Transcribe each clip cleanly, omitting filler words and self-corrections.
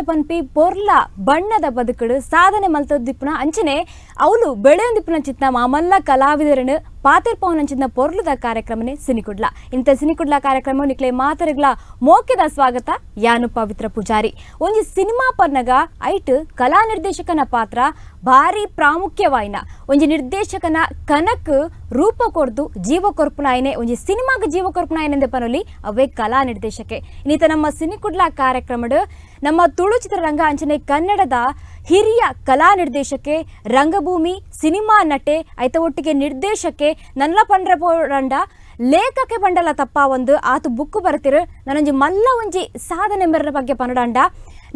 ಪನ್ಪಿ ಪೊರ್ಲ ಬಣ್ಣದ ಬದುಕುಡು ಸಾಧನೆ ಮಲ್ತದಿಪ್ಪುನ ಅಂಚನೆ ಅವಳು ಬೆಳೆಯೊಂದಿಪ್ಪುನ ಚಿತ್ನ ಮಾಮಲ್ಲ ಕಲಾವಿದರನ್ನು ಪಾತಿರ್ಪವನಂಚಿನ ಪೊರ್ಲುದ ಕಾರ್ಯಕ್ರಮನೇ ಸಿನಿಕುಡ್ಲ. ಇಂಥ ಸಿನಿಕುಡ್ಲ ಕಾರ್ಯಕ್ರಮ ನಿಕ್ಲೆ ಮಾತರೆಗ್ಲ ಮೋಕೆದ ಸ್ವಾಗತ. ಯಾನು ಪವಿತ್ರ ಪೂಜಾರಿ. ಒಂಜಿ ಸಿನಿಮಾ ಪನ್ನಗ ಐಟ್ ಕಲಾ ನಿರ್ದೇಶಕನ ಪಾತ್ರ ಭಾರಿ ಪ್ರಾಮುಖ್ಯವಾಯಿನ. ಒಂಜಿ ನಿರ್ದೇಶಕನ ಕನಕ್ ರೂಪ ಕೊರ್ದು ಜೀವ ಕೊರ್ಪುನಾಯನೆ, ಒಂಜಿ ಸಿನಿಮಾಗ ಜೀವ ಕೊರ್ಪುನಾಯನೆಂದೆ ಪನೊಲಿ ಅವೇ ಕಲಾ ನಿರ್ದೇಶಕೆ. ಇನ್ನಿತ ನಮ್ಮ ಸಿನಿಕುಡ್ಲ ಕಾರ್ಯಕ್ರಮಡ್ ನಮ್ಮ ತುಳು ಚಿತ್ರರಂಗ ಅಂಚನೆ ಕನ್ನಡದ ಹಿರಿಯ ಕಲಾ ನಿರ್ದೇಶಕೆ, ರಂಗಭೂಮಿ ಸಿನಿಮಾ ನಟೆ, ಐತ ಒಟ್ಟಿಗೆ ನಿರ್ದೇಶಕೆ, ನಲ್ಲ ಪಂಡ್ರ ಪೋರಂಡ ಲೇಖಕ್ಕೆ ಬಂಡಲ ತಪ್ಪ ಒಂದು ಆತು ಬುಕ್ ಬರ್ತಿರು. ನಾನೊಂಜಿ ಮಲ್ಲ ಒಂಜಿ ಸಾಧನೆ ಮೆರನ ಬಗ್ಗೆ ಪನಡಂಡ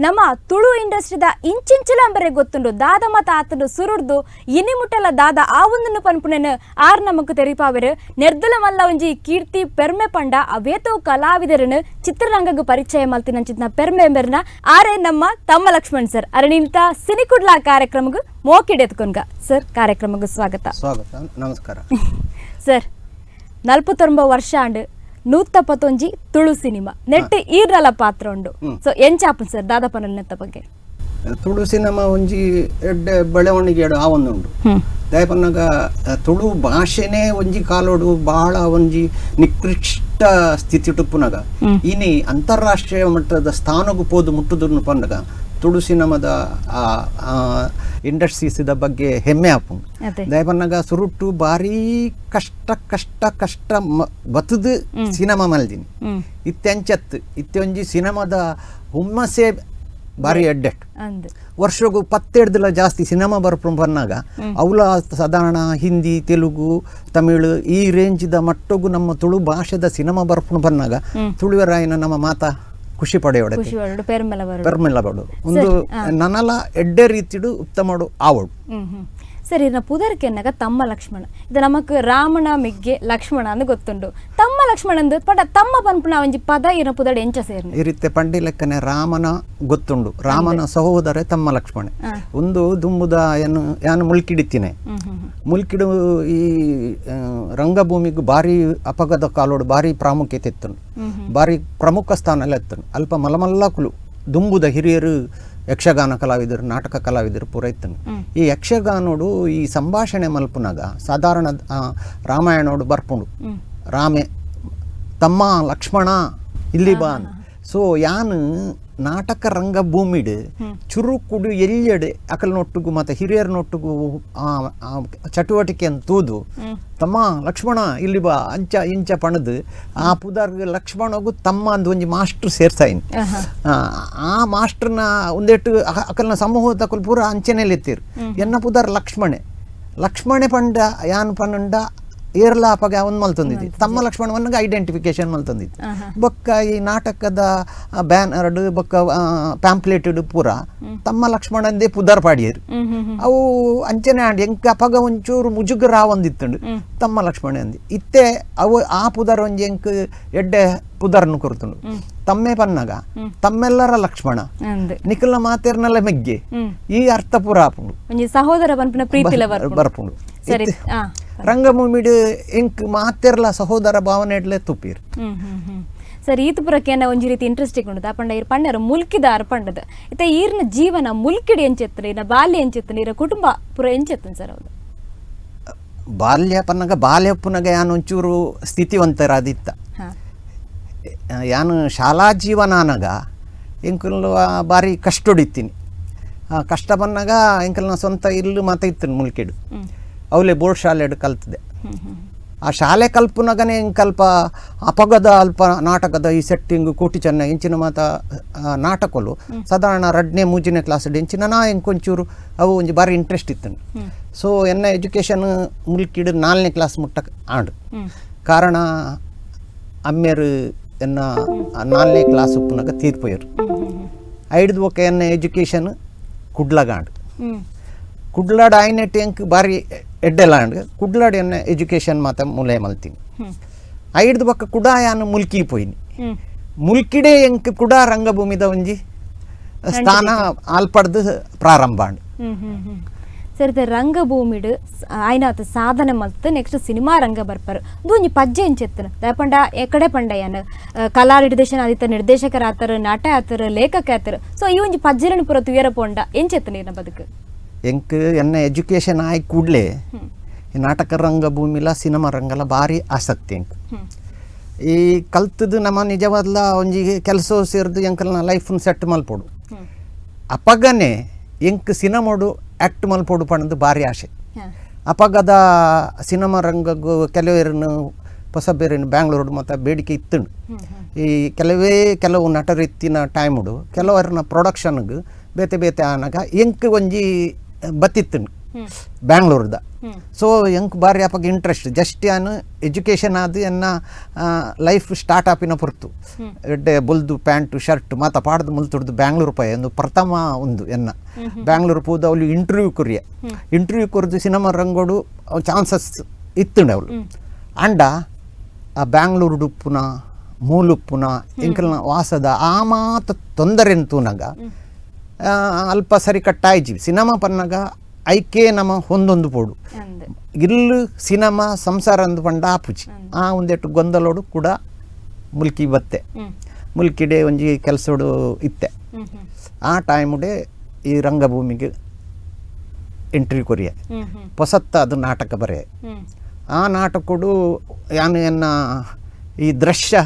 ನಮ್ಮ ತುಳು ಇಂಡಸ್ಟ್ರಿದ ಇಂಚಿಂಚಲ ಅಂಬರೆ ಗೊತ್ತುಂಡು. ದಾದ ಮತ ಆತನು ಸುರುಡ್ದು ಇನಿ ಮುಟ್ಟಲ ದಾದ ಆ ಒಂದನ್ನು ಪನ್ಪುನೇನು ಆರ್ ನಮಕ್ ತೆರಿಪಾವೆರು. ನೆರ್ದಲ ಮಲ್ಲ ಒಂಜಿ ಕೀರ್ತಿ ಪೆರ್ಮೆ ಪಂಡ ಅವೇತೋ ಕಲಾವಿದರನ್ನು ಚಿತ್ರರಂಗಕ್ಕೆ ಪರಿಚಯ ಮಲ್ತಿನಂಚಿನ ಪೆರ್ಮೆ ಎಂಬೆರ್ನ ಆರೇ ನಮ್ಮ ತಮ್ಮ ಲಕ್ಷ್ಮಣ್ ಸರ್. ಅರಣಿಂತ ಸಿನಿಕುಡ್ಲಾ ಕಾರ್ಯಕ್ರಮಕ್ಕೆ ಮೋಕಿಡೆತ್ಕೊನ್ಗ ಸರ್, ಕಾರ್ಯಕ್ರಮಕ್ಕೆ ಸ್ವಾಗತ. ಸ್ವಾಗತ, ನಮಸ್ಕಾರ ಸರ್. 49 ವರ್ಷ and 171 Tulu cinema net ಈರ್ನಲ ಪಾತ್ರ ಉಂಡು. ಸೊ ಎಂಚಾಪನ್ ಸರ್ ದಾದಪ್ಪನ ಬಗ್ಗೆ? ತುಳು ಸಿನಿಮಾ ಒಂಜಿ ಎಡ್ಡೆ ಬೆಳವಣಿಗೆ ಆ ಒಂದುಂಡು. ದಯಪನ್ನಗ ತುಳು ಭಾಷೆನೇ ಒಂಜಿ ಕಾಲೋಡು ಬಹಳ ಒಂಜಿ ನಿಕೃಷ್ಟ ಸ್ಥಿತಿ ಟುಪ್ಪುನಗ ಇನಿ ಅಂತಾರಾಷ್ಟ್ರೀಯ ಮಟ್ಟದ ಸ್ಥಾನಗೂ ಪೋದು ಮುಟ್ಟುದನ್ನು ಪನ್ನಗ ತುಳು ಸಿನಿಮಾದ ಇಂಡಸ್ಟ್ರೀಸಿದ ಬಗ್ಗೆ ಹೆಮ್ಮೆ ಆಪುಂಡು. ದಯಪನ್ನಗ ಸುರುಟ್ಟು ಭಾರಿ ಕಷ್ಟ ಕಷ್ಟ ಕಷ್ಟ ಬತ್ತದು ಸಿನಿಮಾ ಮಲ್ದಿನಿ. ಇತ್ತೆಂಚತ್ತು ಇತ್ತೊಂಜಿ ಸಿನಿಮಾದ ಹುಮ್ಮಸೆ ಭಾರಿ ಎಡ್ಡೆಟ್. ವರ್ಷಗೂ 17 ಜಾಸ್ತಿ ಸಿನಿಮಾ ಬರ್ಪು ಪನ್ನಾಗ ಅವಲ ಸಾಧಾರಣ ಹಿಂದಿ, ತೆಲುಗು, ತಮಿಳು ಈ ರೇಂಜಿದ ಮಟ್ಟಗೂ ನಮ್ಮ ತುಳು ಭಾಷೆದ ಸಿನಿಮಾ ಬರ್ಪು ಪನ್ನಾಗ ತುಳುವರಾಯನ ನಮ್ಮ ಮಾತಾ ಖುಷಿ ಪಡೆಯೋಡೆ ಪೆರ್ಮೆಲ್ಲ ಬಡು ಒಂದು ನನಲ ಎಡ್ಡೆ ರೀತಿಡು ಉತ್ತಮಡು ಆವಡು. ಸರ್, ಇನ್ನ ಪುದರ್ಕೆನ್ನಗ ತಮ್ಮ ಲಕ್ಷ್ಮಣ, ಇದು ನಮಕ್ ರಾಮನ ಮಿಗ್ಗೆ ಲಕ್ಷ್ಮಣ ಅಂದು ಗೊತ್ತುಂಡು. ತಮ್ಮ ಲಕ್ಷ್ಮಣ ಅಂದು ಪಂಡ ತಮ್ಮ ಪನ್ಪುನ ಒಂಜಿ ಪದ ಇನ ಪುದರ್ಡ್ ಎಂಚ ಸೇರ್ನೆ? ಈ ರೀತಿ ಪಂಡಿ ಲೆಕ್ಕನೆ ರಾಮನ ಗೊತ್ತುಂಡು, ರಾಮನ ಸಹೋದರ ತಮ್ಮ ಲಕ್ಷ್ಮಣ. ಒಂದು ದುಂಬುದ ಯಾನು ಮುಲ್ಕಿಡಿತೀನಿ. ಮುಲ್ಕಿಡು ಈ ರಂಗಭೂಮಿಗೆ ಭಾರಿ ಅಪಗದ ಕಾಲೋಡು ಭಾರಿ ಪ್ರಾಮುಖ್ಯತೆ ಇತ್ತು, ಭಾರಿ ಪ್ರಮುಖ ಸ್ಥಾನ ಇತ್ತು. ಅಲ್ಪ ಮಲಮಲ್ಲ ಕುಲು ದುಂಬುದ ಹಿರಿಯರು ಯಕ್ಷಗಾನ ಕಲಾವಿದರು, ನಾಟಕ ಕಲಾವಿದರು ಪೂರ ಇತ್ತನು. ಈ ಯಕ್ಷಗಾನೋಡು ಈ ಸಂಭಾಷಣೆ ಮಲ್ಪುನಾಗ ಸಾಧಾರಣ ರಾಮಾಯಣೋಡು ಬರ್ಪುಂಡು, ರಾಮೆ ತಮ್ಮ ಲಕ್ಷ್ಮಣ ಇಲ್ಲಿ ಬಾ. ಸೊ ಯಾನು ನಾಟಕ ರಂಗಭೂಮಿಡು ಚುರುಕುಡು ಎಲ್ಲೆಡೆ ಅಕಲ್ನೊಟ್ಟುಗು ಮತ್ತು ಹಿರಿಯರ್ನೊಟ್ಟುಗು ಚಟುವಟಿಕೆಯನ್ನು ತೂದು ತಮ್ಮ ಲಕ್ಷ್ಮಣ ಇಲ್ಲಿ ಬಾ ಅಂಚ ಇಂಚ ಪಣದು ಆ ಪುದರ್ಗ್ ಲಕ್ಷ್ಮಣಗು ತಮ್ಮ ಅಂದು ಒಂಜಿ ಮಾಸ್ಟ್ರ್ ಸೇರ್ಸಾಯಿನ್. ಆ ಮಾಸ್ಟ್ರನ್ನ ಒಂದೆಟ್ಟು ಅಕಲ್ನ ಸಮೂಹದ ಅಕಲ್ ಪೂರ ಅಂಚೆನೇಲಿ ಎತ್ತೀರು. ಎನ್ನ ಪುದರ್ ಲಕ್ಷ್ಮಣೆ, ಲಕ್ಷ್ಮಣೆ ಪಂಡ ಯಾನ್ ಪಂಡ ಏರ್ಲ ಅಪಗ ಒಂದು ಮಲ್ತೊಂದಿದ್ದಿ, ತಮ್ಮ ಲಕ್ಷ್ಮಣವನ್ನಾಗ ಐಡೆಂಟಿಫಿಕೇಶನ್ ಮಲ್ತೊಂದಿತ್ತು. ಬೊಕ್ಕ ಈ ನಾಟಕದ ಬ್ಯಾನರ್ಡ್ ಬೊಕ್ಕ ಪ್ಯಾಂಪ್ಲೆಟೆಡ್ ಪೂರ ತಮ್ಮ ಲಕ್ಷ್ಮಣಂದೇ ಪುದರ್ ಪಾಡಿಯರು. ಅವು ಅಂಚನೆ ಆಂಡ್ ಎಂಕ್ ಅಪಗ ಒಂಚೂರು ಮುಜುಗರ ಒಂದಿತ್ತುಂಡು ತಮ್ಮ ಲಕ್ಷ್ಮಣ ಅಂದಿ. ಇತ್ತೆ ಅವು ಆ ಪುದರ್ ಒಂಜಿ ಎಂಕ್ ಎಡ್ಡೆ ಪುದರ್ನು ಕೊರ್ತುಂಡು. ತಮ್ಮೆ ಪನ್ನಗ ತಮ್ಮೆಲ್ಲರ ಲಕ್ಷ್ಮಣ, ನಿಖಲ ಮಾತೇರ್ನಲ್ಲ ಮೆಗ್ಗೆ, ಈ ಅರ್ಥ ಪೂರ ಆಪುಂಡು. ಸಹೋದರ ಬರ್ಪುಂಡು. ರಂಗಭೂಮಿಡು ಎಂಕ್ ಮಾತೆರ್ಲ ಸಹೋದರ ಭಾವನೆ ಇಡ್ಲೆ ತುಪ್ಪೀರ್. ಸರ್, ಈತಪುರಕ್ಕೆ ಒಂಜಿ ರೀತಿ ಇಂಟ್ರೆಸ್ಟಿಂಗ್ ಉಂಡು. ಪಂಡ ಇರ್ ಪಂಡರು ಮುಲ್ಕಿದಾರ್ ಪಂಡದ ಇತ್ತ ಈರ್ನ ಜೀವನ ಮುಲ್ಕಿಡಿ ಎಂಚೆತ್ತನ, ಇರ ಬಾಲ್ಯ ಎಂಚೆತ್ತನ, ಇರ ಕುಟುಂಬ ಪುರ ಎಂಚೆತ್ತನ ಸರ್? ಹೌದು, ಬಾಲ್ಯ ಪನ್ನಗ ಬಾಲ್ಯ ಪುನಗ ಯಾನ್ ಒಂಚೂರು ಸ್ಥಿತಿವಂತರಾದಿತ್ತ. ಯಾನು ಶಾಲಾ ಜೀವನ ಅನಗ ಎಂಕುಲು ಭಾರಿ ಕಷ್ಟೊಡಿತ್ತೀನಿ. ಕಷ್ಟ ಬನ್ನಾಗ ಎಂಕಲ್ನ ಸ್ವಂತ ಇಲ್ಲು ಮಾತ ಇತ್ತು ಮುಲ್ಕಿಡು. ಅವಲೇ ಬೋರ್ಡ್ ಶಾಲೆಡು ಕಲ್ತದೆ. ಆ ಶಾಲೆ ಕಲ್ಪುನಗನೇ ಇಂಕಲ್ಪ ಅಪಗದ ಅಲ್ಪ ನಾಟಕದ ಈ ಸೆಟ್ಟಿಂಗ್ ಕೋಟಿ ಚೆನ್ನ ಇಂಚಿನ ಮಾತ ನಾಟಕಲು ಸಾಧಾರಣ 2ನೇ 3ನೇ ಕ್ಲಾಸ್ ಇಂಚಿನ ನಾ ಇಂಕೊಂಚೂರು ಅವು ಒಂಜಿ ಭಾರಿ ಇಂಟ್ರೆಸ್ಟ್ ಇತ್ತು. ಸೊ ಎನ್ನ ಎಜುಕೇಷನ್ ಮುಲ್ಕಿಡು 4ನೇ ಕ್ಲಾಸ್ ಮುಟ್ಟ ಆಂಡು. ಕಾರಣ ಅಮ್ಮೇರು ಎನ್ನ 4ನೇ ಕ್ಲಾಸ್ ಉಪ್ಪುನಾಗ ತೀರ್ಪೋಯರು. ಐಡ್ದು ಒಕ್ಕ ಎನ್ನ ಎಜುಕೇಷನ್ ಕುಡ್ಲಗಾಂಡು. ಕುಡ್ಲಾಡ್ ಆಯ್ನೆಟ್ ಎಂಕ್ ಭಾರಿ ಎಡ್ಡೆಲಾಂಡ್ ಕುಡ್ಲಾಡ್ ಎನ್ನ ಎಜುಕೇಷನ್ ಮಾತ ಮೂಲೆ ಮಲ್ತೀನಿ. ಐಡ್ದು ಬೊಕ್ಕ ಕುಡ ಯಾನು ಮುಲ್ಕಿ ಪೋಯಿನಿ. ಮುಲ್ಕಿಡೆ ಎಂಕ್ ಕುಡ ರಂಗಭೂಮಿದ ಒಂಜಿ ಸ್ಥಾನ ಆಲ್ಪಡ್ದು ಪ್ರಾರಂಭ ಆಂಡ್. ಸರ್, ಸರಿತ ರಂಗಭೂಮಿಡು ಆಯ್ನಾತ ಸಾಧನೆ ಮಲ್ತು ನೆಕ್ಸ್ಟ್ ಸಿನಿಮಾ ರಂಗ ಬರ್ಪರು ಒಂಜಿ ಪಜ್ಜೆ ಇಂಚೆತ್ತನು ದಾಯಪಂಡ ಎಕಡೆ ಪಂಡಯ್ಯನ ಕಲಾ ನಿರ್ದೇಶನ ಆದಿತ್ತ ನಿರ್ದೇಶಕರಾತರು ನಾಟ ಆತರು ಲೇಖಕ ಆತರು ಸೊ ಈ ಒಂಜಿ ಪಜ್ಜೆರನ್ನು ಪೂರ ತುಯರ ಪೋಂಡ ಎಂಚೆತ್ತನು ಇರ್ನ ಬದುಕು ಎಂಕ್ ಎನ್ನ ಎಜುಕೇಷನ್ ಆಯ್ ಕೂಡಲೇ ನಾಟಕ ರಂಗಭೂಮಿಲ ಸಿನಿಮಾ ರಂಗಲ ಭಾರಿ ಆಸಕ್ತಿ ಎಂಕ್. ಈ ಕಲ್ತದ್ದು ನಮ್ಮ ನಿಜವಾದ್ಲ ಒಂಜಿ ಕೆಲಸ ಸೇರಿದು ಎಂಕಲ್ನ ಲೈಫ್ನ ಸೆಟ್ ಮಲ್ಪೋಡು ಅಪಗನೆ ಎಂಕ್ ಸಿನಿಮಾಡು ಆ್ಯಕ್ಟ್ ಮಲ್ಪೋಡು ಪಣದು ಭಾರಿ ಆಸೆ. ಅಪಗದ ಸಿನಿಮಾ ರಂಗಗೂ ಕೆಲವೇರನ್ನು ಹೊಸಬೇರಿನ ಬ್ಯಾಂಗ್ಳೂರು ಮತ್ತು ಬೇಡಿಕೆ ಇತ್ತು. ಈ ಕೆಲವೇ ಕೆಲವು ನಟರಿತ್ತಿನ ಟೈಮುಡು ಕೆಲವರನ್ನ ಪ್ರೊಡಕ್ಷನ್ಗೆ ಬೇತೆ ಬೇತೆ ಆನಾಗ ಎಂಕ್ ಒಂಜಿ ಬತ್ತಿತ್ತು ಬ್ಯಾಂಗ್ಳೂರ್ದ. ಸೊ ಎಂಕ್ ಬಾರಿ ಅಪಗ ಇಂಟ್ರೆಸ್ಟ್ ಜಸ್ಟ್ ಯಾನು ಎಜುಕೇಷನ್ ಆದ ಎನ್ನ ಲೈಫ್ ಸ್ಟಾರ್ಟ್ ಆಪಿನ ಪೊರ್ತು ಎಡ್ಡೆ ಬೊಲ್ದು ಪ್ಯಾಂಟು ಶರ್ಟ್ ಮಾತ ಪಾಡ್ದು ಮುಲ್ತುಡ್ದು ಬ್ಯಾಂಗ್ಳೂರು ಪಾಯ ಒಂದು ಪ್ರಥಮ ಒಂದು ಎನ್ನ ಬ್ಯಾಂಗ್ಳೂರು ಪೋದು ಅವಳು ಇಂಟರ್ವ್ಯೂ ಕೊರಿಯ ಇಂಟರ್ವ್ಯೂ ಕೊರ್ದು ಸಿನಿಮಾ ರಂಗೋಡು ಚಾನ್ಸಸ್ ಇತ್ತುಂಡು ಅವಳು ಅಂಡ ಆ ಬ್ಯಾಂಗ್ಳೂರು ಉಪ್ಪುನ ಮೂಲುಪ್ಪುನ ಎಂಕಲ್ನ ವಾಸದ ಆ ಮಾತ ತೊಂದರೆ ತೂನಾಗ ಅಲ್ಪ ಸರಿ ಕಟ್ಟಾಯ್ಜಿ ಸಿನಿಮಾ ಪನ್ನಾಗ ಐಕೆ ನಮ್ಮ ಹೊಂದೊಂದು ಪೋಡು ಇಲ್ಲು ಸಿನಿಮಾ ಸಂಸಾರ ಅಂದು ಪಂಡ ಆಪುಜಿ ಆ ಒಂದೆಟ್ಟು ಗೊಂದಲೋಡು ಕೂಡ ಮುಲ್ಕಿ ಬತ್ತೆ ಮುಲ್ಕಿಡೆ ಒಂಜಿ ಕೆಲಸೋಡು ಇತ್ತೆ ಆ ಟೈಮುಡೆ ಈ ರಂಗಭೂಮಿಗೆ ಎಂಟ್ರಿ ಕೊರಿಯ ಹೊಸತ್ತ ಅದು ನಾಟಕ ಬರೆ ಆ ನಾಟಕಡು ಯಾನು ಎನ್ನ ಈ ದೃಶ್ಯ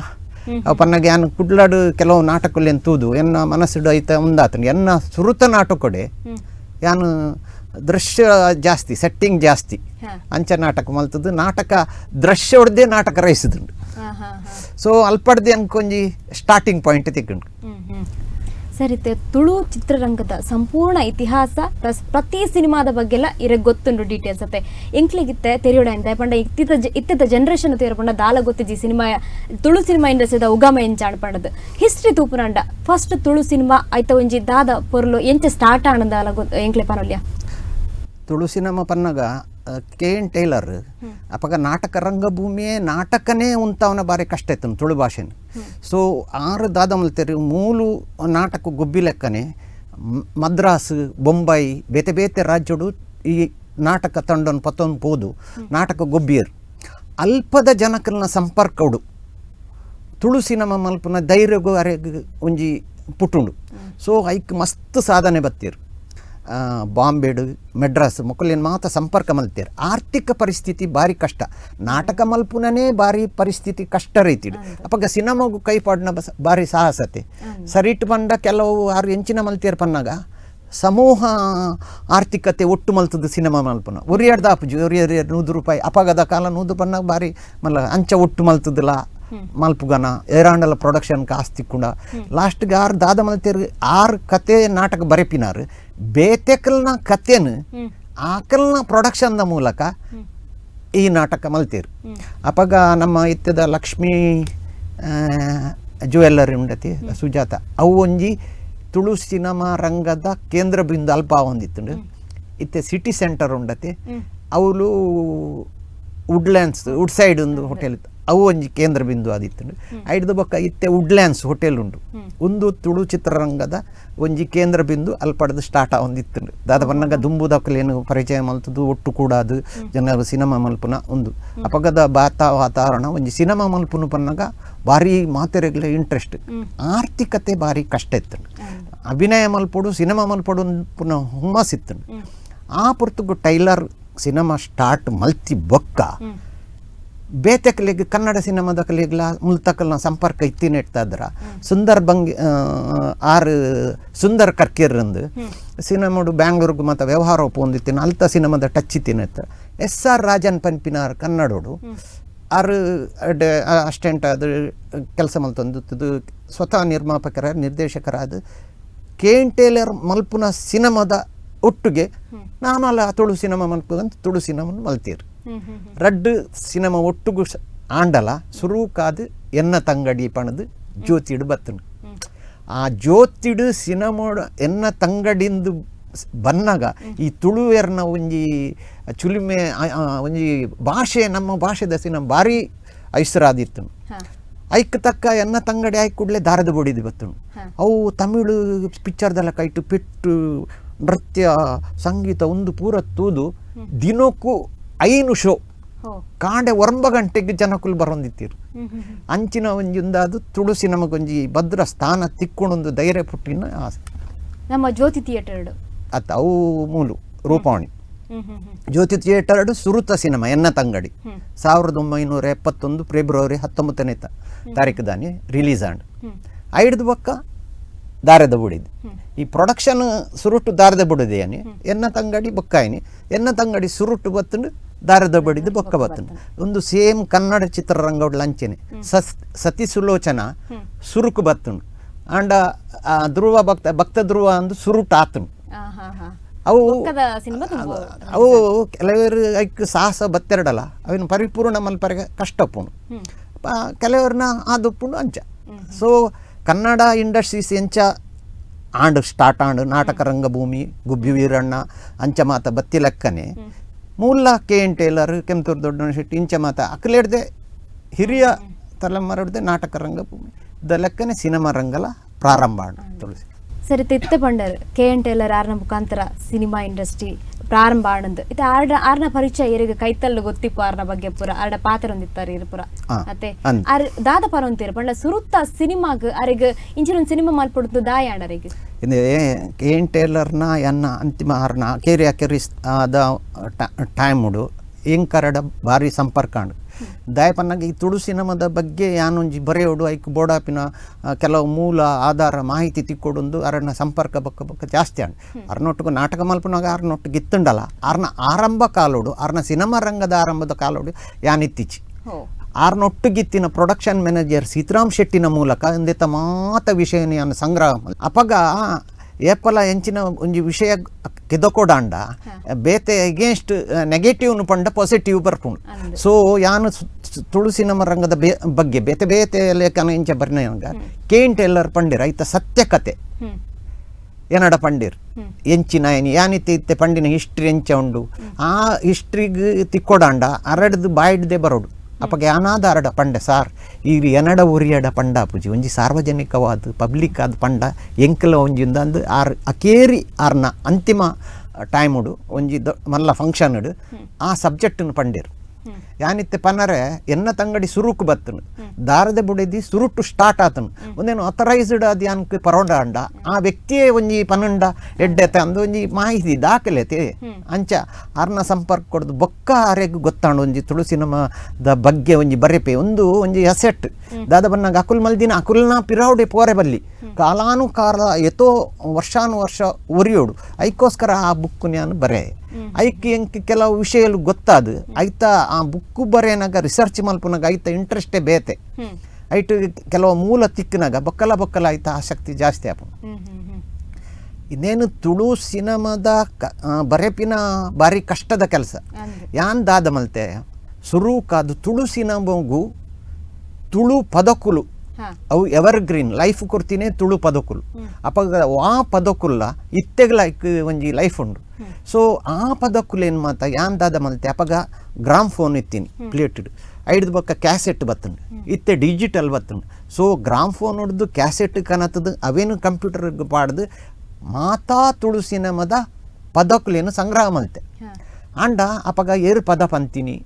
ಪನ್ನಾಗ ಯಾನು ಕುಡ್ಲಾಡು ಕೆಲವು ನಾಟಕలు ಎಂತೂದು ಎನ್ನ ಮನಸ್ಸುಡು ಐತ ಒಂದಾತನು ಎನ್ನ ಸುರುತ ನಾಟಕೊಡೆ ಯಾನು ದೃಶ್ಯ ಜಾಸ್ತಿ ಸೆಟ್ಟಿಂಗ್ ಜಾಸ್ತಿ ಅಂಚ ನಾಟಕ ಮಲ್ತದ್ದು ನಾಟಕ ದೃಶ್ಯ ಹೊಡೆದೇ ನಾಟಕ ರೈಸಿದುಂಡು. ಸೊ ಅಲ್ಪಡ್ದೆ ಅಂಕೊಂಜಿ ಸ್ಟಾರ್ಟಿಂಗ್ ಪಾಯಿಂಟ್ ತಿಕ್ಕುಂಡು. ಸರಿತೆ ತುಳು ಚಿತ್ರರಂಗದ ಸಂಪೂರ್ಣ ಇತಿಹಾಸ ಪ್ಲಸ್ ಪ್ರತಿ ಸಿನಿಮಾದ ಬಗ್ಗೆಲ್ಲ ಇರ ಗೊತ್ತುಂಡು ಡೀಟೇಲ್ಸ್ ಅತ್ತೆ ಎಂಕ್ಲಿಗಿತ್ತೆ ತೆರಿಯೋಡ ಅಂತ ಪಂಡ ಇತ್ತಿತ್ತ ಜನರೇಷನ್ ತೇರ ಪಂಡ ದಾಲ ಗೊತ್ತಿಜಿ ಸಿನಿಮಾ ತುಳು ಸಿನಿಮಾ ಇಂಡಸ್ಟ್ರಿದ ಉಗಮ ಎಂಚಾಣ ಪಂಡದು ಹಿಸ್ಟ್ರಿ ತೂಪುನಂಡ ಫಸ್ಟ್ ತುಳು ಸಿನಿಮಾ ಐತ ಒಂಜಿ ದಾದ ಪೊರ್ಲು ಎಂಚ ಸ್ಟಾರ್ಟ್ ಆನಂದ ದಾಲ ಗೊತ್ತು ಎಂಕ್ಲೆ ಪನೊಲ್ಯ. ತುಳು ಸಿನಿಮಾ ಪನ್ನಗ K N tailor ಅಪಗ ನಾಟಕ ರಂಗಭೂಮಿಯೇ ನಾಟಕನೇ ಉಂತಾವನ ಬಾರಿ ಕಷ್ಟ ಇತ್ತು ತುಳು ಭಾಷೆನ. ಸೊ ಆರು ದಾದ ಮಲ್ತೇರಿ ಮೂಲು ನಾಟಕ ಗೊಬ್ಬಿ ಲೆಕ್ಕನೆ ಮದ್ರಾಸ್ ಬೊಂಬೈ ಬೇತೆ ಬೇತೆ ರಾಜ್ಯಡು ಈ ನಾಟಕ ತಂಡನ್ನು ಪತ್ತೊಂದು ಪೋದು ನಾಟಕ ಗೊಬ್ಬಿಯರು ಅಲ್ಪದ ಜನಕಲ್ನ ಸಂಪರ್ಕಡು ತುಳು ಸಿನಿಮಾ ಮಲ್ಪನ ಧೈರ್ಯಗೂ ಅರೆಗ್ ಒಂಜಿ ಪುಟ್ಟುಂಡು. ಸೊ ಐಕ್ ಮಸ್ತ್ ಸಾಧನೆ ಬತ್ತೀರು ಬಾಂಬೆಡು ಮೆಡ್ರಾಸ್ ಮೊಕ್ಕಲಿನ ಮಾತ ಸಂಪರ್ಕ ಮಲ್ತೇರು. ಆರ್ಥಿಕ ಪರಿಸ್ಥಿತಿ ಭಾರಿ ಕಷ್ಟ ನಾಟಕ ಮಲ್ಪುನನೇ ಭಾರಿ ಪರಿಸ್ಥಿತಿ ಕಷ್ಟ ರೀತಿ ಅಪಗ ಸಿನಿಮಾಗೂ ಕೈ ಪಾಡಿನ ಬಸ್ ಭಾರಿ ಸಾಹಸತೆ ಸರಿಟ್ ಬಂಡ ಕೆಲವು ಆರು ಎಂಚಿನ ಮಲ್ತೇರು ಪನ್ನಾಗ ಸಮೂಹ ಆರ್ಥಿಕತೆ ಒಟ್ಟು ಮಲ್ತದ್ದು ಸಿನಿಮಾ ಮಲ್ಪುನ ಒರಿಯಡ್ದ ಆಪುಜಿ ಒರಿಯರ್ 100 ರೂಪಾಯಿ ಅಪಗದ ಕಾಲ 100 ಪನ್ನಾಗ ಭಾರಿ ಮಲ್ಲ ಅಂಚ ಒಟ್ಟು ಮಲ್ತದಲ್ಲ ಮಲ್ಪುಗನ ಏರಾಂಡಲ ಪ್ರೊಡಕ್ಷನ್ ಕಾಸ್ತಿ ಕೂಡ ಲಾಸ್ಟ್ಗೆ ಆರು ದಾದ ಮಲ್ತೇರು ಆರು ಕತೆ ನಾಟಕ ಬರೆಪಿನಾರು ಬೇತೆಕಲ್ನ ಕತೆನು ಆಕಲ್ನ ಪ್ರೊಡಕ್ಷನ್ನ ಮೂಲಕ ಈ ನಾಟಕ ಮಲ್ತೇರು. ಅಪಗ ನಮ್ಮ ಇತ್ತದ ಲಕ್ಷ್ಮೀ ಜ್ಯುವೆಲ್ಲರಿ ಉಂಡತಿ ಸುಜಾತ ಅವು ಒಂಜಿ ತುಳು ಸಿನಿಮಾ ರಂಗದ ಕೇಂದ್ರ ಬಿಂದು ಅಲ್ಪ ಹೊಂದಿತ್ತುಂಡು. ಇತ್ತೆ ಸಿಟಿ ಸೆಂಟರ್ ಉಂಡತಿ ಅವಳು Woodlands wood side ಒಂದು ಹೋಟೆಲ್ ಇತ್ತು ಅವು ಒಂಜಿ ಕೇಂದ್ರ ಬಿಂದು ಆದಿತ್ತುಂಡು. ಐಡ್ದು ಬೊಕ್ಕ ಇತ್ತೆ ವುಡ್ಲ್ಯಾಂಡ್ಸ್ ಹೋಟೆಲ್ ಉಂಡು ಒಂದು ತುಳು ಚಿತ್ರರಂಗದ ಒಂಜಿ ಕೇಂದ್ರ ಬಿಂದು ಅಲ್ಪಡ್ದು ಸ್ಟಾರ್ಟ್ ಒಂದಿತ್ತುಂಡು. ದಾದ ಪನ್ನಗ ದುಂಬುದಕ್ಕಲೇನು ಪರಿಚಯ ಮಲ್ತದ್ದು ಒಟ್ಟು ಕೂಡ ಅದು ಜನರು ಸಿನಿಮಾ ಮಲ್ಪುನ ಒಂದು ಅಪಗದ ಬಾತ ವಾತಾವರಣ ಒಂಜಿ ಸಿನಿಮಾ ಮಲ್ಪುನ ಪನ್ನಗ ಭಾರಿ ಮಾತೆರೆಗ್ಲ ಇಂಟ್ರೆಸ್ಟ್ ಆರ್ಥಿಕತೆ ಭಾರಿ ಕಷ್ಟ ಇತ್ತುಂಡು. ಅಭಿನಯ ಮಲ್ಪೊಡು ಸಿನಿಮಾ ಮಲ್ಪೊಡು ಪುನಃ ಹುಮ್ಮಸ್ ಇತ್ತುಂಡು. ಆ ಪೊರ್ತುಗು tailor cinema start ಮಲ್ತಿ ಬೊಕ್ಕ ಬೇತೆಕಲಿಗೆ ಕನ್ನಡ ಸಿನಿಮಾದ ಕಲಿಗ್ಲ ಮುಲ್ತಕಲ್ನ ಸಂಪರ್ಕ ಇತ್ತಿನ ಇಡ್ತಾ ಸುಂದರ್ ಬಂಗಿ ಆರು ಸುಂದರ್ ಕರ್ಕಿರಂದು ಸಿನಿಮಾಡು ಬ್ಯಾಂಗ್ಳೂರ್ಗೆ ಮತ್ತು ವ್ಯವಹಾರ ಒಪ್ಪೊಂದಿತ್ತಿನ ಅಲ್ತ ಸಿನಿಮಾದ ಟಚ್ ಇತ್ತಿನ ಎಸ್ ಆರ್ ರಾಜನ್ ಪನ್ಪಿನಾರ್ ಕನ್ನಡೋಡು ಆರು ಅಸ್ಟೆಂಟ್ ಅದು ಕೆಲಸ ಮಲ್ತೊಂದು ಸ್ವತಃ ನಿರ್ಮಾಪಕರ ನಿರ್ದೇಶಕರಾದ K N Taylor ಮಲ್ಪುನ ಸಿನಿಮಾದ ಒಟ್ಟಿಗೆ ನಾನಲ್ಲ ತುಳು ಸಿನಿಮಾ ಮಲ್ಪುದಂತ ತುಳು ಸಿನಿಮಾ ಮಲ್ತೀರು. ರಡ್ಡು ಸಿನಿಮಾ ಒಟ್ಟುಗು ಆಂಡಲ ಸುರುಕಾದು ಎನ್ನ ತಂಗಡಿ ಪಣದು ಜ್ಯೋತಿಡು ಬತ್ತನು. ಆ ಜ್ಯೋತಿಡು ಸಿನಿಮಾ ಎನ್ನ ತಂಗಡಿಂದು ಬನ್ನಾಗ ಈ ತುಳುವೆರ್ನ ಒಂಜಿ ಚುಲಿಮೆ ಒಂಜಿ ಭಾಷೆ ನಮ್ಮ ಭಾಷೆದ ಸಿನಿಮಾ ಭಾರಿ ಐಸರಾದಿತ್ತು. ಐಕ್ ತಕ್ಕ ಎನ್ನ ತಂಗಡಿ ಆಯ್ಕ ಕೂಡಲೇ ದಾರದ ಬೊಡಿದು ಬತ್ತನು. ಅವು ತಮಿಳು ಪಿಕ್ಚರ್ದೆಲ್ಲ ಕೈಟು ಪೆಟ್ಟು ನೃತ್ಯ ಸಂಗೀತ ಒಂದು ಪೂರ ತೂದು ದಿನಕ್ಕೂ 5 ಶೋ ಕಾಂಡೆ 9 ಗಂಟೆಗೆ ಜನಕುಲು ಬರೊಂದಿತ್ತೀರು. ಅಂಚಿನ ಒಂಜೊಂದಾದ ತುಳು ಸಿನಿಮಾಗೊಂಜಿ ಭದ್ರ ಸ್ಥಾನ ತಿಕ್ಕೊಂಡೊಂದು ಧೈರ್ಯ ಪುಟ್ಟಿನ ಆಸೆ. ನಮ್ಮ ಜ್ಯೋತಿ ಥಿಯೇಟರ್ ಅತ್ತ ಅವು ಮೂಲು ರೂಪಾವಣಿ ಜ್ಯೋತಿ ಥಿಯೇಟರ್ ಸುರುತ ಸಿನಿಮಾ ಎನ್ನ ತಂಗಡಿ 1971 ಫೆಬ್ರವರಿ 19ನೇ ತಾರೀಕು ದಾನಿ ರಿಲೀಸ್ ಆಂಡ್ ಐಡ್ದು ಬೊಕ್ಕ ದಾರದ ಬುಡಿದು ಈ ಪ್ರೊಡಕ್ಷನ್ ಸುರುಟು ದಾರದ ಬುಡಿದೇನಿ ಎನ್ನ ತಂಗಡಿ ಬೊಕ್ಕಾಯಿನಿ ಎನ್ನ ತಂಗಡಿ ಸುರುಟು ಬತ್ತಂಡು ದಾರದ ಬಡಿದು ಬೊಕ್ಕ ಬತ್ತಂಡು ಒಂದು ಸೇಮ್ ಕನ್ನಡ ಚಿತ್ರರಂಗ ಲಂಚನೆ ಸತಿ ಸುಲೋಚನ ಸುರುಕು ಬತ್ತಂಡು ಆಂಡ ಧ್ರುವ ಭಕ್ತ ಭಕ್ತ ಧ್ರುವ ಅಂದು ಸುರುಟು ಆತನು. ಅವು ಅವು ಕೆಲವರು ಐಕ್ ಸಾಹಸ ಬತ್ತೆರಡಲ್ಲ ಅವಿನ ಪರಿಪೂರ್ಣ ಮಲ್ಪರಿಗೆ ಕಷ್ಟಪ್ಪುಂಡು ಕೆಲವ್ರನ್ನ ಆದುಪ್ಪುಂಡು ಅಂಚ. ಸೊ ಕನ್ನಡ ಇಂಡಸ್ಟ್ರೀಸ್ ಎಂಚ and start and ನಾಟಕ ರಂಗಭೂಮಿ ಗುಬ್ಬಿ ವೀರಣ್ಣ ಅಂಚ ಮಾತ ಬತ್ತಿ ಲೆಕ್ಕನೆ ಮೂಲ K N Taylor Kemthur ದೊಡ್ಡಣ್ಣ ಶೆಟ್ಟಿ ಇಂಚ ಮಾತ ಅಕ್ಲೇಡ್ದೆ ಹಿರಿಯ ತಲೆಮಾರಡ್ದೆ ನಾಟಕ ರಂಗಭೂಮಿ the ಲೆಕ್ಕನೆ ಸಿನಿಮಾ ರಂಗಲ ಪ್ರಾರಂಭ ಆಂಡ್ ತುಳಸಿ. ಸರಿ ತಿತ್ತ ಪಂಡರ್ K N Taylor ಆರ್ನ ಮುಖಾಂತರ ಸಿನಿಮಾ ಇಂಡಸ್ಟ್ರಿ ಪ್ರಾರಂಭ ಆನಂದ್ ಇದು ಆರ್ನ ಪರಿಚಯ ಇರಿಗೆ ಕೈತಲ್ಲು ಗೊತ್ತಿಪ್ಪು ಆರ್ನ ಬಗ್ಗೆ ಪೂರ ಆರ್ಡ ಪಾತ್ರ ಹೊಂದಿತ್ತಾರೆ ಇರ್ಪುರ ಅತ್ತೆ ಆರ್ ದಾದ ಪರ ಅಂತೀರ ಪಂಡ ಸುರುತ್ತ ಸಿನಿಮಾಗ್ ಅರೆಗ್ ಇಂಚಿನ ಸಿನಿಮಾ ಮಲ್ಪಡುತ್ತು ದಾಯ ಆಡರಿಗೆ ಕೆ ಎನ್ ಟೇಲರ್ನ ಎನ್ನ ಅಂತಿಮ ಆರ್ನ ಅಕೇರಿ ಅಕೇರಿ ಆದ ಟೈಮುಡು ಎಂಕರಡ ಭಾರಿ ಸಂಪರ್ಕ ಆಂಡ್ ದಾಯಪನ್ನಾಗ ಈ ತುಳು ಸಿನಿಮಾದ ಬಗ್ಗೆ ಯಾನೊಂಜಿ ಬರೆಯೋಡು ಐಕ್ ಬೋಡಾಪಿನ ಕೆಲವು ಮೂಲ ಆಧಾರ ಮಾಹಿತಿ ತಿಕ್ಕೊಡೊಂದು ಅರಣ್ಯ ಸಂಪರ್ಕ ಬಕ್ಕ ಬಕ್ಕ ಜಾಸ್ತಿ ಆಂಡ್ ಅರ್ನೊಟ್ಟಿಗೆ ನಾಟಕ ಮಲ್ಪನಾಗ ಅರ್ನೊಟ್ಟಿಗೆ ಗಿತ್ತುಂಡಲ್ಲ ಆರ್ನ ಆರಂಭ ಕಾಲೋಡು ಆರ್ನ ಸಿನಿಮಾ ರಂಗದ ಆರಂಭದ ಕಾಲೋಡು ಯಾನಿತ್ತೀಚಿ ಆರ್ನೊಟ್ಟುಗಿತ್ತಿನ ಪ್ರೊಡಕ್ಷನ್ ಮ್ಯಾನೇಜರ್ ಸೀತಾರಾಮ್ ಶೆಟ್ಟಿನ ಮೂಲಕ ಎಂದಿತ್ತ ಮಾತ ವಿಷಯನ ಯಾನು ಸಂಗ್ರಹ ಅಪಗ ಏಪಲ ಎಂಚಿನ ಒಂಜಿ ವಿಷಯ ಕಿದಕೊಡಾಂಡ ಬೇತೆ ಅಗೇನ್ಸ್ಟ್ ನೆಗೆಟಿವ್ನು ಪಂಡ ಪಾಸಿಟಿವ್ ಬರ್ಪುಂಡು. ಸೊ ಯಾನು ತುಳು ಸಿನಿಮಾ ರಂಗದ ಬಗ್ಗೆ ಬೇತೆ ಬೇತೆ ಲೇಖನ ಇಂಚ ಬರ್ನ K N Taylor ಪಂಡಿರ್ ಐತ ಸತ್ಯ ಕತೆ ಏನಡ ಪಂಡಿರ್ ಎಂಚಿನ ಯಾನಿತ್ತೆ ಇತ್ತೆ ಪಂಡಿನ ಹಿಸ್ಟ್ರಿ ಎಂಚ ಉಂಡು ಆ ಹಿಸ್ಟ್ರಿಗೆ ತಿಕ್ಕೊಡಾಂಡ ಅರಡ್ದು ಬಾಯಿಡ್ದೆ ಬರೋಡು ಅಪಗ ಯಾನಾದ ಅರಡ ಪಂಡ ಸಾರ್ ಈ ಎನಡ ಉರಿಯಡ ಪಂಡ ಪೂಜಿ ಒಂಜಿ ಸಾರ್ವಜನಿಕವಾದ ಪಬ್ಲಿಕ್ ಆದ ಪಂಡ ಎಂಕಲ ಒಂಜಿಂದ ಅಂದು ಆರ್ ಅಕೇರಿ ಆರ್ನ ಅಂತಿಮ ಟೈಮುಡು ಒಂಜಿ ಮಲ್ಲ ಫಂಕ್ಷನ್ ಆ ಸಬ್ಜೆಕ್ಟನ್ನು ಪಂಡಿರು. ಯಾನಿತ್ತೆ ಪನ್ನರೆ ಎನ್ನ ತಂಗಡಿ ಸುರುಕು ಬತ್ತನು ದಾರದ ಬುಡಿದಿ ಸುರುಟು ಸ್ಟಾರ್ಟ್ ಆತನು ಒಂದೇನು ಅಥರೈಸ್ಡ್ ಅದು ಯಾನ್ಕ್ ಪರೋಂಡ ಆ ವ್ಯಕ್ತಿಯೇ ಒಂಜಿ ಪನ್ನಂಡ ಎಡ್ಡೆತ ಅಂದು ಒಂಜಿ ಮಾಹಿತಿ ದಾಖಲೆತೆ ಅಂಚ ಆರ್ನ ಸಂಪರ್ಕ ಕೊಡ್ದು ಬೊಕ್ಕ ಆರೆಗ್ ಗೊತ್ತಾಂಡು ಒಂಜಿ ತುಳು ಸಿನಿಮಾದ ಬಗ್ಗೆ ಒಂಜಿ ಬರೆಪೆ ಒಂದು ಒಂಜಿ ಅಸೆಟ್ ದಾದ ಬನ್ನಾಗ ಅಕುಲ್ ಮಲ್ದಿನ ಅಕುಲ್ನ ಪಿರೌಡೆ ಪೋರೆ ಬಲ್ಲಿ ಕಾಲಾನುಕಾಲ ಎತೋ ವರ್ಷಾನುವರ್ಷ ಒರಿಯೋಡು ಐಕ್ಕೋಸ್ಕರ ಆ ಬುಕ್ ನಾನು ಬರೆ ಐಕ್ ಎಂಕ್ ಕೆಲವು ವಿಷಯಗಳು ಗೊತ್ತಾದು ಐತ ಆ ಬುಕ್ಕು ಬರೆಯನಾಗ ರಿಸರ್ಚ್ ಮಲ್ಪನಾಗ ಐತ ಇಂಟ್ರೆಸ್ಟೇ ಬೇತೆ ಐಟ್ ಕೆಲವು ಮೂಲ ತಿಕ್ಕನಾಗ ಬೊಕ್ಕಲ ಬೊಕ್ಕಲ ಐತ ಆಸಕ್ತಿ ಜಾಸ್ತಿ ಆಪುಂಡು. ಇನ್ನೇನು ತುಳು ಸಿನಿಮಾದ ಬರೆಪಿನ ಭಾರಿ ಕಷ್ಟದ ಕೆಲಸ ಯಾನ್ ದಾದ ಮಲ್ತೆ ಸುರುಕಾದು ತುಳು ಸಿನಿಮಾಗು ತುಳು ಪದಕುಲು ಅವು ever green life ಕೊಡ್ತೀನಿ ತುಳು ಪದಕುಲು ಅಪಗ ಆ ಪದಕುಲ್ಲ ಇತ್ತೆಗ್ಲ ಒಂಜಿ ಲೈಫ್ ಉಂಡು. ಸೊ ಆ ಪದಕುಲು ಏನು ಮಾತ ಯಾನ್ ದಾದ ಮಲ್ತೆ ಅಪಗ ಗ್ರಾಮ್ ಫೋನ್ ಇತ್ತೀನಿ ಪ್ಲೇಟೆಡ್ ಐಡ್ದು ಬೊಕ್ಕ ಕ್ಯಾಸೆಟ್ ಬತ್ತಂಡು ಇತ್ತೆ ಡಿಜಿಟಲ್ ಬತ್ತಂಡು. So gram phone ಹೊಡ್ದು ಕ್ಯಾಸೆಟ್ ಕನತದು ಅವೇನು ಕಂಪ್ಯೂಟರ್ಗೆ ಪಾಡ್ದು ಮಾತಾ ತುಳು ಸಿನಿಮಾದ ಪದಕುಲೇನು ಸಂಗ್ರಹ ಮಲ್ತೆ ಆಂಡ ಅಪಗ ಏರು ಪದ ಪಂತೀನಿ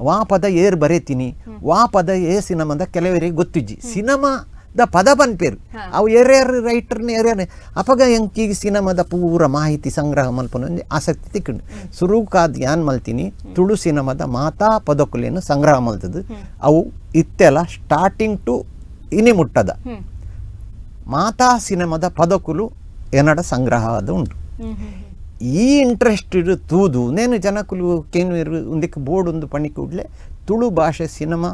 ವಾ ಪದ ಏರ್ ಬರೇತೀನಿ ವಾ ಪದ ಏ ಸಿನಿಮಾದ ಕೆಲವರಿಗೆ ಗೊತ್ತಿಜ್ಜಿ ಸಿನಿಮಾದ ಪದ ಪನ್ಪೇರು ಅವು ಏರ್ಯಾರು ರೈಟರ್ನ ಏರ್ಯಾರು ಅಪಗ ಎಂಕೀಗ ಸಿನಿಮಾದ ಪೂರ ಮಾಹಿತಿ ಸಂಗ್ರಹ ಮಲ್ಪನ ಒಂಜಿ ಆಸಕ್ತಿ ತಿಕ್ಕಂಡು ಸುರುಕಾದ್ ಯಾನ್ ಮಲ್ತೀನಿ ತುಳು ಸಿನಿಮಾದ ಮಾತಾ ಪದಕುಲೇನು ಸಂಗ್ರಹ ಮಲ್ತದು ಅವು ಇತ್ತೆಲ್ಲ ಸ್ಟಾರ್ಟಿಂಗ್ ಟು ಇನಿ ಮುಟ್ಟದ ಮಾತಾ ಸಿನಿಮಾದ ಪದಕುಲು ಎನ್ನಡ ಸಂಗ್ರಹ ಅದು ಉಂಟು. ಈ ಇಂಟ್ರೆಸ್ಟ್ ತೂದು ನೇನು ಜನಕುಲು ಕೇನುವೇರು ಒಂದಕ್ಕೆ ಬೋರ್ಡ್ ಒಂದು ಪಣಿ ಕೂಡಲೇ ತುಳು ಭಾಷೆ ಸಿನಿಮಾ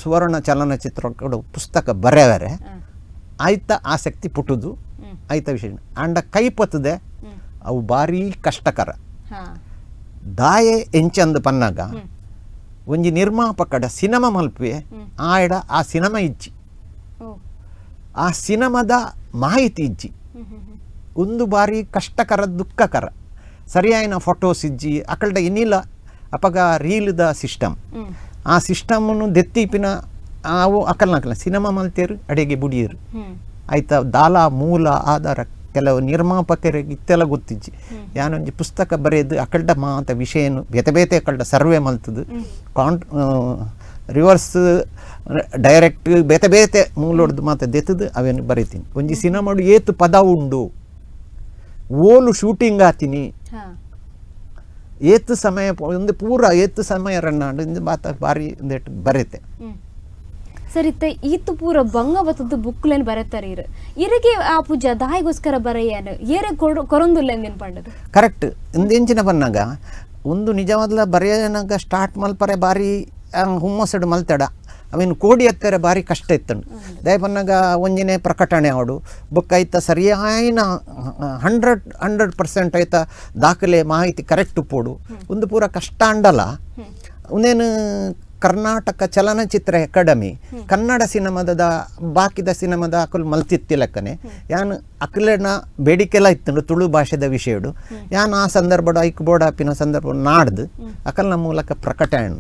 ಸುವರ್ಣ ಚಲನಚಿತ್ರ ಪುಸ್ತಕ ಬರೆಯವರೆ ಆಯ್ತ ಆಸಕ್ತಿ ಪುಟ್ಟುದು ಆಯ್ತ ವಿಷಯ ಅಂಡ ಕೈ ಪತ್ತದೆ ಅವು ಭಾರೀ ಕಷ್ಟಕರ ದಾಯೆ ಎಂಚಂದು ಪನ್ನಾಗ ಒಂಜಿ ನಿರ್ಮಾಪಕಡ ಸಿನಿಮಾ ಮಲ್ಪುವೆ ಆಯಡ ಆ ಸಿನಿಮಾ ಇಜ್ಜಿ ಆ ಸಿನಿಮಾದ ಮಾಹಿತಿ ಇಜ್ಜಿ ಒಂದು ಬಾರಿ ಕಷ್ಟಕರ ದುಃಖಕರ ಸರಿಯಾಯಿನ ಫೋಟೋಸ್ ಇಜ್ಜಿ ಅಕಲ್ಡ ಇನ್ನಿಲ್ಲ ಅಪಗ ರೀಲ್ದ ಸಿಸ್ಟಮ್ ಆ ಸಿಸ್ಟಮನ್ನು ದೆತ್ತೀಪಿನ ಅವು ಅಕಲ್ನಕಲ ಸಿನಿಮಾ ಮಲ್ತೇರು ಅಡಿಗೆ ಬುಡಿಯರು ಆಯ್ತಾ ದಾಲ ಮೂಲ ಆಧಾರ ಕೆಲವು ನಿರ್ಮಾಪಕರಿಗೆ ಇತ್ತೆಲ್ಲ ಗೊತ್ತಿಜ್ಜಿ ಯಾನೊಂಜಿ ಪುಸ್ತಕ ಬರೆದು ಅಕಲ್ಡ ಮಾತ ವಿಷಯನು ಬೇತೆ ಬೇತೆ ಅಕಲ್ಡ ಸರ್ವೆ ಮಲ್ತದು can't reverse direct ಬೇತೆ ಬೇತೆ ಮೂಲೊಡ್ದು ಮಾತ ದೆತ್ತದು ಅವೇನು ಬರೀತೀನಿ ಒಂಜಿ ಸಿನಿಮಾಡು ಏತು ಪದ ಉಂಡು ಓಲು ಶೂಟಿಂಗ್ ಆತೀನಿ ಏತು ಸಮಯ ಒಂದು ಪೂರ ಏತು ಸಮಯ ರನ್ನಾಂಡು ಇಂದು ಮಾತ ಬಾರಿ ಒಂದೇಟು ಬರೀತೆ ಸರ್ ಇತ್ತ ಈತು ಪೂರ ಬಂಗ ಬತ್ತದ್ದು ಬುಕ್ಲೇನು ಬರೆತಾರೆ ಇರು ಇರಿಗೆ ಆ ಪೂಜಾ ದಾಯಿಗೋಸ್ಕರ ಬರೆಯನು ಏರೆ ಕೊರೊಂದುಲ್ಲ ಎಂದೇನು ಪಂಡದು ಕರೆಕ್ಟ್ ಇಂದೆಂಚಿನ ಬನ್ನಾಗ ಒಂದು ನಿಜವಾದ್ಲ ಬರೆಯನಾಗ ಸ್ಟಾರ್ಟ್ ಮಲ್ಪರೆ ಬಾರಿ ಹುಮ್ಮಸ್ಸಡು ಮಲ್ತಡ ಅವೇನು ಕೋಡಿ ಹತ್ತರ ಬಾರಿ ಕಷ್ಟ ಇತ್ತಂಡು ದಯ ಬನ್ನಾಗ ಒಂಜಿನೇ ಪ್ರಕಟಣೆ ಅವಡು ಬುಕ್ ಐತ ಸರಿಯಾಯಿನ 100% ಐತ ದಾಖಲೆ ಮಾಹಿತಿ ಕರೆಕ್ಟ್ ಪೋಡು ಒಂದು ಪೂರ ಕಷ್ಟ ಅಂಡಲ್ಲ ಒಂದೇನು ಕರ್ನಾಟಕ ಚಲನಚಿತ್ರ ಅಕಾಡೆಮಿ ಕನ್ನಡ ಸಿನಿಮಾದ ಬಾಕಿದ ಸಿನಿಮಾದ ಅಕುಲು ಮಲ್ತಿತ್ತಿಲಕ್ಕನೆ ಯಾನ್ ಅಕುಲೆನ ಬೇಡಿಕೆಲ್ಲ ಇತ್ತಂಡು ತುಳು ಭಾಷೆದ ವಿಷಯಡು ಯಾನ್ ಆ ಸಂದರ್ಭಡು ಐಕ್ ಬೋರ್ಡ್ ಆಪಿನ ಸಂದರ್ಭ ನಾಡ್ದು ಅಕಲ್ನ ಮೂಲಕ ಪ್ರಕಟಣೆ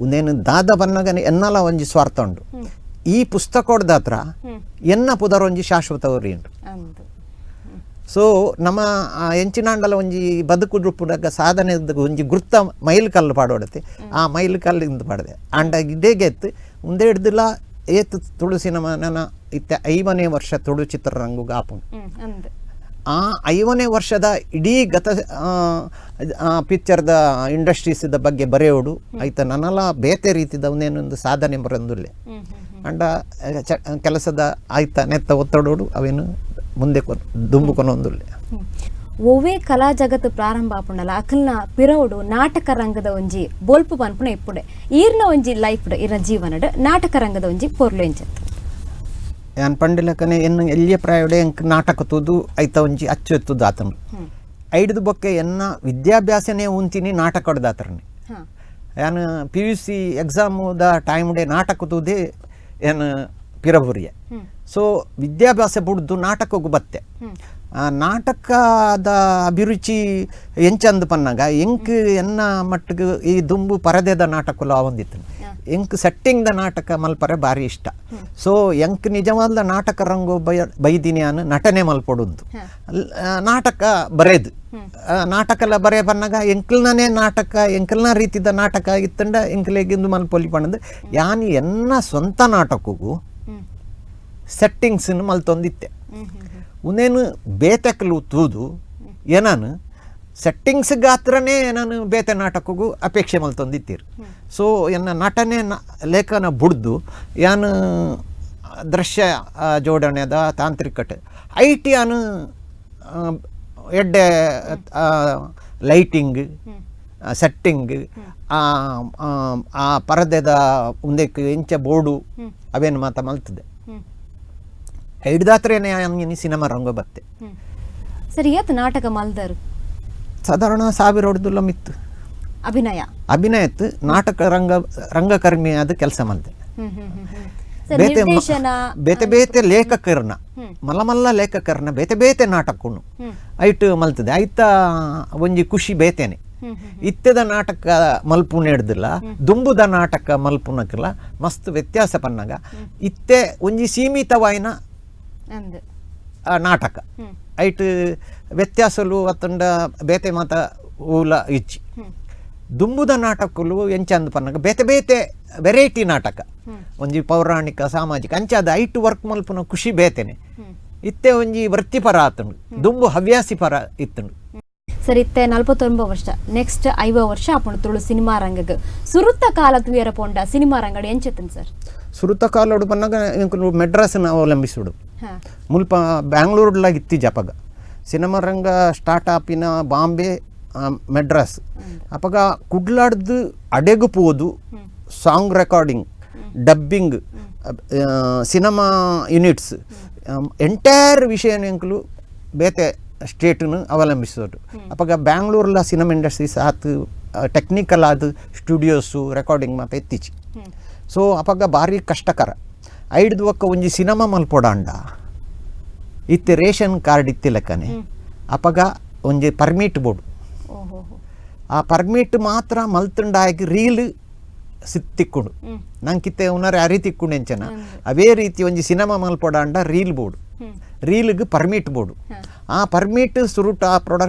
ಒಂದೇನು ದಾದ ಬನ್ನಗನೆ ಎನ್ನಲ ಒಂಜಿ ಸ್ವಾರ್ಥ ಉಂಡು ಈ ಪುಸ್ತಕೊಡ್ದಾತ್ರ ಎನ್ನ ಪುದರ್ ಒಂಜಿ ಶಾಶ್ವತ ಉಂಟು. ಸೊ ನಮ್ಮ ಎಂಚಿನಾಂಡಲ ಒಂಜಿ ಬದುಕು ರೂಪುಡಗ ಸಾಧನೆ ಒಂಜಿ ಗುರ್ತ ಮೈಲ್ ಕಲ್ಲು ಪಾಡೋಡತ್ತೆ ಆ ಮೈಲ್ ಕಲ್ಲು ಇಂದು ಪಾಡದೆ ಅಂಡ ಇದೇ ಗೆತ್ತು ಒಂದೇ ಹಿಡ್ದಿಲ್ಲ ಏತು ತುಳು ಸಿನಿಮಾ ನನ್ನ ಇತ್ತ 5ನೇ ವರ್ಷ ತುಳು ಚಿತ್ರರಂಗ ಆಪುಂಡು. ಆ 5ನೇ ವರ್ಷದ ಇಡೀ ಗತ ಪಿಕ್ಚರ್ದ ಇಂಡಸ್ಟ್ರೀಸ್ದ ಬಗ್ಗೆ ಬರೆಯೋಡು ಆಯ್ತ ನನ್ನಲ್ಲ ಬೇತೆ ರೀತಿದ ಒಂದೇನೊಂದು ಸಾಧನೆ ಬರಂದುಲ್ಲೆ ಅಂಡ ಕೆಲಸದ ಆಯ್ತ ನೆತ್ತ ಒತ್ತಡೋಡು ಅವೇನು ಮುಂದೆ ದುಂಬುಕೊನೊಂದುಲ್ಲೆ. ಒವ್ವೇ ಕಲಾ ಜಗತ್ತು ಪ್ರಾರಂಭ ಆಪುಂಡಲ ಅಕಲ್ನ ಪಿರವುಡು ನಾಟಕ ರಂಗದ ಒಂಜಿ ಬೋಲ್ಪು ಪನ್ಪುನ ಇಪ್ಪುಡೆ ಈರ್ನ ಒಂಜಿ ಲೈಫ್ ಈರ್ನ ಜೀವನಡ್ ನಾಟಕ ರಂಗದ ಒಂಜಿ ಪೊರ್ಲು ಎಂಚತ್ತು. ಯಾನ್ ಪಂಡಿಲಕನೆ ಎನ್ನ ಎಲ್ಲಿಯ ಪ್ರಾಯೋಡೆ ಎಂಕ್ ನಾಟಕ ತೂದು ಐತ ಒಂಜಿ ಅಚ್ಚು ಎತ್ತುದು ಆತನು ಐಡ್ದು ಬೊಕ್ಕೆ ಎನ್ನ ವಿದ್ಯಾಭ್ಯಾಸನೇ ಉಂತಿನಿ ನಾಟಕಡ್ದಾತ್ರನೆ. ಯಾನ್ PUC ಎಕ್ಸಾಮುದ ಟೈಮ್ಡೆ ನಾಟಕ ತೂದೆ ಏನು ಪಿರಬುರಿಯ. ಸೊ ವಿದ್ಯಾಭ್ಯಾಸ ಬುಡ್ದು ನಾಟಕಕ್ಕೂ ಬತ್ತೆ. ಆ ನಾಟಕದ ಅಭಿರುಚಿ ಎಂಚಂದು ಪನ್ನಾಗ ಎಂಕ್ ಎನ್ನ ಮಟ್ಟಿಗೆ ಈ ದುಂಬು ಪರದೆದ ನಾಟಕಲು ಆವೊಂದಿತ್ತು ಎಂಕ್ ಸೆಟ್ಟಿಂಗ್ದ ನಾಟಕ ಮಲ್ಪರೆ ಭಾರಿ ಇಷ್ಟ. ಸೊ ಎಂಕ್ ನಿಜವಾದ ನಾಟಕ ರಂಗು ಬೈದಿನಿ ಅನ್ನು ನಟನೆ ಮಲ್ಪಡುಂದು ನಾಟಕ ಬರೆದು ನಾಟಕಲ ಬರೆ ಪನ್ನಾಗ ಎಂಕ್ಲ್ನೇ ನಾಟಕ ಎಂಕ್ಲ್ನ ರೀತಿದ ನಾಟಕ ಇತ್ತಂಡ ಎಂಕ್ಲೆಗಿಂದು ಮಲ್ಪೊಲಿ ಪಣ್ಣದು ಯಾನ್ ಎನ್ನ ಸ್ವಂತ ನಾಟಕಕ್ಕೂ ಸೆಟ್ಟಿಂಗ್ಸನ್ನು ಮಲ್ತೊಂದಿತ್ತೆ. ಉನೇನು ಬೇತೆಕಲು ತೂದು ಏನಾನು ಸೆಟ್ಟಿಂಗ್ಸ್ ಗಾತ್ರನೇ ನಾನು ಬೇತೆ ನಾಟಕಕ್ಕೂ ಅಪೇಕ್ಷೆ ಮಲ್ತೊಂದಿತ್ತೀರು. ಸೊ ಎನ್ನ ನಟನೆ ಲೇಖನ ಬುಡ್ದು ಯಾನು ದೃಶ್ಯ ಜೋಡಣೆದ ತಾಂತ್ರಿಕತೆ I T ಯಾನು ಎಡ್ಡೆ ಲೈಟಿಂಗ್ ಸೆಟ್ಟಿಂಗ್ ಆ ಪರದೆದ ಒಂದಕ್ಕೆ ಎಂಚ ಬೋರ್ಡು ಅವೇನು ಮಾತ ಮಲ್ತದೆ ಹಿಡ್ದಾತ್ರೇನೆ ಸಿನಿಮಾ ರಂಗ ಬತ್ತೆ. ಸರಿ ಏತ್ ನಾಟಕ ಮಲ್ದರು? ಸಾಧಾರಣ 1000 ಹೊಡೆದುಲ್ಲ ಮಿತ್ತು ಅಭಿನಯ ಅಭಿನಯ ಇತ್ತು. ನಾಟಕ ರಂಗ ರಂಗಕರ್ಮಿ ಆದ ಕೆಲಸ ಮಲ್ದೆ. ಬೇತೆ ಬೇತೆ ಲೇಖಕರನ್ನ ಮಲ್ಲ ಮಲ್ಲ ಲೇಖಕರನ್ನ ಬೇತೆ ಬೇತೆ ನಾಟಕನು ಐಟು ಮಲ್ತದೆ ಐತ ಒಂಜಿ ಖುಷಿ ಬೇತೇನೆ. ಇತ್ತದ ನಾಟಕ ಮಲ್ಪುನ ಹಿಡ್ದಿಲ್ಲ ದುಂಬುದ ನಾಟಕ ಮಲ್ಪುನಕ್ಕಿಲ್ಲ ಮಸ್ತ್ ವ್ಯತ್ಯಾಸ ಪನ್ನಾಗ ಇತ್ತೆ ಒಂಜಿ ಸೀಮಿತವಾಯಿನ ನಾಟಕ ಐಟ್ ವ್ಯತ್ಯಾಸಲು ಅತ್ತಂಡ ಬೇತೆ ಮಾತ ಊಲ ಇಚ್ಚಿ. ದುಂಬುದ ನಾಟಕಲು ಎಂಚಂದು ಪನ್ನಾಗ ಬೇತೆ ಬೇತೆ ವೆರೈಟಿ ನಾಟಕ ಒಂಜಿ ಪೌರಾಣಿಕ ಸಾಮಾಜಿಕ ಅಂಚಾದ ಐಟು ವರ್ಕ್ ಮಲ್ಪುನ ಖುಷಿ ಬೇತೇನೆ. ಇತ್ತೆ ಒಂಜಿ ವೃತ್ತಿಪರ ಆತಂಡು ದುಂಬು ಹವ್ಯಾಸಿ ಪರ ಇತ್ತಂಡು. ಸರಿ ಇತ್ತೆ 49 ವರ್ಷ ನೆಕ್ಸ್ಟ್ 50 ವರ್ಷ ಆಪುಂಡು ತುಳು ಸಿನಿಮಾ ರಂಗಗ್ ಸುರುತ್ತ ಕಾಲ ತುಯರ ಪೋಂಡ ಸಿನಿಮಾ ರಂಗಡ್ ಎಂಚೆತ್ತನ್ ಸರ್? ಸುರುತ್ತ ಕಾಲೋಡು ಪನ್ನಾಗ ಎಂಕುಲು ಮೆಡ್ರಾಸನ್ನು ಅವಲಂಬಿಸುಡು. ಮುಲ್ಪ ಬ್ಯಾಂಗ್ಳೂರ್ಲಾಗ ಇತ್ತೀಜ ಅಪಗ ಸಿನಿಮಾ ರಂಗ ಸ್ಟಾರ್ಟ್ ಆಪಿನ ಬಾಂಬೆ ಮೆಡ್ರಾಸ್ ಅಪಗ ಕುಡ್ಲಾಡ್ದು ಅಡೆಗು ಪೋದು song recording dubbing cinema units entire ವಿಷಯ ಎಂಕುಲು ಬೇತೆ ಸ್ಟೇಟನ್ನು ಅವಲಂಬಿಸೋದು. ಅಪಗ ಬ್ಯಾಂಗ್ಳೂರ್ಲ ಸಿನಿಮಾ ಇಂಡಸ್ಟ್ರೀಸ್ ಆತು ಟೆಕ್ನಿಕಲ್ ಆದ ಸ್ಟುಡಿಯೋಸು ರೆಕಾರ್ಡಿಂಗ್ ಮಾತ ಇತ್ತೀಚೆ. ಸೊ ಅಪಗ ಭಾರಿ ಕಷ್ಟಕರ ಐಡ್ದು ಒಕ್ಕ ಒಂಜಿ ಸಿನಿಮಾ ಮಲ್ಪೊಡಾಂಡ ಇತ್ತೆ ರೇಷನ್ ಕಾರ್ಡ್ ಇತ್ತಿಲಕ್ಕನೆ ಅಪಗ ಒಂಜಿ ಪರ್ಮಿಟ್ ಬೋರ್ಡು ಆ ಪರ್ಮಿಟ್ ಮಾತ್ರ ಮಲ್ತುಂಡಾಗಿ ರೀಲ್ ಸಿತ್ತಿಕ್ಕುಂಡು ನಂಕಿತ್ತೆ ಉನರೆ ಅರಿ ತಿಕ್ಕುಂಡು ಎಂಚನ ಅವೇ ರೀತಿ ಒಂಜಿ ಸಿನಿಮಾ ಮಲ್ಪೊಡಾಂಡ ರೀಲ್ ಬೋರ್ಡು ರೀಲ್ಗೆ ಪರ್ಮಿಟ್ ಬೋರ್ಡು ಆ ಪರ್ಮಿಟ್ ಸುರುಟ ಆ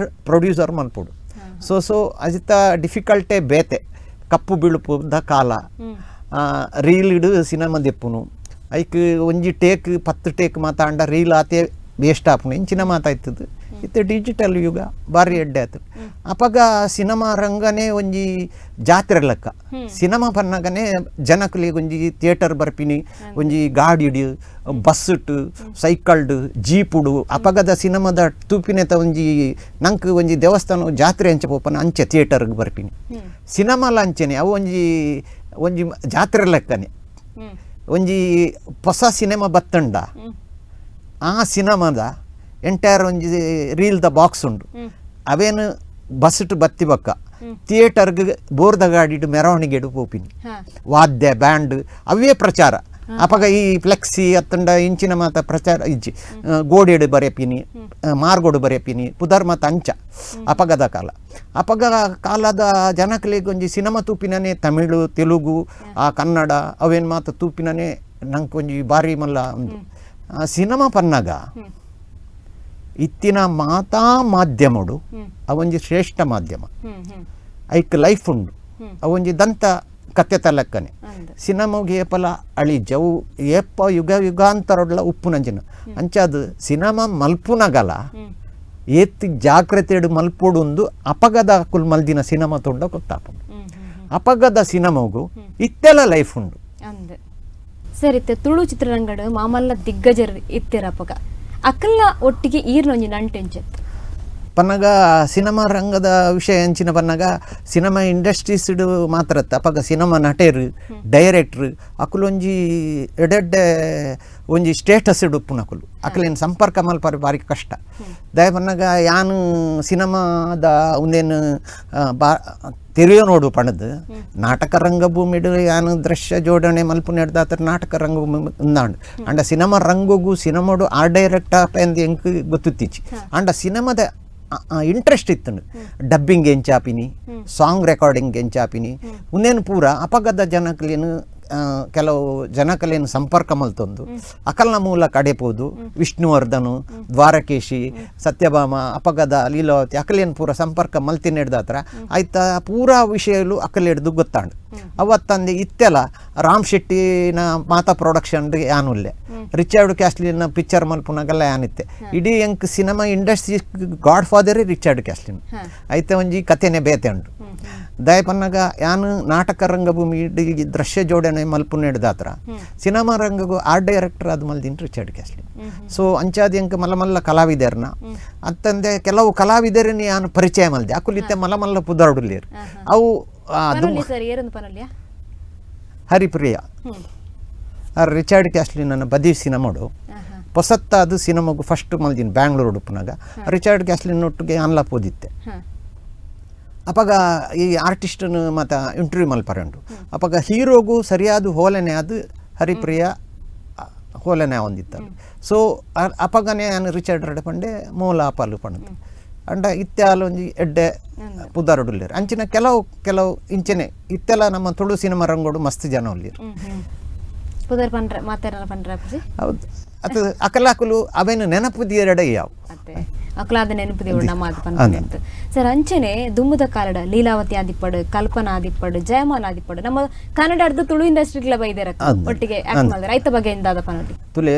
ಪ್ರೊಡ್ಯೂಸರ್ ಮಲ್ಪೊಡು ಸೊ ಸೊ ಅಜಿತ ಡಿಫಿಕಲ್ಟೇ ಬೇತೆ ಕಪ್ಪು ಬಿಳುಪುದ ಕಾಲ ರೀಲ್ಡ್ ಸಿನಿಮಾ ದೆಪ್ಪುನು ಐಕ್ ಒಂಜಿ ಟೇಕ್ 10 ಟೇಕ್ ಮಾತಾಂಡ ರೀಲ್ ಆತೆ ವೇಸ್ಟ್ ಆಪುನು ಇಂಚಿನ ಮಾತಾಯ್ತದ ಇತ್ತೆ ಡಿಜಿಟಲ್ ಯುಗ ಭಾರಿ ಎಡ್ಡೆ ಆತು ಅಪಗ ಸಿನಿಮಾ ರಂಗನೇ ಒಂಜಿ ಜಾತ್ರೆ ಲೆಕ್ಕ ಸಿನಿಮಾ ಪನ್ನಗನೇ ಜನಕುಲಿಗೆ ಒಂಜಿ ಥಿಯೇಟರ್ ಬರ್ಪಿನಿ ಒಂಜಿ ಗಾಡಿಡು ಬಸ್ಸುಟ್ಟು ಸೈಕಲ್ಡು ಜೀಪುಡು ಅಪಗದ ಸಿನಿಮಾದ ತೂಪಿನೆತ ಒಂಜಿ ನಂಕ್ ಒಂಜಿ ದೇವಸ್ಥಾನ ಜಾತ್ರೆ ಅಂಚೆ ಪೋಪನ ಅಂಚೆ ಥಿಯೇಟರ್ಗೆ ಬರ್ಪಿನಿ ಸಿನಿಮಾಲ ಅಂಚೆನೆ ಅವು ಒಂಜಿ ಒಂಜಿ ಜಾತ್ರೆ ಲೆಕ್ಕನೆ ಒಂಜಿ ಹೊಸ ಸಿನಿಮಾ ಬತ್ತಂಡ ಆ ಸಿನಿಮಾದ ಎಂಟೈರ್ ಒಂಜಿ ರೀಲ್ದ ಬಾಕ್ಸ್ ಉಂಡು ಅವೇನು ಬಸ್ಟು ಬತ್ತಿ ಬಕ್ಕ ಥಿಯೇಟರ್ಗೆ ಬೋರ್ದ ಗಾಡಿಡು ಮೆರವಣಿಗೆಡು ಪೋಪಿನಿ ವಾದ್ಯ ಬ್ಯಾಂಡ್ ಅವೇ ಪ್ರಚಾರ ಅಪಗ ಈ ಫ್ಲೆಕ್ಸಿ ಅತ್ತಂಡ ಇಂಚಿನ ಮಾತ ಪ್ರಚಾರ ಇಜ್ಜಿ ಗೋಡೆಡು ಬರೆಪಿನಿ ಮಾರ್ಗೋಡು ಬರೆಪಿನಿ ಪುದರ್ ಮಾತ ಅಂಚ ಅಪಗದ ಕಾಲ ಅಪಗ ಕಾಲದ ಜನಕಲಿಗೆ ಒಂಜಿ ಸಿನಿಮಾ ತೂಪಿನನೇ ತಮಿಳು ತೆಲುಗು ಆ ಕನ್ನಡ ಅವೇನು ಮಾತ ತೂಪಿನನೇ ನಂಗೆ ಒಂಜಿ ಭಾರಿ ಮಲ್ಲ ಒಂದು ಸಿನಿಮಾ ಪನ್ನಾಗ ಇತ್ತಿನ ಮಾತಾ ಮಾಧ್ಯಮಡು ಅವೊಂಜಿ ಶ್ರೇಷ್ಠ ಮಾಧ್ಯಮ ಐಕ್ ಲೈಫ್ ಉಂಡು ಅವೊಂಜಿ ದಂತ ಕತೆ ತಲಕ್ಕನೆ ಸಿನಿಮಾಗೆ ಏಪಲ ಅಳಿಜ್ ಅವು ಏಪ ಯುಗ ಯುಗಾಂತರೊಡ್ಲ ಉಪ್ಪುನಂಚಿನ ಅಂಚಾದು ಸಿನಿಮಾ ಮಲ್ಪುನಗಲ ಏತ್ ಜಾಗ್ರತೆಡು ಮಲ್ಪೊಡುಂದು ಅಪಗದ ಅಕುಲ್ ಮಲ್ದಿನ ಸಿನಿಮಾ ತೊಂಡ ಗೊತ್ತಾಪುಂಡು ಅಪಗದ ಸಿನಿಮಾಗು ಇತ್ತೆಲ್ಲ ಲೈಫ್ ಉಂಡು. ಸರ್ ಇತ್ತೆ ತುಳು ಚಿತ್ರರಂಗಡು ಮಾಮಲ್ಲ ದಿಗ್ಗಜರು ಇತ್ತೆರ ಅಪಗ ಅಕಲ್ನ ಒಟ್ಟಿಗೆ ಈರ್ನೊಂಜಿ ನಂಟೆಂಚೆತ್ತು ಪನ್ನಗ ಸಿನಿಮಾ ರಂಗದ ವಿಷಯ ಅಂಚಿನ ಪನ್ನಗ ಸಿನಿಮಾ ಇಂಡಸ್ಟ್ರೀಸ್ಡ್ ಮಾತ್ರ ಅಪಗ ಸಿನಿಮಾ ನಟೇರು ಡೈರೆಕ್ಟ್ರು ಅಕುಲೊಂಜಿ ಎಡೆಡ್ಡೆ ಒಂಜಿ ಸ್ಟೇಟಸ್ ಉಪ್ಪುನ ಅಕುಲು ಅಕಲೇನು ಸಂಪರ್ಕ ಮಲ್ಪರೆ ಭಾರಿ ಕಷ್ಟ. ದಯ ಪನ್ನಗ ಯಾನು ಸಿನಿಮಾದ ಒಂದೇನು ಬಾ ತೆರೆಯೋ ನೋಡು ಪಣದು ನಾಟಕ ರಂಗಭೂಮಿಡು ಯಾನು ದೃಶ್ಯ ಜೋಡಣೆ ಮಲ್ಪು ನೆಡ್ದಾತ್ರ ನಾಟಕ ರಂಗಭೂಮಿ ಉಂದಾಂಡು ಅಂಡ ಸಿನಿಮಾ ರಂಗಗೂ ಸಿನಿಮಾಡು ಆ ಡೈರೆಕ್ಟ್ ಆಪೆಂದು ಎಂಕ್ ಗೊತ್ತುತ್ತಿಚ್ಚಿ ಅಂಡ ಸಿನಿಮಾದ ಇಂಟ್ರೆಸ್ಟ್ ಇತ್ತು. ಡಬ್ಬಿಂಗ್ ಎಂಚಾಪಿನಿ, ಸಾಂಗ್ ರೆಕಾರ್ಡಿಂಗ್ ಎಂಚಾಪಿನಿ ಉನ್ನೇನು ಪೂರ ಅಪಗದ ಜನಕಲೇನು ಕೆಲವು ಜನಕಲೇನು ಸಂಪರ್ಕ ಮಲ್ತೊಂದು ಅಕಲ್ನ ಮೂಲಕ ಅಡೆಪೋದು ವಿಷ್ಣುವರ್ಧನು, ದ್ವಾರಕೇಶಿ, ಸತ್ಯಭಾಮ, ಅಪಗದ ಲೀಲಾವತಿ ಅಕಲೇನು ಪೂರ ಸಂಪರ್ಕ ಮಲ್ತಿನ ಹಿಡ್ದಾತ್ರ ಆಯ್ತಾ ಪೂರಾ ವಿಷಯಲು ಅಕಲ್ ಹಿಡ್ದು ಗೊತ್ತಾಂಡು. ಅವತ್ತಂದೆ ಇತ್ತೆಲ್ಲ ರಾಮ್ ಶೆಟ್ಟಿನ ಮಾತಾ ಪ್ರೊಡಕ್ಷನ್ ಯಾನುಲ್ಲೆ, ರಿಚರ್ಡ್ ಕ್ಯಾಸ್ಲಿನ ಪಿಕ್ಚರ್ ಮಲ್ಪುನಾಗೆಲ್ಲ ಯಾನಿತ್ತೆ. ಇಡೀ ಎಂಕ್ cinema industry god ಫಾದರೇ Richard ಕ್ಯಾಸ್ಲಿನ್ ಐತೆ ಒಂಜಿ ಕಥೆನೆ ಬೇತೆ ಉಂಟು. ದಯಪನ್ನಾಗ ಯಾನು ನಾಟಕ ರಂಗಭೂಮಿ ಇಡೀ ದೃಶ್ಯ ಜೋಡಣೆ ಮಲ್ಪುನ ಹಿಡ್ದಾತ್ರ ಸಿನಿಮಾ ರಂಗಗೂ ಆರ್ಟ್ ಡೈರೆಕ್ಟರ್ ಅದು ಮಲ್ದಿನ ರಿಚರ್ಡ್ ಕ್ಯಾಸ್ಲಿನ್. ಸೊ ಅಂಚಾದಿ ಅಂಕ ಮಲ್ಲ ಮಲ್ಲ ಕಲಾವಿದರ್ನ ಅಂತಂದೆ ಕೆಲವು ಕಲಾವಿದರನ್ನ ಯಾನು ಪರಿಚಯ ಮಲ್ದೆ ಅಕುಲಿತ್ತೆ ಮಲ್ಲ ಮಲ್ಲ ಪುದರ್ಡುಲ್ಲೇರು ಅವು ಹರಿಪ್ರಿಯ ರಿಚರ್ಡ್ ಕ್ಯಾಸ್ಲಿನ್ ನನ್ನ ಬದಿ ಸಿನಿಮಾಡು ಹೊಸತ್ತ ಅದು ಸಿನಿಮಾಗು ಫಸ್ಟ್ ಮಲ್ದಿನ ಬ್ಯಾಂಗ್ಳೂರು ಉಡುಪನಾಗ ರಿಚರ್ಡ್ ಕ್ಯಾಸ್ಲಿನ್ ಒಟ್ಟಿಗೆ ಅನ್ಲಾಪ್ ಓದಿತ್ತೆ. ಅಪಗ ಈ ಆರ್ಟಿಸ್ಟನ್ನು ಮತ್ತು ಇಂಟರ್ವ್ಯೂ ಮಲ್ಪರೆ ಉಂಟು. ಅಪಗ ಹೀರೋಗೂ ಸರಿಯಾದ ಹೋಲನೆ ಅದು ಹರಿಪ್ರಿಯ ಹೋಲನೆ ಹೊಂದಿತ್ತಾರೆ. ಸೊ ಅಪಗನೇ ನಾನು ರಿಚರ್ಡ್ ರೆಡ್ ಪಂಡೆ ಮೂಲ ಅಪಾಲು ಪಣದು ಅಂಡ ಇತ್ತೆ ಒಂಜಿ ಎಡ್ಡೆ ಪುದಾರುಡುಲ್ಲೇರು ಅಂಚಿನ ಕೆಲವು ಕೆಲವು ಇಂಚನೆ ಇತ್ತೆಲ್ಲ ನಮ್ಮ ತುಳು ಸಿನಿಮಾ ರಂಗೋಡು ಮಸ್ತ್ ಜನ ಉಳ್ಳೇರು. ಪುದರ್ ಪಂಡ್ರ ಮಾತಾಡಲ್ಲ ಪಂಡ್ರ ಹೌದು ಅದು ಅಕಲಾಕುಲು ಅವೇನು ನೆನಪು ದಿಯರಡೆ ಯಾವ ಅಕಲಾದ ನೆನಪು ದೇವರು ನಮ್ಮ ಅದು ಸರ್. ಅಂಚನೆ ದುಮ್ಮದ ಕಾಲಡ ಲೀಲಾವತಿ ಆದಿಪ್ಪಡು, ಕಲ್ಪನಾ ಆದಿಪ್ಪಡು, ಜಯಮಾಲ ಆದಿಪ್ಪಡು ನಮ್ಮ ಕನ್ನಡ ತುಳು ಇಂಡಸ್ಟ್ರಿಗಳ ಬೈದಾರ ಒಟ್ಟಿಗೆ ಆಕ್ಟ್ ಮಾಡಿದ್ರೆ ರೈತ ಬಗೆಯಿಂದ ಪನೋಟಿ ತುಲೆ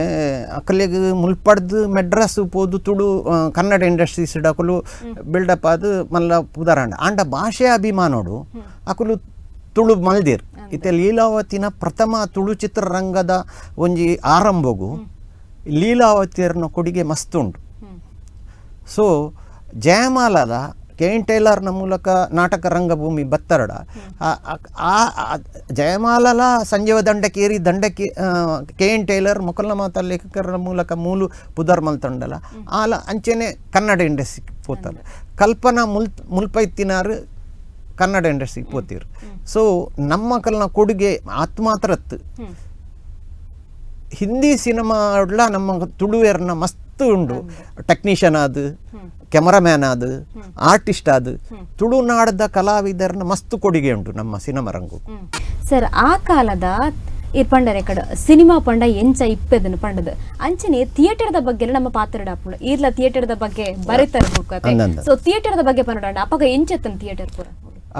ಅಕಲೆಗ್ ಮುಲ್ಪಡ್ದು ಮೆಡ್ರಾಸ್ ಪೋದು ತುಳು ಕನ್ನಡ ಇಂಡಸ್ಟ್ರೀಸ್ ಅಕುಲು ಬಿಲ್ಡಪ್ ಆದ್ ಮಲ್ಲ ಪುದರಾಂಡ ಆಂಡ ಭಾಷೆ ಅಭಿಮಾನೋಡು ಅಕುಲು ತುಳು ಮಲ್ದಿರ್. ಇತ್ತೆ ಲೀಲಾವತಿನ ಪ್ರಥಮ ತುಳು ಚಿತ್ರರಂಗದ ಒಂಜಿ ಆರಂಭಗೂ ಲೀಲಾವತಿಯರ್ನ ಕೊಡುಗೆ ಮಸ್ತ್ ಉಂಟು. ಸೊ ಜಯಮಾಲದ ಕೆ ಎನ್ ಟೈಲರ್ನ ಮೂಲಕ ನಾಟಕ ರಂಗಭೂಮಿ ಬತ್ತರಡ ಆ ಜಯಮಾಲಲ Sanjeeva Dandakeri ದಂಡಕೇ K N tailor ಮೊಕಲ್ನ ಮಾತ ಲೇಖಕರ ಮೂಲಕ ಮೂಲು ಪುದರ್ ಮಲ್ತೊಂಡಲ ಆಲ ಅಂಚೆನೆ ಕನ್ನಡ ಇಂಡಸ್ಟ್ರಿ ಪೋತಲ್ಲ. ಕಲ್ಪನಾ ಮುಲ್ಪೈತಿನಾರು ಕನ್ನಡ ಇಂಡಸ್ಟ್ರಿಗೆ ಪೋತೀರು. ಸೊ ನಮ್ಮ ಕಲ್ನ ಕೊಡುಗೆ ಆತ್ಮಾತ್ರತ್ತು Hindi ಸಿನಿಮಾಡ್ಲ ನಮ್ಮ ತುಳುವೆರ್ನ ಮಸ್ತ್ ಉಂಡು. ಟೆಕ್ನಿಷಿಯನ್ ಆದ್, ಕ್ಯಾಮರಾಮ್ಯಾನ್ ಆದ್, ಆರ್ಟಿಸ್ಟ್ ಆದ್ ತುಳುನಾಡದ ಕಲಾವಿದರ್ನ ಮಸ್ತ್ ಕೊಡುಗೆ ಉಂಟು ನಮ್ಮ ಸಿನಿಮಾ ರಂಗು. ಸರ್, ಆ ಕಾಲದ ಈ ಪಂಡರೆ ಕಡೆ ಸಿನಿಮಾ ಪಂಡ ಎಂಚ ಇಪ್ಪೆದನು ಪಂಡದು ಅಂಚನೆ ಥಿಯೇಟರ್ದ ಬಗ್ಗೆ ನಮ್ಮ ಪಾತ್ರ ಆಪುಂಡು. ಈರ್ಲ ಥಿಯೇಟರ್ದ ಬಗ್ಗೆ ಬರೆತಾರೆ ಬುಕ್. ಸೊ ಥಿಯೇಟರ್ದ ಬಗ್ಗೆ ಪನ್ನಡ ಅಪಗ ಎಂಚತ್ತನ್ ಥಿಯೇಟರ್ ಪೂರ?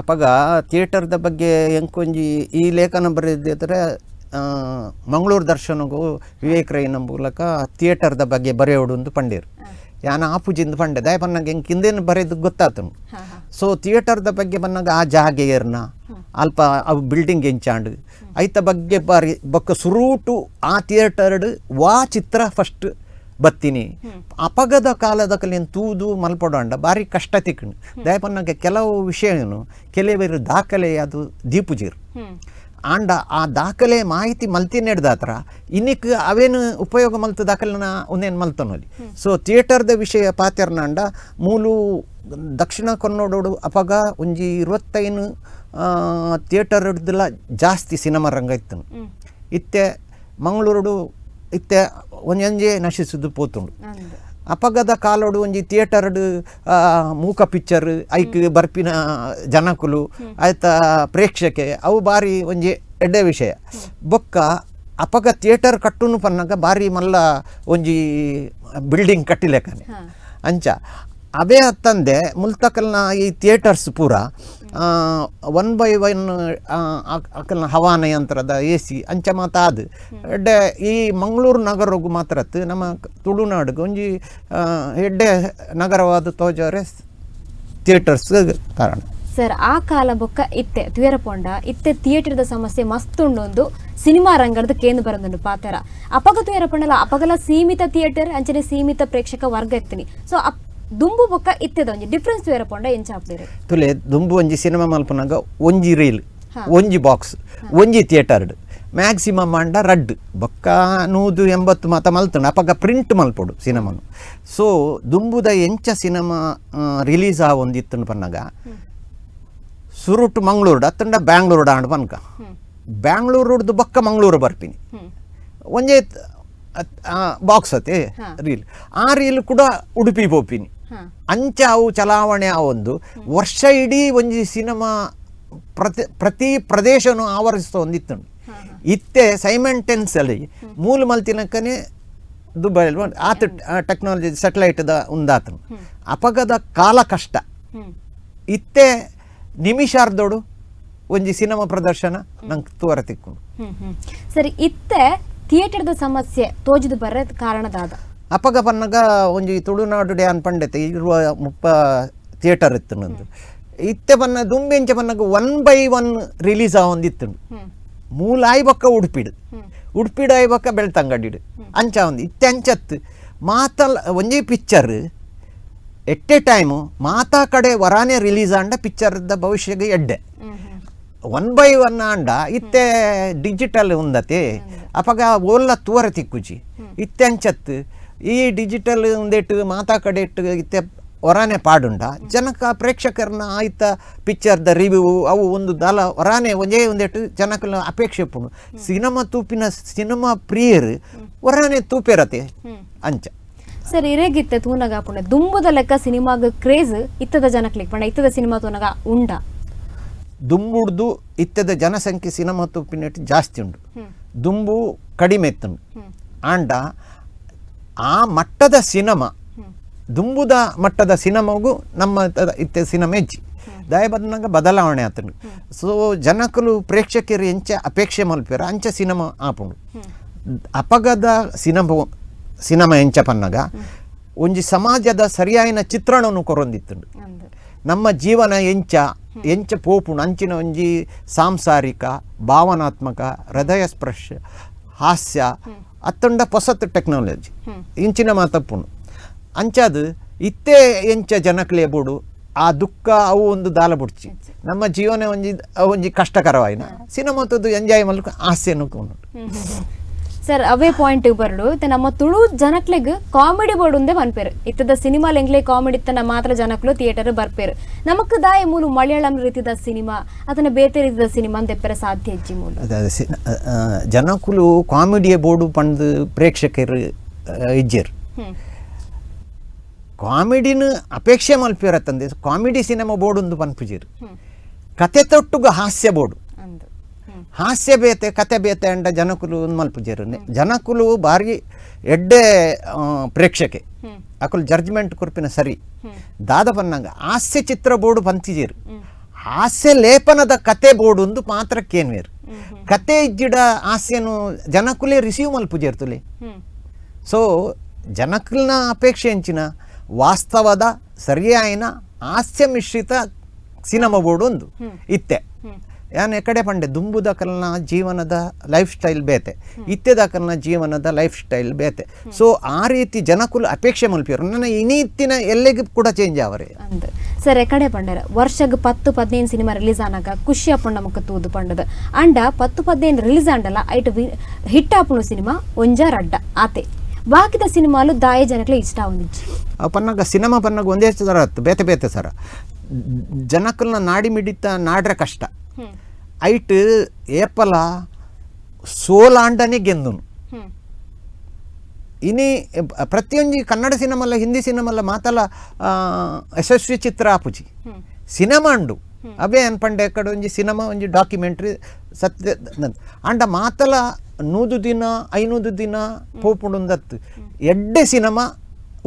ಅಪಗ ಥಿಯೇಟರ್ದ ಬಗ್ಗೆ ಎಂಕೊಂಜಿ ಈ ಲೇಖನ ಬರೆದಿದ್ರೆ ಮಂಗಳೂರು ದರ್ಶನಗೂ ವಿವೇಕ್ ರೈನ ಮೂಲಕ ಥಿಯೇಟರ್ದ ಬಗ್ಗೆ ಬರೆಯೋಡು ಅಂತ ಪಂಡೇರು. ಯಾನ ಆಪುಜಿಂದ ಪಂಡೆ ದಯ ಪನ್ನಾಗ ಎಂಕ್ ಹಿಂದೇನು ಬರೆದು ಗೊತ್ತಾತನು. ಸೊ ಥಿಯೇಟರ್ದ ಬಗ್ಗೆ ಬನ್ನಾಗ ಆ ಜಾಗೆಯರ್ನ ಅಲ್ಪ ಅವು ಬಿಲ್ಡಿಂಗ್ ಎಂಚಾಂಡು ಐತ ಬಗ್ಗೆ ಬಾರಿ ಬೊಕ್ಕ ಸುರೂಟು ಆ ಥಿಯೇಟರ್ಡ್ ವಾ ಚಿತ್ರ ಫಸ್ಟ್ ಬತ್ತೀನಿ. ಅಪಗದ ಕಾಲದ ಕಲಿಯನ್ ತೂದು ಮಲ್ಪೊಡಂಡ ಬಾರಿ ಕಷ್ಟ ತಿಕ್ಕಂಡು. ದಯಪನ್ನಾಗ ಕೆಲವು ವಿಷಯನು ಕೆಲವರು ದಾಖಲೆ ಅದು ದೀಪುಜೀರ್ ಆಂಡ ಆ ದಾಖಲೆ ಮಾಹಿತಿ ಮಲ್ತಿನೆಡ್ದಾತ್ರ ಇನ್ನಿಕ್ ಅವೇನು ಉಪಯೋಗ ಮಲ್ತು ದಾಖಲೆನ ಒಂದೇನು ಮಲ್ತನಲ್ಲಿ. ಸೊ ಥಿಯೇಟರ್ದ ವಿಷಯ ಪಾತೆರ್ನಾಂಡ ಮೂಲು ದಕ್ಷಿಣ ಕನ್ನಡೋಡು ಅಪಗ ಒಂಜಿ 25 ಥಿಯೇಟರ್ ಹಿಡ್ದಲ ಜಾಸ್ತಿ ಸಿನಿಮಾ ರಂಗ ಇತ್ತು. ಇತ್ತೆ ಮಂಗಳೂರುಡು ಇತ್ತೆ ಒಂಜೊಂಜೆ ನಶಿಸುದು ಪೋತುಂಡು. ಅಪಗದ ಕಾಲೋಡು ಒಂಜಿ ಥಿಯೇಟರ್ಡು ಮೂಕ ಪಿಕ್ಚರ್ ಐಕ್ ಬರ್ಪಿನ ಜನಕುಲು ಆಯ್ತ ಪ್ರೇಕ್ಷಕೆ ಅವು ಬಾರಿ ಒಂಜಿ ಎಡ್ಡೆ ವಿಷಯ. ಬೊಕ್ಕ ಅಪಗ ಥಿಯೇಟರ್ ಕಟ್ಟುನು ಪನ್ನಾಗ ಬಾರಿ ಮಲ್ಲ ಒಂಜಿ ಬಿಲ್ಡಿಂಗ್ ಕಟ್ಟಿಲೆಕ್ಕನೆ ಅಂಚ ಅವೇ ಅತ್ತಂದೆ ಮುಲ್ತಕಲ್ನ ಈ ಥಿಯೇಟರ್ಸ್ ಪೂರ one by one ಅಕಲ್ನ ಹವಾನ ಯಂತ್ರದ ಎ ಸಿ ಅಂಚ ಮಾತಾದು ಎಡ್ಡೆ ಈ ಮಂಗಳೂರು ನಗರಗೂ ಮಾತ್ರ ನಮ್ಮ ತುಳುನಾಡಿಗೆ ಒಂಜಿ ಎಡ್ಡೆ ನಗರವಾದ ತೋಜರೆ ಥಿಯೇಟರ್ಸ್ ಕಾರಣ. ಸರ್, ಆ ಕಾಲ ಬೊಕ್ಕ ಇತ್ತೆ ತುಯರಪೊಂಡ ಇತ್ತೆ ಥಿಯೇಟರ್ದ ಸಮಸ್ಯೆ ಮಸ್ತ್ ಉಂಡೊಂದು ಸಿನಿಮಾ ರಂಗದ ಕೇಂದ್ರ ಬರಂದುಂಡು ಪಾತೆರ. ಅಪಗ ತುಯರಪೊಂಡಲ ಅಪಗಲ ಸೀಮಿತ ಥಿಯೇಟರ್ ಅಂಚನೆ ಸೀಮಿತ ಪ್ರೇಕ್ಷಕ ವರ್ಗ ಇತ್ತೀನಿ. ಸೊ ದುಂಬು ಬೊಕ್ಕ ಇತ್ತೆದ ಒಂಜಿ ಡಿಫ್ರೆನ್ಸ್ ತುಯರಪೊಂಡ ಎಂಚ ಆಪುಂಡು? ತುಲೆ ದುಂಬು ಒಂಜಿ ಸಿನಿಮಾ ಮಲ್ಪನಾಗ ಒಂಜಿ ರೀಲ್ ಒಂಜಿ ಬಾಕ್ಸ್ ಒಂಜಿ ಥಿಯೇಟರ್ಡ್ ಮ್ಯಾಕ್ಸಿಮಮ್ ಆಂಡ ರಡ್ಡ್ ಬೊಕ್ಕ 180 ಮಾತ ಮಲ್ತುಂಡು. ಅಪಗ ಪ್ರಿಂಟ್ ಮಲ್ಪೊಡು ಸಿನಿಮಾನು. ಸೊ ದುಂಬುದ ಎಂಚ ಸಿನಿಮಾ ರಿಲೀಸ್ ಆವೊಂದಿತ್ತುಂಡು ಪನ್ನಾಗ ಸುರುಟು ಮಂಗಳೂರು ಅತ್ತಂಡ ಬ್ಯಾಂಗ್ಳೂರು ಆಂಡ್ ಪನ್ಕ ಬ್ಯಾಂಗ್ಳೂರುಡ್ದು ಬೊಕ್ಕ ಮಂಗಳೂರು ಬರ್ಪಿನಿ ಒಂಜೇ ಬಾಕ್ಸ್ ಅತೆ ರೀಲ್ ಆ ರೀಲ್ ಕೂಡ ಉಡುಪಿ ಪೋಪಿನಿ ಅಂಚ ಅವು ಚಲಾವಣೆ ಆವೊಂದು ವರ್ಷ ಇಡೀ ಒಂಜಿ ಸಿನಿಮಾ ಪ್ರತಿ ಪ್ರತಿ ಪ್ರದೇಶನು ಆವರಿಸ್ತಾ ಒಂದಿತ್ತುಂಡು. ಇತ್ತೆ ಸೈಮೆಂಟೆನ್ಸಲ್ಲಿ ಮೂಲ ಮಲ್ತಿನಕ್ಕನೆ ದುಬೈ ಆತ ಟೆಕ್ನಾಲಜಿ ಸೆಟಲೈಟ್ದ ಉಂದಾತನು. ಅಪಗದ ಕಾಲ ಕಷ್ಟ. ಇತ್ತೆ ನಿಮಿಷಾರ್ದೋಡು ಒಂಜಿ ಸಿನಿಮಾ ಪ್ರದರ್ಶನ ನಂಗೆ ತೋರ ತಿಕ್ಕೊಂಡು. ಸರಿ, ಇತ್ತೆ ಥಿಯೇಟರ್ದ ಸಮಸ್ಯೆ ತೋಜಿದು ಬರ ಕಾರಣದಾದ ಅಪಗ ಪನ್ನಗ ಒಂಜಿ ತುಳುನಾಡು ಡ್ಯಾನ್ ಪಂಡೆತೆ 20 ಥಿಯೇಟರ್ ಇತ್ತು ನಂದು. ಇತ್ತೆ ಪನ್ನ ದುಂಬೆಂಚ ಪನ್ನಗ 1 by 1 release ಆವೊಂದಿತ್ತು. ಮೂಲ ಆಯ್ಬಕ್ಕ ಉಡುಪಿಡು ಉಡುಪಿಡು ಆಯ್ಬಕ್ಕ ಬೆಳ್ತಂಗಡಿಡು ಅಂಚ ಒಂದು ಇತ್ತೆ ಅಂಚತ್ತು ಮಾತಲ್ ಒಂಜಿ picture at A time ಮಾತಾ ಕಡೆ ವರಾನೆ ರಿಲೀಸ್ ಆಂಡ ಪಿಕ್ಚರ್ದ ಭವಿಷ್ಯಗೆ ಎಡ್ಡೆ. 1 by 1 ಆಂಡ ಇತ್ತೆ ಡಿಜಿಟಲ್ ಉಂದತೆ ಅಪಗ ಓಲ್ಲ ತೂರ ತಿಕ್ಕುಜಿ. ಇತ್ತೆ ಅಂಚತ್ತು ಈ ಡಿಜಿಟಲ್ ಉಂದೆಟ್ಟು ಮಾತಾ ಕಡೆ ಇಟ್ಟು ಇತ್ತೆ ಹೊರಾನೆ ಪಾಡುಂಡ ಜನಕ ಪ್ರೇಕ್ಷಕರನ್ನ ಆಯ್ತ ಪಿಕ್ಚರ್ದ ರಿವ್ಯೂ ಅವು ಒಂದು ದಲ ಹೊರಾನೆ ಒಂದೇ ಒಂದೆಟ್ಟು ಜನಕಲ ಅಪೇಕ್ಷೆ ಪುಣು ಸಿನಿಮಾ ತೂಪಿನ ಸಿನಿಮಾ ಪ್ರಿಯರು ಹೊರಾನೆ ತೂಪೇರತೆ ಅಂಚ. ಸರ್, ಇರೇಗಿತ್ತೆ ತೂನಗ ಪುಣೆ ದುಂಬುದ ಲೆಕ್ಕ ಸಿನಿಮಾಗ ಕ್ರೇಜ್ ಇತ್ತದ ಜನಕ್ಲಿಕ್ ಪಂಡ ಇತ್ತದ ಸಿನಿಮಾ ತೂನಗ ಉಂಡ? ದುಂಬುಡ್ದು ಇತ್ತದ ಜನಸಂಖ್ಯೆ ಸಿನಿಮಾ ತೂಪಿನೆಟ್ಟು ಜಾಸ್ತಿ ಉಂಡು, ದುಂಬು ಕಡಿಮೆ ಇತ್ತುಂಡು. ಆಂಡ ಆ ಮಟ್ಟದ ಸಿನಿಮಾ ದುಂಬುದ ಮಟ್ಟದ ಸಿನಿಮಾಗೂ ನಮ್ಮ ಇತ್ತೆ ಸಿನಿಮಾ ಹೆಚ್ಚಿ ದಯ ಬಂದಾಗ ಬದಲಾವಣೆ ಆತಂಡು. ಸೊ ಜನಕಲು ಪ್ರೇಕ್ಷಕರು ಎಂಚ ಅಪೇಕ್ಷೆ ಮಲ್ಪೇರ ಅಂಚ ಸಿನಿಮಾ ಆಪುಂಡು. ಅಪಗದ ಸಿನಿಮಾ ಎಂಚ ಪನ್ನಗ ಒಂಜಿ ಸಮಾಜದ ಸರಿಯಾಯಿನ ಚಿತ್ರಣವನ್ನು ಕೊರೊಂದಿತ್ತುಂಡು. ನಮ್ಮ ಜೀವನ ಎಂಚ ಎಂಚ ಪೋಪುಂಡು ಅಂಚಿನ ಒಂಜಿ ಸಾಂಸಾರಿಕ ಭಾವನಾತ್ಮಕ ಹೃದಯ ಸ್ಪರ್ಶ ಹಾಸ್ಯ ಅತ್ತಂಡ ಪೊಸತ್ ಟೆಕ್ನಾಲಜಿ ಇಂಚಿನ ಮಾತಪ್ಪುಂಡು. ಅಂಚಾದು ಇತ್ತೇ ಎಂಚ ಜನಕ್ಲೆ ಬೋಡು ಆ ದುಃಖ ಅವು ಒಂದು ದಾಲ ಬುಡ್ಚಿ ನಮ್ಮ ಜೀವನ ಒಂಜಿ ಒಂಜಿ ಕಷ್ಟಕರವಾಯಿನ ಸಿನಿಮಾ ತದ್ದು ಎಂಜಾಯ್ ಮಲ್ಕ ಹಾಸ್ಯನು. ಸರ್, Sir ಅವೇ ಪಾಯಿಂಟ್ ಬರಡು ನಮ್ಮ ತುಳು ಜನಕ್ಲೆಗ್ ಕಾಮಿಡಿ ಬೋರ್ಡ್ ಉಂದೆ ಪನ್ಪೇರು ಇತ್ತದ ಸಿನಿಮಾ ಎಂಗ್ಲೆ ಕಾಮಿಡಿ ಇತ್ತನ ಮಾತ್ರ ಜನಕ್ಲು ಥಿಯೇಟರ್ ಬರ್ಪೇರು ನಮಕ್ ದಾಯ ಮೂಲು ಮಲಯಾಳಂ ರೀತಿದ ಸಿನಿಮಾ ಅದನ್ನ ಬೇತೆ ರೀತಿದ ಸಿನಿಮಾ ಅಂತ ಎಪ್ಪರೆ ಸಾಧ್ಯ ಇಜ್ಜಿ ಮೂಲು. ಜನಕುಲು ಕಾಮಿಡಿಯ ಬೋರ್ಡು ಪಂದ್ ಪ್ರೇಕ್ಷಕರು ಇಜ್ಜೇರು ಕಾಮಿಡಿನ ಅಪೇಕ್ಷೆ ಮಲ್ಪಿರತ್ತಂದೆ comedy cinema board ಒಂದು ಪನ್ಪುಜಿರು ಕತೆ ತೊಟ್ಟುಗ ಹಾಸ್ಯ ಬೋರ್ಡು ಹಾಸ್ಯ ಬೇತೆ ಕತೆ ಬೇತೆ ಅಂಡ ಜನಕುಲು ಮಲ್ಪುಜೇರು ಜನಕುಲು ಬಾರಿ ಎಡ್ಡೆ ಪ್ರೇಕ್ಷಕೆ ಅಕುಲು ಜಡ್ಜ್ಮೆಂಟ್ ಕೊರ್ಪಿನ ಸರಿ ದಾದ ಪನ್ನಂಗ ಹಾಸ್ಯ ಚಿತ್ರ ಬೋರ್ಡು ಪಂತಿಜೇರು ಹಾಸ್ಯ ಲೇಪನದ ಕತೆ ಬೋರ್ಡು ಒಂದು ಪಾತ್ರಕ್ಕೇನ್ವೇರು ಕತೆ ಇಜ್ಜಿಡ ಹಾಸ್ಯನು ಜನಕುಲೇ ರಿಸೀವ್ ಮಲ್ಪುಜೇರ್ತುಲೆ. ಸೊ ಜನಕುಲ್ನ ಅಪೇಕ್ಷೆ ಎಂಚಿನ ವಾಸ್ತವದ ಸರಿಯಾಯಿನ ಹಾಸ್ಯ ಮಿಶ್ರಿತ ಸಿನಿಮಾ ಬೋರ್ಡು ಒಂದು ಇತ್ತೆ ಯಾನ್ ಎಕಡೆ ಪಂಡೆ ದುಂಬುದಕಲ್ನ ಜೀವನದ ಲೈಫ್ ಸ್ಟೈಲ್ ಬೇತೆ ಇತ್ತೆದಕಲ್ನ ಜೀವನದ ಲೈಫ್ ಸ್ಟೈಲ್ ಬೇತೆ. ಸೊ ಆ ರೀತಿ ಜನಕುಲು ಅಪೇಕ್ಷೆ ಮಲ್ಪಿಯರು ನನ್ನ ಇನಿತ್ತಿನ ಎಲ್ಲೆಗೂ ಕೂಡ ಚೇಂಜ್ ಅವರೇ ಅಂದ್. ಸರ್ ಎಕಡೆ ಪಂಡರ ವರ್ಷಗ್ 10-15 ಸಿನಿಮಾ ರಿಲೀಸ್ ಆನಾಗ ಖುಷಿ ಆಪುಂಡು ನಮಕ್ ತೂದು ಪಂಡದ ಅಂಡ 10-15 ರಿಲೀಸ್ ಆಂಡಲ ಐಟ್ ಹಿಟ್ ಆಪುಣು ಸಿನಿಮಾ ಒಂಜ ರಡ್ಡ ಆತೆ ಬಾಕಿದ ಸಿನಿಮಾಲು ದಾಯ ಜನಕ್ಲೆ ಇಷ್ಟ ಆವೊಂದಿಜ್ಜಿ. ಪನ್ನಾಗ ಸಿನಿಮಾ ಪನ್ನಾಗ ಒಂದೇ ಸರ ಬೇತೆ ಬೇತೆ ಸರ ಜನಕಲ್ನ ನಾಡಿ ಮಿಡಿತ ನಾಡ್ರೆ ಕಷ್ಟ ಐಟ್ ಏಪಲ ಸೋಲಾಂಡನೆ ಗೆಂದುನು ಇನಿ ಪ್ರತಿಯೊಂಜಿ ಕನ್ನಡ ಸಿನಿಮಲ್ಲ ಹಿಂದಿ ಸಿನಿಮಲ್ಲ ಮಾತಲ ಯಶಸ್ವಿ ಚಿತ್ರ ಆಪುಜಿ ಸಿನಿಮಾ ಅಂಡು ಅವೇ ಅನ್ಪಂಡೆ ಕಡೆ ಒಂಜಿ ಸಿನಿಮಾ ಒಂಜಿ ಡಾಕ್ಯುಮೆಂಟ್ರಿ ಸತ್ಯ ಅಂಡ ಮಾತಲ 100 ದಿನ 500 ದಿನ ಪೋಪುಂಡುಂದತ್ತು ಎಡ್ಡೆ ಸಿನಿಮಾ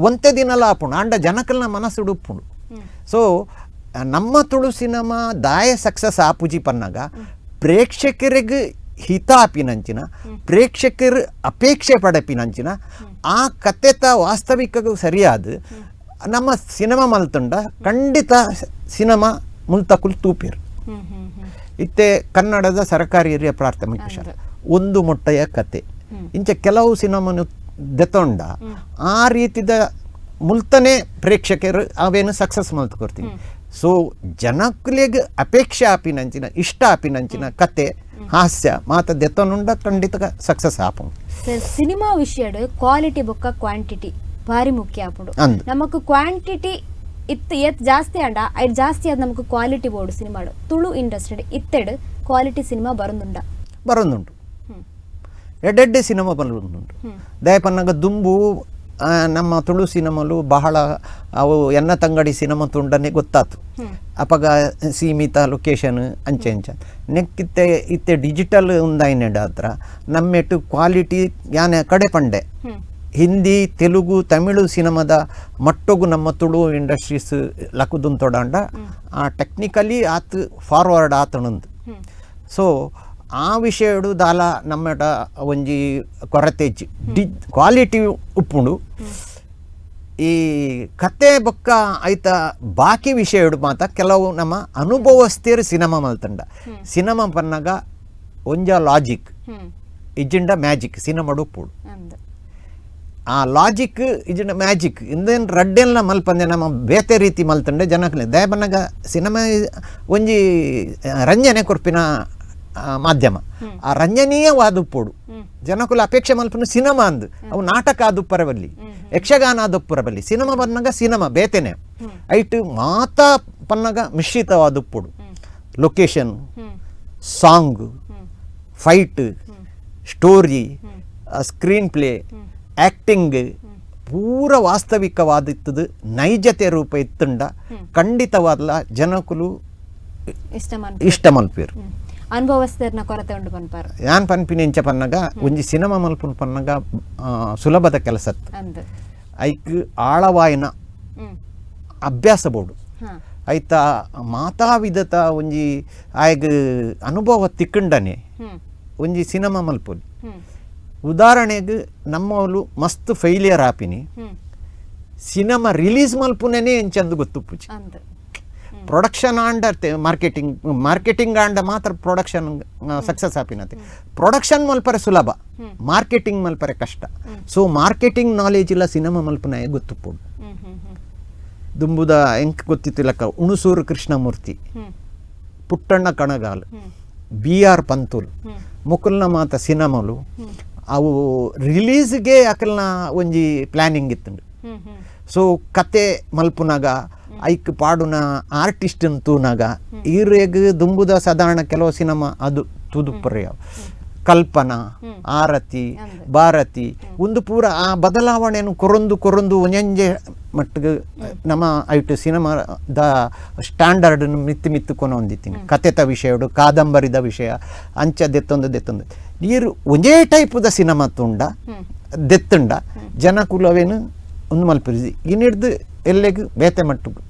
ಒಂತೆ ದಿನಲ ಆಪುಂಡು ಅಂಡ ಜನಕಲ್ನ ಮನಸ್ಸು ಉಪ್ಪುಂಡು. ಸೊ ನಮ್ಮ ತುಳು ಸಿನಿಮಾ ದಾಯ ಸಕ್ಸಸ್ ಆಪುಜಿ ಪನ್ನಾಗ ಪ್ರೇಕ್ಷಕರಿಗೆ ಹಿತ ಆಪಿನಂಚಿನ ಪ್ರೇಕ್ಷಕರು ಅಪೇಕ್ಷೆ ಪಡಪಿನಂಚಿನ ಆ ಕತೆತ ವಾಸ್ತವಿಕಗೂ ಸರಿಯಾದ ನಮ್ಮ ಸಿನಿಮಾ ಮಲ್ತುಂಡ ಖಂಡಿತ ಸಿನಿಮಾ ಮುಲ್ತಕುಲ್ ತೂಪಿರು. ಇತ್ತೆ ಕನ್ನಡದ ಸರ್ಕಾರಿ ಹಿರಿಯ ಪ್ರಾಥಮಿಕ ಶಾಲೆ ಒಂದು ಮೊಟ್ಟೆಯ ಕತೆ ಇಂಚ ಕೆಲವು ಸಿನಿಮಾನು ದೆತೊಂಡ ಆ ರೀತಿದ ಮುಲ್ತನೆ ಪ್ರೇಕ್ಷಕರು ಅವೇನು ಸಕ್ಸಸ್ ಮಲ್ತ್ಕೊರ್ತೀನಿ. ಸೊ ಜನಕ್ಲೆಗ್ ಅಪೇಕ್ಷೆ ಆಪಿನಂಚಿನ ಇಷ್ಟ ಆಪಿನಂಚಿನ ಕತೆ ಹಾಸ್ಯ ಮಾತ ದೆತ್ತನುಂಡ ಖಂಡಿತ ಸಕ್ಸಸ್ ಆಪುಂಡು. ಸರ್ ಸಿನಿಮಾ ವಿಷಯಡ್ ಕ್ವಾಲಿಟಿ ಬೊಕ್ಕ ಕ್ವಾಂಟಿಟಿ ಭಾರಿ ಮುಖ್ಯ ಆಪುಂಡು. ನಮಕ್ ಕ್ವಾಂಟಿಟಿ ಇತ್ತು ಏತ್ ಜಾಸ್ತಿ ಅಂಡ ಐಟ್ ಜಾಸ್ತಿ ಆದ ನಮಕ್ ಕ್ವಾಲಿಟಿ ಬೋರ್ಡು ಸಿನಿಮಾಡು ತುಳು ಇಂಡಸ್ಟ್ರಿ ಇತ್ತೆಡ್ ಕ್ವಾಲಿಟಿ ಸಿನಿಮಾ ಬರೊಂದುಂಡ ಬರೊಂದುಂಡು ಎಡ್ಡೆಡ್ಡೆ ಸಿನಿಮಾ ಬರೊಂದುಂಡು. ದಯಪನ್ನಾಗ ದುಂಬು ನಮ್ಮ ತುಳು ಸಿನಿಮಾಲು ಬಹಳ ಅವು ಎನ್ನ ತಂಗಡಿ ಸಿನಿಮಾ ತುಂಡನೆ ಗೊತ್ತಾತು ಅಪಗ ಸೀಮಿತ ಲೊಕೇಶನ್ ಅಂಚೆ ಅಂಚ ನೆಕ್ಕಿತ್ತೆ ಇತ್ತೆ ಡಿಜಿಟಲ್ ಉಂದಾಯಿನೆಡ ಹತ್ರ ನಮ್ಮೆಟ್ಟು ಕ್ವಾಲಿಟಿ ಯಾನೆ ಕಡೆ ಪಂಡೆ ಹಿಂದಿ ತೆಲುಗು ತಮಿಳು ಸಿನಿಮಾದ ಮಟ್ಟೊಗು ನಮ್ಮ ತುಳು ಇಂಡಸ್ಟ್ರೀಸ್ ಲಕುದುನ್ ತೊಡಂಡ ಆ ಟೆಕ್ನಿಕಲಿ ಆತು ಫಾರ್ವರ್ಡ್ ಆತಣಂದು. ಸೊ ಆ ವಿಷಯಡು ದಾಲ ನಮ್ಮಟ ಒಂಜಿ ಕೊರತೆ ಡಿ ಕ್ವಾಲಿಟಿ ಉಪ್ಪುಂಡು ಈ ಕತೆ ಬೊಕ್ಕ ಐತ ಬಾಕಿ ವಿಷಯಡು ಮಾತ ಕೆಲವು ನಮ್ಮ ಅನುಭವಸ್ಥಿರ ಸಿನಿಮಾ ಮಲ್ತಂಡ ಸಿನಿಮಾ ಪನ್ನಾಗ ಒಂಜ ಲಾಜಿಕ್ ಇಜ್ಜಿಂಡ ಮ್ಯಾಜಿಕ್ ಸಿನಿಮಾಡು ಉಪ್ಪುಂಡು ಆ ಲಾಜಿಕ್ ಇಜ್ಜಿಂಡ ಮ್ಯಾಜಿಕ್ ಇಂದೇನು ರಡ್ಡೆಲ್ಲ ಮಲ್ಪಂದೆ ನಮ್ಮ ಬೇತೆ ರೀತಿ ಮಲ್ತಂಡೆ ಜನಕ್ಲೆ ದಯ ಪನ್ನಾಗ ಸಿನಿಮಾ ಒಂಜಿ ರಂಜನೆ ಕೊರ್ಪಿನ ಮಾಧ್ಯಮ ಆ ರಂಜನೀಯವಾದ ಉಪ್ಪೋಡು ಜನಕುಲ ಅಪೇಕ್ಷೆ ಮಲ್ಪನು ಸಿನಿಮಾ ಅಂದು ಅವು ನಾಟಕ ಆದುಪ್ಪರಬಲ್ಲಿ ಯಕ್ಷಗಾನ ಆದುಪ್ಪರಬಲ್ಲಿ ಸಿನಿಮಾ ಬನ್ನಾಗ ಸಿನಿಮಾ ಬೇತೆನೆ ಐಟ್ ಮಾತಾ ಪನ್ನಾಗ ಮಿಶ್ರಿತವಾದ ಉಪ್ಪೋಡು location song fight story screen play acting ಪೂರ ವಾಸ್ತವಿಕವಾದಿತ್ತದು ನೈಜತೆ ರೂಪ ಇತ್ತುಂಡ ಖಂಡಿತವಾದಲ ಜನಕುಲು ಇಷ್ಟ ಮಲ್ಪೇರು. ಅನುಭವಸ್ಥರನ ಕೊರತೆ ಉಂಡು ಪನ್ಪಾರು ಯಾನ್ ಪನ್ಪಿನ ಇಂಚ ಪನ್ನಾಗ ಒಂಜಿ ಸಿನಿಮಾ ಮಲ್ಪುನ ಪನ್ನಾಗ ಸುಲಭದ ಕೆಲಸ ಐಕ್ ಆಳವಾಯಿನ ಅಭ್ಯಾಸ ಬೋಡು ಐತ ಮಾತಾ ವಿಧತ ಒಂಜಿ ಆಯ್ಗ ಅನುಭವ ತಿಕ್ಕಂಡನೆ ಒಂಜಿ ಸಿನಿಮಾ ಮಲ್ಪೊಲಿ. ಉದಾಹರಣೆಗೆ ನಮ್ಮವಳು ಮಸ್ತ್ ಫೈಲಿಯರ್ ಆಪಿನಿ ಸಿನಿಮಾ ರಿಲೀಸ್ ಮಲ್ಪುನೇ ಎಂಚಂದು ಗೊತ್ತುಪ್ಪುಜಿ ಪ್ರೊಡಕ್ಷನ್ ಆಂಡ ಮಾರ್ಕೆಟಿಂಗ್ ಮಾರ್ಕೆಟಿಂಗ್ ಆಂಡ ಮಾತ್ರ ಪ್ರೊಡಕ್ಷನ್ ಸಕ್ಸಸ್ ಆಪಿನತೆ ಪ್ರೊಡಕ್ಷನ್ ಮಲ್ಪರೆ ಸುಲಭ ಮಾರ್ಕೆಟಿಂಗ್ ಮಲ್ಪರೆ ಕಷ್ಟ. So marketing knowledge ಇಲ್ಲ ಸಿನಿಮಾ ಮಲ್ಪನ ಗೊತ್ತುಪ್ಪುಂಡು. ದುಂಬುದ ಎಂಕ್ ಗೊತ್ತಿತ್ತಿಲಕ್ಕ ಉಣಸೂರು ಕೃಷ್ಣಮೂರ್ತಿ ಪುಟ್ಟಣ್ಣ ಕಣಗಾಲ್ ಬಿ ಆರ್ ಪಂತುಲ್ ಮುಕುಲ್ನ ಮಾತ ಸಿನಿಮಾಲು ಅವು ರಿಲೀಸ್ಗೆ ಅಕಲ್ನ ಒಂಜಿ ಪ್ಲ್ಯಾನಿಂಗ್ ಇತ್ತುಂಡು. ಸೊ ಕತೆ ಮಲ್ಪುನಾಗ ಐಕ್ ಪಾಡುನ ಆರ್ಟಿಸ್ಟ್ ತೂನಾಗ ಈರೆಗ್ ದುಂಬುದ ಸಾಧಾರಣ ಕೆಲವು ಸಿನಿಮಾ ಅದು ತುದುಪರ್ಯ ಕಲ್ಪನಾ ಆರತಿ ಭಾರತಿ ಒಂದು ಪೂರ ಆ ಬದಲಾವಣೆಯನ್ನು ಕೊರೊಂದು ಕೊರೊಂದು ಒಂಜೊಂಜೆ ಮಟ್ಟಿಗೆ ನಮ್ಮ ಐಟು ಸಿನಿಮಾದ ಸ್ಟ್ಯಾಂಡರ್ಡ್ ಮಿತ್ತು ಮಿತ್ತು ಕೊನ ಹೊಂದಿತ್ತೀನಿ. ಕತೆತ ವಿಷಯಡು ಕಾದಂಬರಿದ ವಿಷಯ ಅಂಚ ದೆತ್ತೊಂದು ದೆತ್ತೊಂದು ನೀರು ಒಂದೇ ಟೈಪುದ ಸಿನಿಮಾ ತುಂಡ ದೆತ್ತುಂಡ ಜನಕುಲವೇನು ಒಂದು ಮಲ್ಪುರಿಸಿ ಇನ್ನಿಡ್ದು ಎಲ್ಲೆಗೂ ಬೇತೆ ಮಟ್ಟುಗು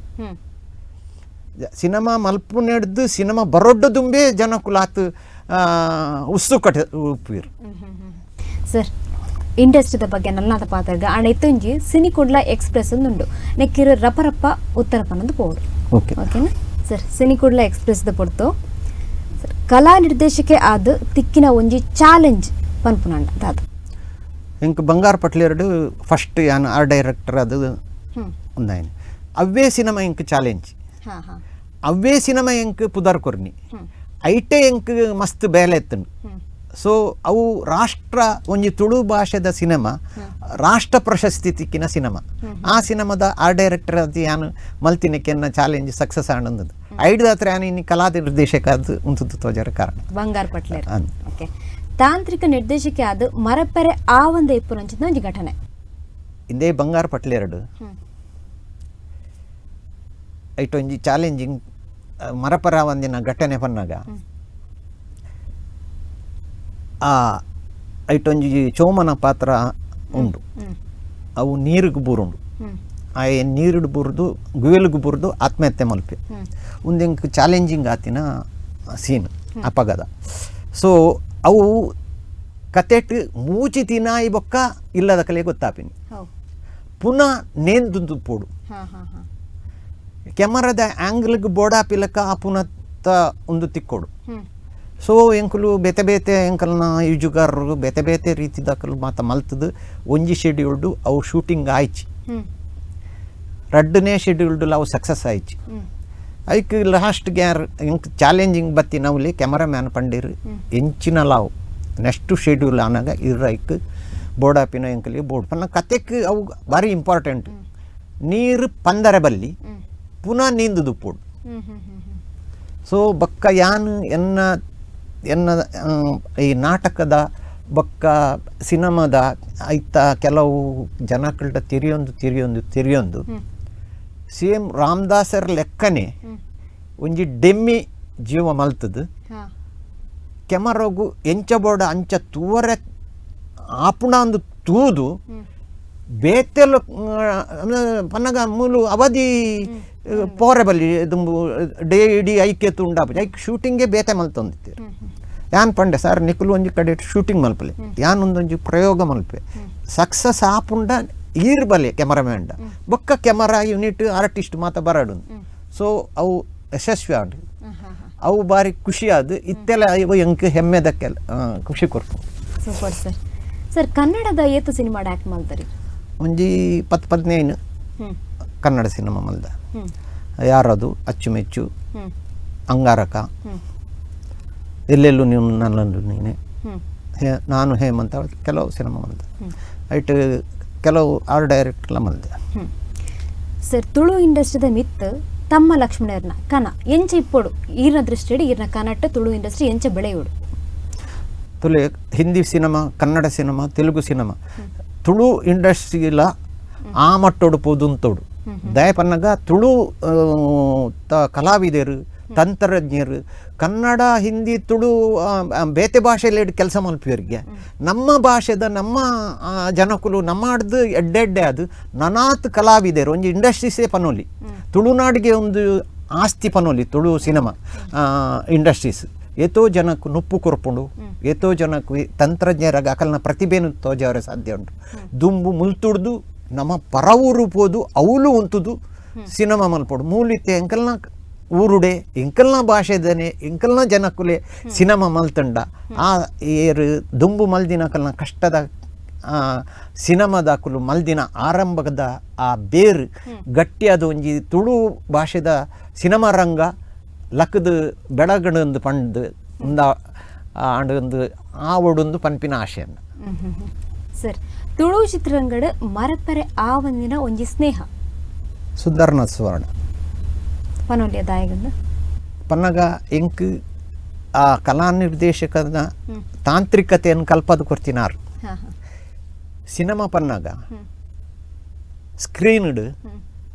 ಸಿನಿಮಾ ಮಲ್ಪು ನೆಡ್ದು ಸಿನಿಮಾ ಬರೊಡ್ಡ ದುಂಬೆ ಜನಕುಲಾತು ಉಸ್ಸು ಕಟ ಉಪ್ಪಿರು. ಸರ್ ಇಂಡಸ್ಟ್ರಿದ ಬಗ್ಗೆ ನಲ್ಲಾದ ಪಾತ್ರಗ ಅಣ್ಣ ಇತ್ತೊಂಜಿ ಸಿನಿಕುಡ್ಲ ಎಕ್ಸ್ಪ್ರೆಸ್ ಉಂಡು ನೆಕ್ಕಿರು ರಪರಪ್ಪ ಉತ್ತರ ಪನ್ನೊಂದು ಪೋಡು. ಓಕೆ ಓಕೆನಾ ಸರ್? ಸಿನಿಕುಡ್ಲ ಎಕ್ಸ್ಪ್ರೆಸ್ the ಪೊಡ್ತು sir ಕಲಾ ನಿರ್ದೇಶಕೆ ಆದ ತಿಕ್ಕಿನ ಒಂಜಿ ಚಾಲೆಂಜ್ ಪನ್ಪುನಂಡ ದಾದ? ಇಂಕ್ ಬಂಗಾರ ಪಟ್ಲೇರ್ಡು ಫಸ್ಟ್ ಯಾನ್ ಆರ್ ಡೈರೆಕ್ಟರ್ ಅದು ಒಂದಾಯನ ಅವ್ವೇ ಸಿನಿಮಾ ಇಂಕ್ ಚಾಲೆಂಜ್, ಅವ್ವೇ ಸಿನಿಮಾ ಎಂಕ್ ಪುದರ್ ಕೊರ್ನಿ ಐಟೆ ಎಂಕ್ ಮಸ್ತ್ ಬೇಲೆ ಎತ್ತುಂಡು. ಸೊ ಅವು ರಾಷ್ಟ್ರ ಒಂಜಿ ತುಳು ಭಾಷೆದ ಸಿನಿಮಾ ರಾಷ್ಟ್ರ ಪ್ರಶಸ್ತಿ ತಿಕ್ಕಿನ ಸಿನಿಮಾ. ಆ ಸಿನಿಮಾದ ಆರ್ ಡೈರೆಕ್ಟರ್ ಅದು ಯಾನು ಮಲ್ತಿನಕ್ಕೆನ್ನ ಚಾಲೆಂಜ್ ಸಕ್ಸಸ್ ಆನಂದದ್ದು ಐಡ್ದ ಹತ್ರ ಯಾನು ಇನ್ನು ಕಲಾ ನಿರ್ದೇಶಕ ಅದು ಉಂಟು ತೋಜರ ಕಾರಣ ಬಂಗಾರ ಪಟ್ಲೇರ್. ಓಕೆ, ತಾಂತ್ರಿಕ ನಿರ್ದೇಶಕ ಅದು ಮರಪೆರೆ ಆ ಒಂದು ಇಪ್ಪುನಂಚಿನ ಒಂಜಿ ಘಟನೆ ಇಂದೇ ಬಂಗಾರ ಪಟ್ಲೇರಡು ಐಟೊಂಜಿ ಚಾಲೆಂಜಿಂಗ್ ಮರಪರ ಒಂದಿನ ಘಟನೆ ಪನ್ನಾಗ ಆ ಐಟೊಂಜಿ ಚೋಮನ ಪಾತ್ರ ಉಂಡು, ಅವು ನೀರಿಗೆ ಬೂರುಂಡು. ಆ ನೀರುಡು ಬೂರ್ದು ಗುವೆಲ್ಗೆ ಬೂರ್ದು ಆತ್ಮಹತ್ಯೆ ಮಲ್ಪೆ ಒಂದು ಇಂಕ್ ಚಾಲೆಂಜಿಂಗ್ ಆತಿನ ಸೀನ್ ಅಪಗದ. ಸೊ ಅವು ಕತೆಟ್ ಮೂಚಿ ತಿನಾಯಿ ಬೊಕ್ಕ ಇಲ್ಲದ ಕಲೆ ಗೊತ್ತಾಪಿನಿ ಪುನಃ ನೇಂದು ಪೋಡು ಕೆಮರದ ಆ್ಯಂಗಲ್ಗೆ ಬೋಡಾಪಿಲಕ್ಕ ಆ ಪುನಃ ಒಂದು ತಿಕ್ಕೋಡು. ಸೊ ಎಂಕುಲು ಬೇತೆ ಬೇತೆ ಎಂಕಲ್ನ ಈಜುಗಾರರು ಬೇತೆ ಬೇತೆ ರೀತಿದಕಲು ಮಾತ ಮಲ್ತದು ಒಂಜಿ ಶೆಡ್ಯೂಲ್ಡು ಅವು ಶೂಟಿಂಗ್ ಆಯ್ಚಿ ರಡ್ಡನೇ ಶೆಡ್ಯೂಲ್ಡು ಅವು ಸಕ್ಸಸ್ ಆಯ್ಚಿ. ಐಕ್ ಲಾಸ್ಟ್ ಗ್ಯಾರ್ ಎಂಕ್ ಚಾಲೆಂಜಿಂಗ್ ಬತ್ತಿ ನಾವುಲಿ ಕ್ಯಾಮರಾಮ್ಯಾನ್ ಪಂಡಿರು ಎಂಚಿನ ಲಾವು ನೆಕ್ಸ್ಟ್ ಶೆಡ್ಯೂಲ್ ಆನಾಗ ಇರ ಐಕ್ ಬೋಡಾಪಿನ ಎಂಕಲಿ ಬೋರ್ಡ್ ಪನ್ನ ಕತೆಕ್ ಅವು ಭಾರಿ ಇಂಪಾರ್ಟೆಂಟ್. ನೀರು ಪಂದರ ಬಲ್ಲಿ ಪುನಃ ನೀಂದುದು ಪೋಡು. ಸೊ ಬಕ್ಕ ಯಾನ್ ಎನ್ನ ಎನ್ನ ಈ ನಾಟಕದ ಬಕ್ಕ ಸಿನಿಮಾದ ಐತ ಕೆಲವು ಜನಕಳ್ಡ ತಿರಿಯೊಂದು ತಿರಿಯೊಂದು ತಿರಿಯೊಂದು ಸೇಮ್ ರಾಮದಾಸರ ಲೆಕ್ಕನೆ ಒಂಜಿ ಡೆಮ್ಮಿ ಜೀವ ಮಲ್ತದು ಕೆಮರೋಗು ಎಂಚ ಬೋಡ ಅಂಚ ತೂವರೆ ಆಪುಣ ಅಂದು ತೂದು ಬೇತೆಲ್ಲ ಪನ್ನಗ ಮೂಲು ಅವಧಿ ಪೋರೆ ಬಲ್ಲಿ ದುಂಬು ಡೇ ಇಡೀ ಐಕ್ಯ ತುಂಡಾಪ ಐಕ್ ಶೂಟಿಂಗೇ ಬೇತೆ ಮಲ್ತೊಂದಿತ್ತೀರು. ಯಾನ್ ಪಂಡೆ ಸರ್ ನಿಕುಲು ಒಂಜಿ ಕಡೆ ಶೂಟಿಂಗ್ ಮಲ್ಪಲೆ ಯಾನ್ ಒಂದೊಂಜಿ ಪ್ರಯೋಗ ಮಲ್ಪೆ ಸಕ್ಸಸ್ ಆಪುಂಡ ಈರ್ ಬಲೆ ಕ್ಯಾಮರಾಮ್ಯಾನ್ ಬೊಕ್ಕ camera unit artist ಮಾತ ಬರಡು. ಸೊ ಅವು ಯಶಸ್ವಿ ಆಂಡ್ ಅವು ಬಾರಿ ಖುಷಿ ಆದ ಇತ್ತೆಲ್ಲ ಇವು ಎಂಕ್ ಹೆಮ್ಮೆದಕ್ಕೆಲ್ಲ ಖುಷಿ ಕೊರ್ಪು. Super sir. Sir ಕನ್ನಡದ ಏತು ಸಿನಿಮಾ ಆ್ಯಕ್ಟ್ ಮಲ್ತರಿ? ಒಂಜಿ 10-15 ಕನ್ನಡ ಸಿನಿಮಾ ಮಲ್ದ. ಯಾರದು ಅಚ್ಚುಮೆಚ್ಚು, ಅಂಗಾರಕ, ಎಲ್ಲೆಲ್ಲೂ ನೀವು ನನ್ನಲ್ಲೂ ನೀನೆ, ನಾನು ಹೇಮಂತ ಕೆಲವು ಸಿನಿಮಾ ಮಲ್ದೆ. ಐಟ್ ಕೆಲವು ಆರ್ ಡೈರೆಕ್ಟ್ಲ ಮಲ್ದೆ. ಸರ್ ತುಳು ಇಂಡಸ್ಟ್ರಿದ ಮಿತ್ ತಮ್ಮ ಲಕ್ಷ್ಮಣರ್ನ ಕನ ಎಂಚ ಇಪ್ಪೋಡು ಈರ್ನ ದೃಷ್ಟಿಡಿ ಈರ್ನ ಕನಟ್ಟ ತುಳು ಇಂಡಸ್ಟ್ರಿ ಎಂಚ ಬೆಳೆಯೋಡು? Tulu Hindi cinema, Kannada cinema, Telugu cinema Tulu ಇಂಡಸ್ಟ್ರಿಲ ಆ ಮಟ್ಟೋಡು ಪೋದುಂತೋಡು ದಯಪನ್ನಗ ತುಳು ಕಲಾವಿದರು ತಂತ್ರಜ್ಞರು ಕನ್ನಡ ಹಿಂದಿ ತುಳು ಬೇತೆ ಭಾಷೆಯಲ್ಲಿ ಕೆಲಸ ಮಲ್ಪಿಯವರಿಗೆ ನಮ್ಮ ಭಾಷೆದ ನಮ್ಮ ಜನಕುಲು ನಮ್ಮಾಡ್ದು ಎಡ್ಡೆಡ್ಡೆ ಅದು ನನಾತ್ ಕಲಾವಿದರು ಒಂಜಿ ಇಂಡಸ್ಟ್ರೀಸೇ ಪನೋಲಿ ತುಳುನಾಡಿಗೆ ಒಂದು ಆಸ್ತಿ ಪನೋಲಿ ತುಳು ಸಿನಿಮಾ ಇಂಡಸ್ಟ್ರೀಸ್ ಏತೋ ಜನಕ್ಕೆ ನುಪ್ಪು ಕೊರ್ಪುಂಡು ಏತೋ ಜನಕ್ಕೆ ತಂತ್ರಜ್ಞರಾಗ ಅಕಲ್ನ ಪ್ರತಿಭೆನು ತೋಜವರೆ ಸಾಧ್ಯ ಉಂಟು. ದುಂಬು ಮುಲ್ತುಡ್ದು ನಮ್ಮ ಪರವೂರು ಪೋದು ಅವಲು ಉಂಟುದು ಸಿನಿಮಾ ಮಲ್ಪೋಡು ಮೂಲಿತ್ತೆ ಎಂಕಲ್ನ ಊರುಡೆ ಎಂಕಲ್ನ ಭಾಷೆದನೆ ಎಂಕಲ್ನ ಜನಕುಲೆ ಸಿನಿಮಾ ಮಲ್ತಂಡ ಆ ಏರು ದುಂಬು ಮಲ್ದಿನಕಲ್ನ ಕಷ್ಟದ ಸಿನಿಮಾದಾಕುಲು ಮಲ್ದಿನ ಆರಂಭದ ಆ ಬೇರು ಗಟ್ಟಿಯಾದ ಒಂಜಿ ತುಳು ಭಾಷೆದ ಸಿನಿಮಾ ರಂಗ ಲಕ್ಕದು ಬೆಳಗಣಂದು ಪಂಡು ಉಂದ ಆಂಡ ಒಂದು ಆವಡೊಂದು ಪನ್ಪಿನ ಆಶೆಯನ್ನು. ಸರ್, ತುಳು ಚಿತ್ರರಂಗಡ್ ಮರಪರೆ ಆವಂದಿನ ಒಂಜಿ ಸ್ನೇಹ ಸುಂದರನಾಥ್ ಸುವರ್ಣ ಪನೊಲಿಯ ದಾಯಗಂದು ಪನ್ನಗ ಎಂಕ್ ಆ ಕಲಾ ನಿರ್ದೇಶಕನ ತಾಂತ್ರಿಕತೆಯನ್ನು ಕಲ್ಪದ ಕೊರ್ತಿನಾರು. ಸಿನಿಮಾ ಪನ್ನಾಗ ಸ್ಕ್ರೀನ್ಡ್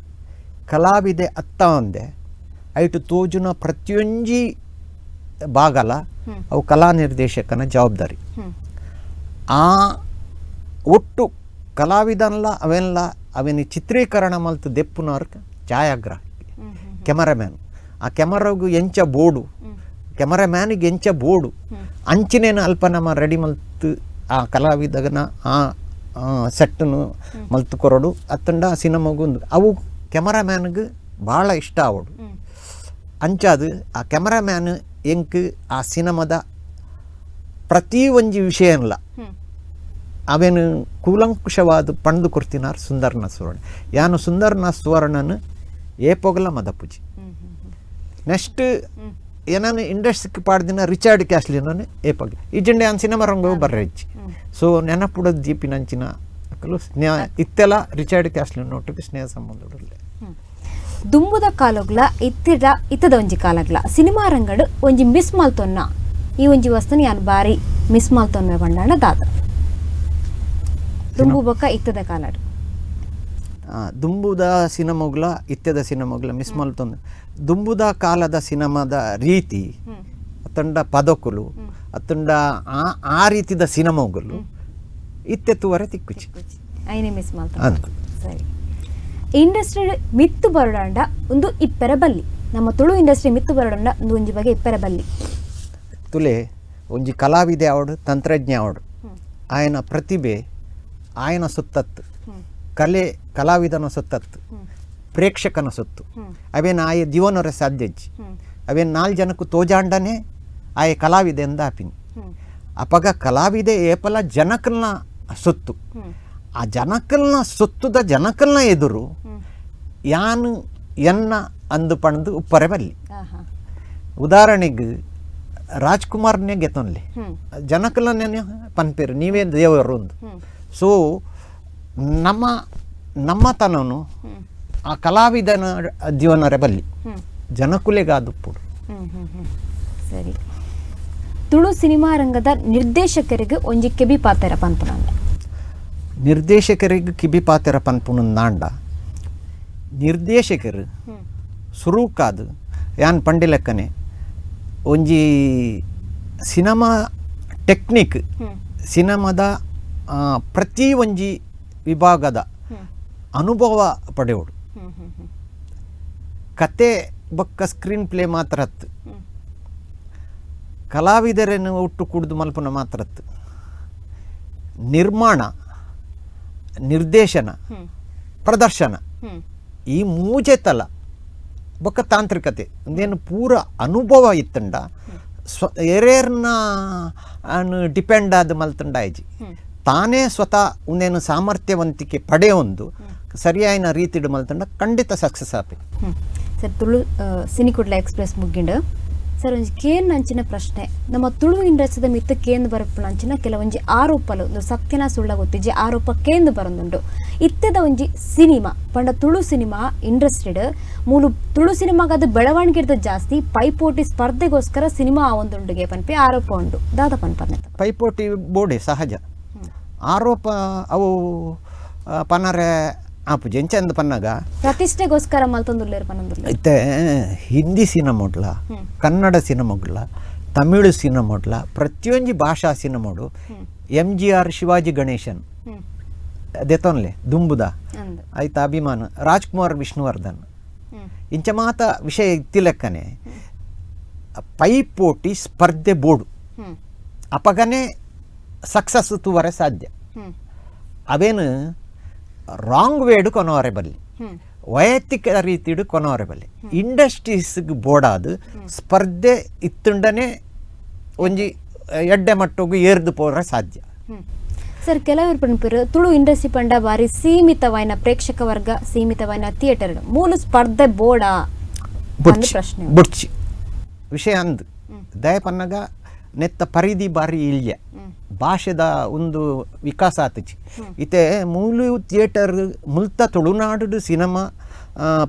ಕಲಾವಿದೆ ಅತ್ತ ಒಂದೆ ಐಟು ತೋಜುನ ಪ್ರತಿಯೊಂಜಿ ಭಾಗಲ ಅವು ಕಲಾ ನಿರ್ದೇಶಕನ ಜವಾಬ್ದಾರಿ. ಆ ಒಟ್ಟು ಕಲಾವಿದನ್ಲ ಅವೆಲ್ಲ ಅವೇನು ಚಿತ್ರೀಕರಣ ಮಲ್ತು ದೆಪ್ಪುನವ್ರ ಛಾಯಾಗ್ರಾಹಿ ಕೆಮರಾಮ್ಯಾನ್, ಆ ಕೆಮರಾಗು ಎಂಚ ಬೋರ್ಡು, ಕೆಮರಾಮ್ಯಾನಿಗೆ ಎಂಚ ಬೋರ್ಡು ಅಂಚಿನೇನು ಅಲ್ಪ ನಮ್ಮ ರೆಡಿ ಮಲ್ತು ಆ ಕಲಾವಿದನ ಆ ಸೆಟ್ಟನ್ನು ಮಲ್ತು ಕೊರಡು ಅತ್ತಂಡ ಆ ಸಿನಿಮಾಗು ಒಂದು ಅವು ಕೆಮರಾಮ್ಯಾನ್ಗೆ ಭಾಳ ಇಷ್ಟ ಆವಡು. ಅಂಚಾದು ಆ ಕೆಮರಾಮ್ಯಾನ್ ಎಂಕ್ ಆ ಸಿನಿಮಾದ ಪ್ರತಿ ಒಂಜಿ ವಿಷಯನ್ಲ ಅವೇನು ಕೂಲಂಕುಷವಾದ ಪಂಡು ಕೊರ್ತಿನಾರ್ ಸುಂದರನಾಥ್ ಸುವರ್ಣ. ಯಾನು ಸುಂದರನಾಥ್ ಸುವರ್ಣನ ಏಪೋಗಲ ಮದಪುಜಿ. ನೆಕ್ಸ್ಟ್ ಏನಾನು ಇಂಡಸ್ಟ್ರಿಗೆ ಪಾಡ್ದಿನ ರಿಚಾರ್ಡ್ ಕ್ಯಾಸ್ಲಿನೂ ಏಪೋಗಿ ಈ ಜಂಡೆ ಆನ್ ಸಿನಿಮಾ ರಂಗ ಬರ್ರೆಜ್ಜಿ. ಸೊ ನೆನಪುಡ ದೀಪಿನಂಚಿನ ಅಕಲು ಸ್ನೇಹ ಇತ್ತೆಲ್ಲ ರಿಚಾರ್ಡ್ ಕ್ಯಾಸ್ಲಿನ ಒಟ್ಟಿಗೆ ಸ್ನೇಹ ಸಂಬಂಧ. ದುಂಬುದ ಕಾಲೋಗ್ಲ ಇತ್ತಿರ ಇತ್ತದ ಒಂಜಿ ಕಾಲಗ್ಲ ಸಿನಿಮಾ ರಂಗಡು ಒಂಜಿ ಮಿಸ್ ಮಲ್ತೊನ್ನ ಈ ಒಂಜಿ ವಸ್ತುನ ಯಾನ್ ಬಾರಿ ಮಿಸ್ ಮಲ್ತೊನ್ವೆ ಬಂಡಾಣ ದಾದ ದುಂಬು ಬೊಕ್ಕ ಇತ್ತದ ಕಾಲಡು ದುಂಬುದ ಸಿನಿಮಾಗ್ಲ ಇತ್ತದ ಸಿನಿಮಾಗ್ಲ ಮಿಸ್ ಮಲ್ತೊಂದು ದುಂಬುದ ಕಾಲದ ಸಿನಿಮಾದ ರೀತಿ ಅತ್ತಂಡ ಪದಕುಲು ಅತ್ತಂಡ ಆ ಆ ರೀತಿದ ಸಿನಿಮಾಗಳು ಇತ್ತೆ ತೂವರೆ ತಿಕ್ಕುಚಿ ಐನೆ ಮಿಸ್ ಮಲ್ತೊಂದು. ಸರಿ, ಇಂಡಸ್ಟ್ರಿ ಮಿತ್ತು ಬರಡಾಂಡ ಒಂದು ಇಪ್ಪೆರ ಬಲ್ಲಿ, ನಮ್ಮ ತುಳು ಇಂಡಸ್ಟ್ರಿ ಮಿತ್ತು ಬರಡಾಂಡ ಒಂದು ಒಂಜಿ ಬಗೆ ಇಪ್ಪೆರ ಬಲ್ಲಿ. ತುಲೆ ಒಂಜಿ ಕಲಾವಿದೆ ಅವಡು ತಂತ್ರಜ್ಞ ಅವಡು ಆಯನ ಪ್ರತಿಭೆ ಆಯನ ಸೊತ್ತತ್ತು, ಕಲೆ ಕಲಾವಿದನ ಸೊತ್ತತ್ತು, ಪ್ರೇಕ್ಷಕನ ಸೊತ್ತು. ಅವೇನು ಆಯ ಜೀವನವರ ಸಾಧ್ಯಜ್ಜಿ ಅವೇನು ನಾಲ್ಕು ಜನಕ್ಕೂ ತೋಜಾಂಡನೆ ಆಯ ಕಲಾವಿದೆ ಎಂದ ಆಪಿನಿ. ಅಪಗ ಕಲಾವಿದೆ ಏಪಲ ಜನಕಲ್ನ ಸೊತ್ತು, ಆ ಜನಕಲ್ನ ಸೊತ್ತುದ ಜನಕಲ್ನ ಎದುರು ಯಾನು ಎನ್ನ ಅಂದು ಪಣದು ಉಪ್ಪರೆ ಬಲ್ಲಿ. ಉದಾಹರಣೆಗೆ ರಾಜ್ಕುಮಾರ್ನೇ ಗೆತೊನ್ಲೆ ಜನಕಲ್ನೇ ಪನ್ಪೇರು ನೀವೇ ದೇವರು ಒಂದು. ಸೊ ನಮ್ಮ ನಮ್ಮತನನು ಆ ಕಲಾವಿದನ ಜೀವನರೆ ಬಲ್ಲಿ ಜನಕುಲೆಗಾದುಪ್ಪುಡು. ಸರಿ, ತುಳು ಸಿನಿಮಾ ರಂಗದ ನಿರ್ದೇಶಕರಿಗೆ ಒಂಜಿ ಕೆಬಿ ಪಾತೆರ ಪನ್ಪುನ. ನಿರ್ದೇಶಕರಿಗೆ ಕಿಬಿ ಪಾತೆರ ಪನ್ಪುನ ನಾಂಡ ನಿರ್ದೇಶಕರು ಸುರೂಕಾದು ಯಾನ್ ಪಂಡಿಲೆಕ್ಕನೆ ಒಂಜಿ ಸಿನಿಮಾ ಟೆಕ್ನಿಕ್ ಸಿನಿಮಾದ ಪ್ರತಿ ಒಂಜಿ ವಿಭಾಗದ ಅನುಭವ ಪಡೆಯೋಡು. ಕತೆ ಬೊಕ್ಕ ಸ್ಕ್ರೀನ್ ಪ್ಲೇ ಮಾತ್ರ ಹತ್ತು, ಕಲಾವಿದರನ್ನು ಒಟ್ಟು ಕುಡ್ದು ಮಲ್ಪುನ ಮಾತ್ರ ಹತ್ತು, ನಿರ್ಮಾಣ ನಿರ್ದೇಶನ ಪ್ರದರ್ಶನ ಈ ಮೂಜೆ ತಲ ಬೊಕ್ಕ ತಾಂತ್ರಿಕತೆ ಒಂದೇನು ಪೂರ ಅನುಭವ ಇತ್ತಂಡ ಸ್ವ ಎರೇರ್ನ ಡಿಪೆಂಡ್ ಆದ ಮಲ್ತಂಡ ಆಯ್ಜಿ ತಾನೇ ಸ್ವತಃ ಒಂದೇನು ಸಾಮರ್ಥ್ಯವಂತಿಕೆ ಪಡೆಯೊಂದು ಸರಿಯಾದ ರೀತಿಡು ಮಲ್ತಂಡ ಖಂಡಿತ ಸಕ್ಸಸ್ ಆಪಿ. ಸರ್, ತುಳು ಸಿನಿಕುಡ್ಲ ಎಕ್ಸ್ಪ್ರೆಸ್ ಮುಗ್ಗಿಂಡು ಸರ್ ಒಂಜಿ ಕೇನ್ ಅಂಚಿನ ಪ್ರಶ್ನೆ, ನಮ್ಮ ತುಳು ಇಂಡಸ್ಟ್ರಿದ ಮಿತ್ತ ಕೇಂದ್ರ ಬರಪುನ ಅಂಚಿನ ಕೆಲವೊಂಜಿ ಆರೋಪಲು ಒಂದು ಸತ್ಯನ ಸುಳ್ಳ ಗೊತ್ತಿಜ್ಜಿ ಆರೋಪ ಕೇಂದ್ರ ಬರೊಂದುಂಡು. ಇತ್ತದ ಒಂಜಿ ಸಿನಿಮಾ ಪಂಡ ತುಳು ಸಿನಿಮಾ ಇಂಡಸ್ಟ್ರಿಡ್ ಮೂಲು ತುಳು ಸಿನಿಮಾಗದು ಬೆಳವಣಿಗೆ ಜಾಸ್ತಿ ಪೈಪೋಟಿ ಸ್ಪರ್ಧೆಗೋಸ್ಕರ ಸಿನಿಮಾ ಒಂದುಂಡುಗೆ ಪನ್ಪಿ ಆರೋಪ ಉಂಡು ದಾದ ಪನ್ಪನೆ. ಪೈಪೋಟಿ ಬೋಡೆ ಸಹಜ ಆರೋಪ ಅವು ಪನರೆ ಆಪುಜಿ ಎಂಚಂದ ಪನ್ನಾಗ ಪ್ರತಿಷ್ಠೆಗೋಸ್ಕರ ಮಲ್ತೊಂದುಲ್ಲೇರು ಪನ್ನೊಂದುಲ್ಲೇರು. ಇತ್ತೆ ಹಿಂದಿ ಸಿನಿಮಾಡ್ಲ ಕನ್ನಡ ಸಿನಿಮಾಗ್ಲ ತಮಿಳು ಸಿನಿಮಾಡ್ಲ ಪ್ರತಿಯೊಂಜಿ ಭಾಷಾ ಸಿನಿಮಾಡು M G R Shivaji Ganesan ದೆತೊನ್ಲೆ ದುಂಬುದ ಆಯ್ತಾ ಅಭಿಮಾನ ರಾಜ್ಕುಮಾರ್ ವಿಷ್ಣುವರ್ಧನ್ ಇಂಚ ಮಾತ ವಿಷಯ ಇತ್ತಿಲೆಕ್ಕನೆ ಪೈಪೋಟಿ ಸ್ಪರ್ಧೆ ಬೋರ್ಡು ಅಪಗನೆ ಸಕ್ಸಸ್ ತೂವರೆ ಸಾಧ್ಯ. ಅವೇನು ರಾಂಗ್ ವೇಡು ಕೊನವರೆ ಬಲ್ಲಿ ವೈಯಕ್ತಿಕ ರೀತಿಡು ಕೊನವರೆ ಬಲ್ಲಿ ಇಂಡಸ್ಟ್ರೀಸ್ಗೆ ಬೋಡಾದು ಸ್ಪರ್ಧೆ ಇತ್ತುಂಡನೆ ಒಂಜಿ ಎಡ್ಡೆ ಮಟ್ಟೋಗು ಏರ್ದು ಪೋರೆ ಸಾಧ್ಯ. ಸರ್, ಕೆಲವರು ಪನ್ಪೇರು ತುಳು ಇಂಡಸ್ಟ್ರಿ ಪಂಡ ಬಾರಿ ಸೀಮಿತವಾಯಿನ ಪ್ರೇಕ್ಷಕ ವರ್ಗ ಸೀಮಿತವಾಯಿನ ಥಿಯೇಟರ್ ಮೂಲ ಸ್ಪರ್ಧೆ ಬೋಡಾ ಪ್ರಶ್ನೆ ಬುಡ್ಚಿ ವಿಷಯ ಅಂದು ದಯಪನ್ನಗ ನೆತ್ತ ಪರಿಧಿ ಬಾರಿ ಇಲ್ಯ ಭಾಷೆದ ಒಂದು ವಿಕಾಸ ಆತಚಿ ಇತ್ತೆ ಮೂಲು ಥಿಯೇಟರ್ ಮುಲ್ತ ತುಳುನಾಡು ಸಿನಿಮಾ